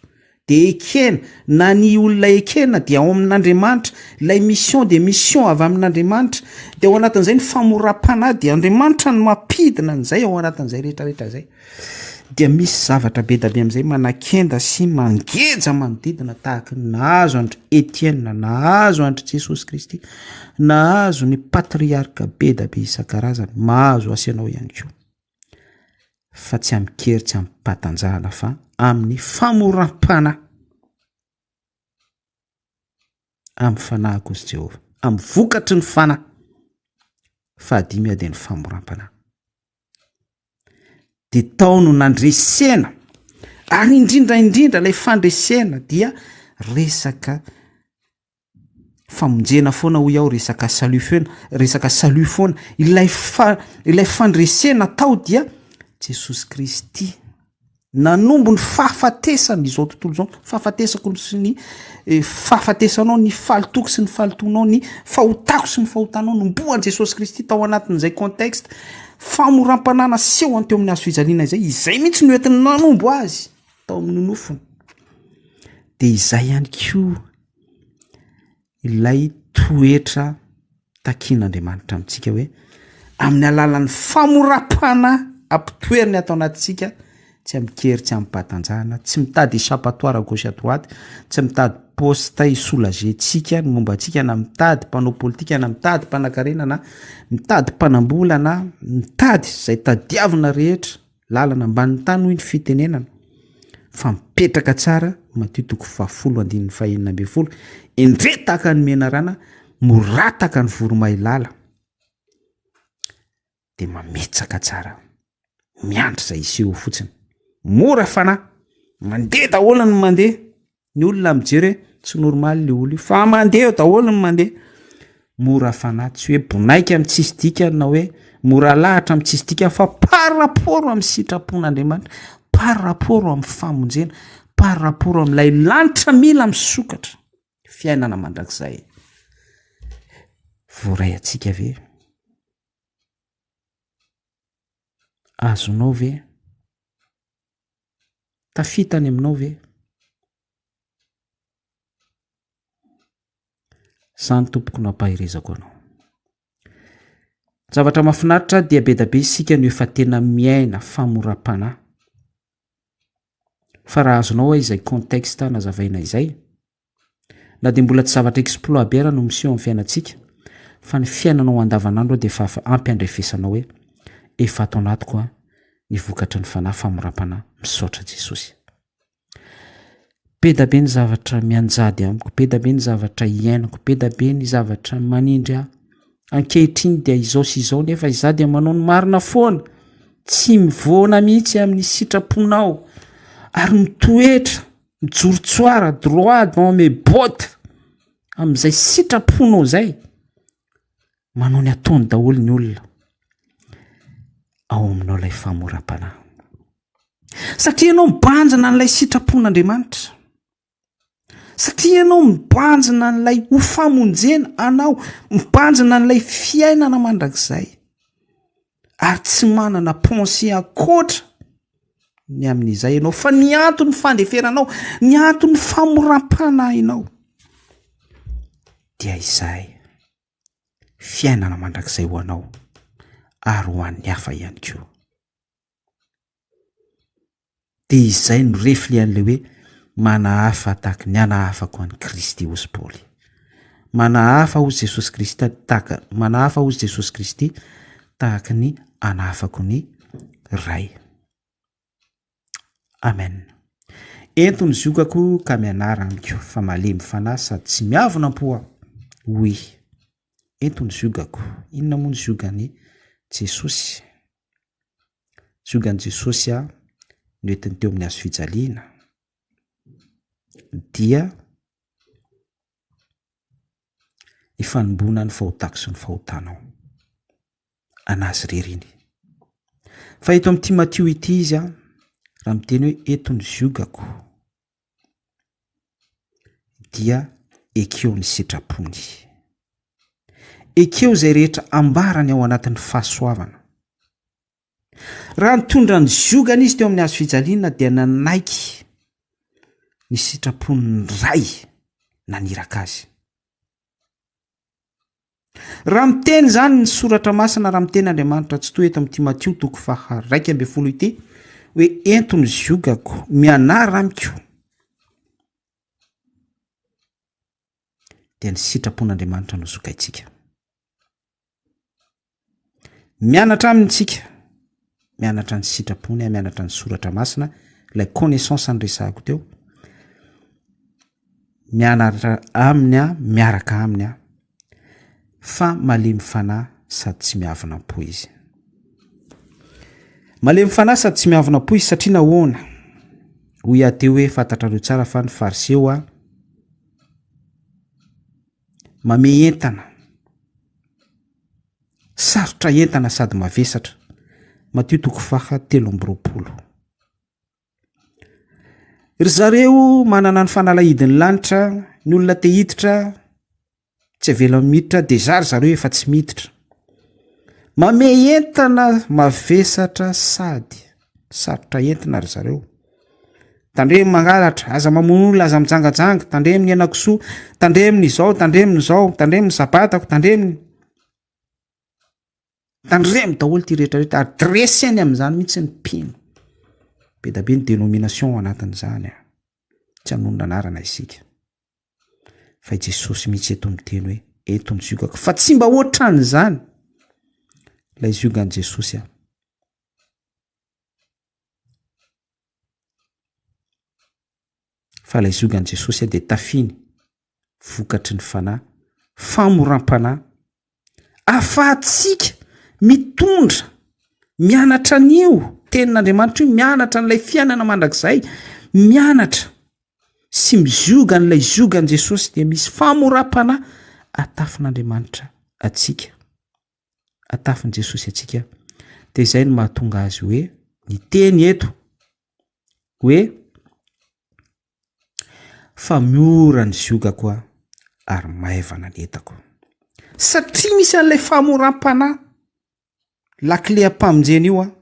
Dia ekena, na ny olona ekena dia ao amin'Andriamanitra, ilay mission dia mission avy amin'Andriamanitra, dia ao anatin'izay ny famoram-panahy dia Andriamanitra no mampidina an'izay ao anatin'izay rehetra rehetra izay. Dia misy zavatra be da be amin'izay manakenda sy mangeja manodidina tahaky ny nahazo an-dry Etienne, nahazo an-dry Jesosy Kristy, nahazo ny patriarka be da be isan-karazany, mahazo azy ianao ihany koa. Fa tsy amin-kery tsy amim-pahatanjahana fa amin'ny famoram-panahy. Amin'ny fanahiko hozy Jehovah, amin'ny vokatry ny fanahy. Fahadimy dia ny famoram-panahy. Dia tao no nandresena, ary indrindra indrindra ilay fandresena dia resaka famonjena foana hoy aho, resaka salut foana, resaka salut foana, ilay fa- ilay fandresena tao dia Jesosy Kristy nanombo ny fahafatesany izao tontolo izao, fahafatesako sy ny eh, fahafatesanao, ny fahalotoako sy ny fahalotoanao, ny fahotako sy ny fahotanao, nombohan'i Jesosy Kristy tao anatin'izay contexte famoram-panahy nasehony teo amin'ny hazo fijaliana izay, izay mihitsy no entiny nanombo azy tao amin'ny nofony. Dia izay ihany koa ilay toetra takian'Andriamanitra amintsika hoe amin'ny alalan'ny famoram-panahy ampitoeriny ato anatintsika, tsy amin-kery, tsy amim-pahatanjahana, tsy mitady échappatoire à gauche à droite, tsy mitady poste hi-soulager-ntsika ny momba antsika na mitady mpanao politika na mitady mpanankarena na mitady mpanambola na mitady izay tadiavina rehetra. Lalana ambanin'ny tany hoy ny fitenenana fa mipetraka tsara, Matio toko fahafolo andininy fahenina ambin'ny folo, Endrey tahaka ny menarana, morataka ny voromailala, dia mametsaka tsara, miandry izay hiseho fotsiny, mora fanahy, mandeha daholo ny mandeha. Ny olona mijery hoe tsy normal le olona io fa mandeha eo daholo ny mandeha. Mora fanahy, tsy hoe bonaika amin'ny tsisy dikany na hoe mora lahatra amin'ny tsisy dikany fa par rapport amin'ny sitrapon'Andriamanitra, par rapport amin'ny famonjena, par rapport amin'ilay lanitra mila misokatra, fiainana mandrakizay. Voaray antsika ve? Azonao ve? Tafita any aminao ve? Izany tompoko no ampaherezako anao. Zavatra mahafinaritra dia be da be isika no efa tena miaina famoram-panahy. Fa raha azonao hoe izay contexte nazavaina izay, Na dia mbola tsy zavatra exploit be ara no miseho amin'ny fiainantsika, fa ny fiainanao andavanandro dia efa ampy andrefesanao hoe efa ato anatiko ny vokatry ny fanahy famoram-panahy. Misaotra Jesosy. Be da be ny zavatra mianjady amiko, be da be ny zavatra iainako, be da be ny zavatra manindry ahy. Ankehitriny dia izao sy izao nefa izaho dia manao ny marina foana, tsy mivoana mihitsy amin'ny sitraponao ary mitoetra Mijoro tsoara, droit dans mes bottes, amin'izay sitraponao izay, manao ny ataony daholo ny olona ao aminao ilay famoram-panahy. Satria ianao mibanjina an'ilay sitrapon'Andriamanitra. Satria ianao mibanjina an'ilay ho famonjena anao, mibanjina an'ilay fiainana mandrakizay. Ary tsy manana pensée ankoatra ny amin'izay ianao fa ny anton'ny fandeferanao, ny anton'ny famoram-panahinao dia izay fiainana mandrakizay ho anao ary ho an'ny hafa ihany koa. Dia izay no reflian'ilay hoe manahafa tahaka ny anahafako an'i Kristy hozy Paoly. Manahafa hozy Jesosy Kristy tahaka manahafa hozy Jesosy Kristy tahaka ny anahafako ny Ray. Amen. Ento ny ziokako ka mianara amiko fa malemy fanahy sady tsy miavona am-po aho. Oui. Ento ny ziogako. Inona moa ny ziogan'i Jesosy? Ziogan'i Jesosy noentiny teo amin'ny hazo fijaliana dia ny fanomboana ny fahotako sy ny fahotanao. An'azy irery iny. Fa eto amin'ity Matio ity izy an, Raha miteny hoe eto ny ziogako dia ekeo ny sitrapony. Ekeo izay rehetra ambarany ao anatin'ny fahasoavana. Raha nitondra ny ziogany izy teo amin'ny hazo fijaliana dia nanaiky ny sitrapon'ny Ray naniraka azy. Raha miteny izany ny soratra masina, raha miteny Andriamanitra Tsitoha eto amin'ity Matio toko faha 11 ity hoe ento ny ziogako, mianara amiko, dia ny sitrapon'Andriamanitra no zogaintsika. Mianatra aminy tsika, mianatra ny sitrapony, mianatra ny soratra masina, ilay connaissance niresahako teo, mianatra aminy aho, miaraka aminy aho, fa malemy fanahy sady tsy miavona am-po izy. Malemy fanahy sady tsy miavona am-po izy satria nahoana? Hoy aho teo hoe fantatrareo tsara fa ny fariseo a mamehy entana, sarotra entana sady mavesatra. Matio toko faha 23. Ry zareo manana ny fanalahidin'ny lanitra, ny olona te hiditra tsy avela miditra, dejà ry zareo efa tsy miditra. Mamehy entana mavesatra sady sarotra entina ry zareo. Tandremo mangalatra, aza mamono olona, aza mijangajanga, tandremo ny henakisoa, tandremo ny izao, tandremo ny izao, tandremo ny sabatako, tandremo ny. Tandremo daholo ity rehetra rehetra ary dresseny amin'izany mihitsy ny mpino. Be da be ny dénomination ao anatin'izany a. Tsy hanonona anarana isika. Fa i Jesosy mihitsy eto miteny hoe eto ny ziogako. Fa tsy mba ohatran'izany ilay ziogan'i Jesosy a. Fa ilay ziogan'i Jesosy dia tafiny vokatry ny fanahy, famoram-panahy, ahafahantsika mitondra, mianatra an'io tenin'Andriamanitra io, mianatra an'ilay fiainana mandrakizay, mianatra sy mizioga an'ilay ziogan'i Jesosy dia misy famoram-panahy atafin'Andriamanitra antsika. Atafin'i Jesosy antsika. Dia izay no mahatonga azy hoe ny teny eto hoe fa miora ny ziogako aho ary maivana ny entako. Satria misy an'ilay famoram-panahy, lakile am-pamonjena io an,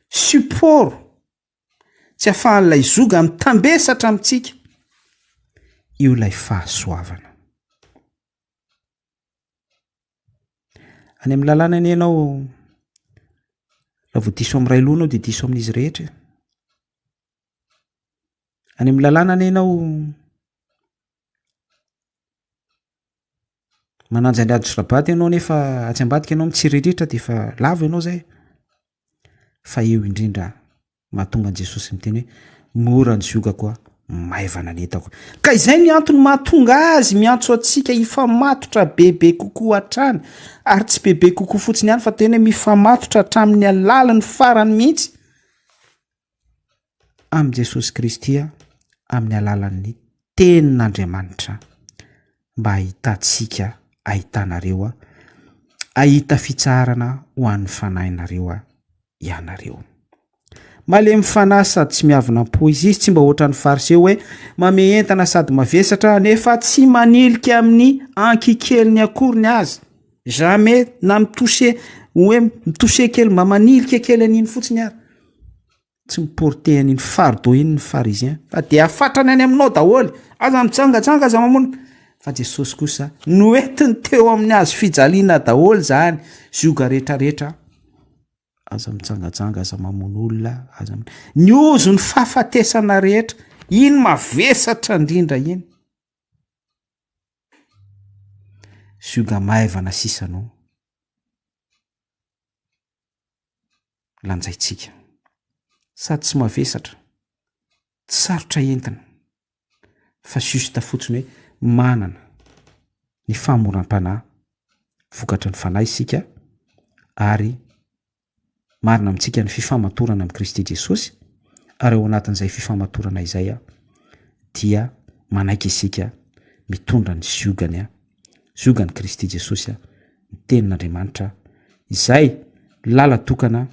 support tsy afahan'ilay zoga mitambesatra amintsika, io ilay fahasoavana. Any amin'ny lalàna anie ianao raha vao diso amin'ny ray loha ianao dia diso amin'izy rehetra e. Any amin'ny lalàna anie ianao manaja ny ady sy rabaty ianao nefa atsy ambadika ianao mitsiriritra dia efa lavo ianao zay. Fa eo indrindra mahatonga an'i Jesosy miteny hoe mora ny ziogako a, maivana ny entako. Ka izay ny antony mahatonga azy miantso antsika hifamatotra bebe kokoa hatrany, ary tsy bebe kokoa fotsiny ihany fa tena hoe mifamatotra hatramin'ny alalan'ny farany mihitsy amin'i Jesosy Kristy amin'ny alalan'ny tenin'Andriamanitra mba hahitantsika, hahitanareo, hahita fitsaharana ho an'ny fanahinareo ianareo. Malemy fanahy sady tsy miavona am-po izy. Izy tsy mba ohatran'ny Fariseo hoe mamehy entana sady mavesatra nefa tsy manilika amin'ny ankikeliny akory ny azy. Jamais na mitoucher hoe mitoucher kely mba manilika kely an'iny fotsiny ary. Tsy mi-porter an'iny fardeau iny ny pharisien fa dia afatrany any aminao daholo. Aza mijangajanga, aza mamono. Fa Jesosy kosa noentiny teo amin'ny hazo fijaliana daholo izany zioga rehetrarehetra. Aza mijangajanga, aza mamono olona, aza ny ozon'ny fahafatesana rehetra, iny mavesatra indrindra iny. Zioga maivana sisa no lanjaintsika. Sady tsy mavesatra, tsy sarotra entina, fa juste fotsiny hoe manana ny fahamoram-panahy vokatry ny fanahy isika ary marina amintsika ny fifamatorana amin'i Kristy Jesosy ary ao anatin'izay fifamatorana izay dia manaiky isika mitondra ny ziogany ziogan'i Kristy Jesosy ny tenin'Andriamanitra izay lala-tokana.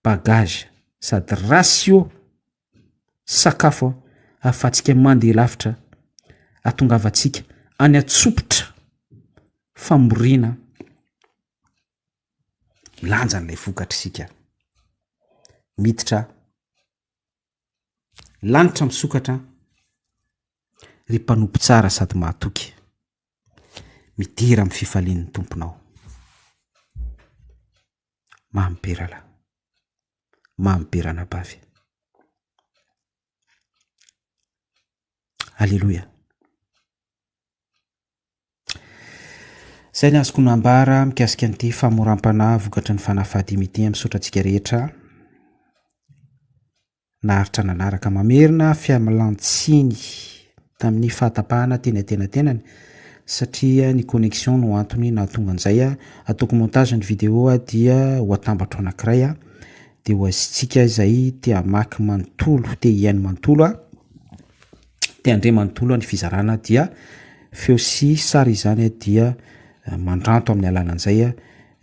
Bagage sady ratio sakafo ahafahantsika mandeha lavitra ahatongavantsika any an-tsopitra famoriana milanja an'ilay vokatra isika. Miditra lanitra misokatra ry mpanompo tsara sady mahatoky. Midira amin'ny fifalian'ny Tomponao. Mamy be rahalahy. Mamy be ranabavy. Aleloia. Izay ny azoko nambara mikasika an'ity famoram-panahy vokatry ny fanahy fahadimy ity. Misaotra antsika rehetra naharitra nanaraka. Mamerina fialan-tsiny tamin'ny fahatapahana teny antenatenany satria ny connexion no antony nahatonga an'izay. Ataoko montage ny vidéo dia ho atambatro anankiray dia ho azontsika izay te hamaky manontolo, te hihaino manontolo, te handre manontolo ny fizarana dia feo sy sary izany dia mandranto amin'ny alalan'izay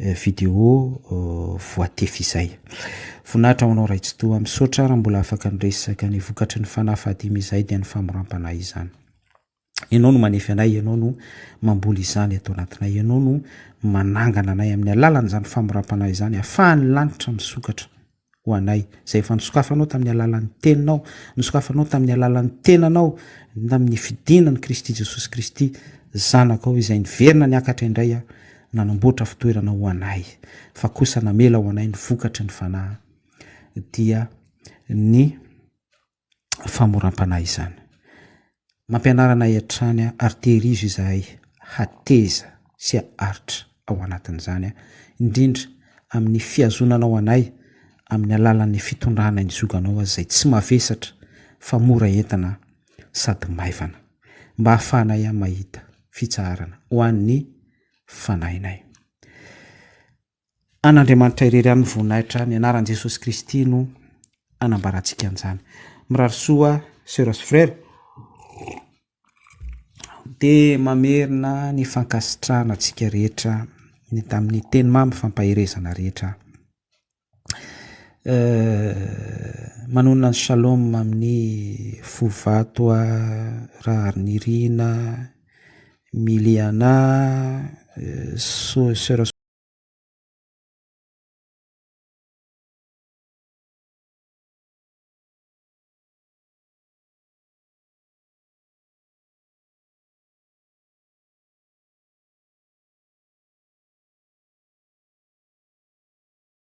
Video voatefy izay. Voninahitra ho anao Ray Tsitoha. Misaotra raha mbola afaka niresaka ny vokatry ny fanahy fahadimy izay dia ny famoram-panahy izany. Ianao no manefy anay, Ianao no mamboly izany ato anatinay, Ianao no manangana anay amin'ny alalan'izany famoram-panahy izany, ahafahan'ny lanitra misokatra ho anay, izay efa nosokafanao tamin'ny alalan'ny Teninao, nosokafanao tamin'ny alalan'ny tenanao, tamin'ny fidinan'i Kristy Jesosy Kristy Zanakao, izay niverina niakatra indray nanamboatra fitoerana ho anay, fa kosa namela ho anay ny vokatry ny Fanahy, dia ny famoram-panahy izany. Mampianara anay hatrany ary tehirizo izahay hateza sy haharitra ao anatin'izany, indrindra amin'ny fihazonanao anay amin'ny alalan'ny fitondranay ny zioganao aza izay tsy mavesatra fa mora entina sady maivana, mba hahafahanay mahita fitsaharana ho an'ny fanahinay. An'Andriamanitra irery ihany ny voninahitra, ny anaran'i Jesosy Kristy no anambarantsika an'izany. Mirary soa sœur sy frère. Dia mamerina ny fankasitrahana antsika rehetra ny tamin'ny teny mamy fampaherezana rehetra. Manonona ny shalom amin'ny fo vato Raharinirina, Miliana, Soeur.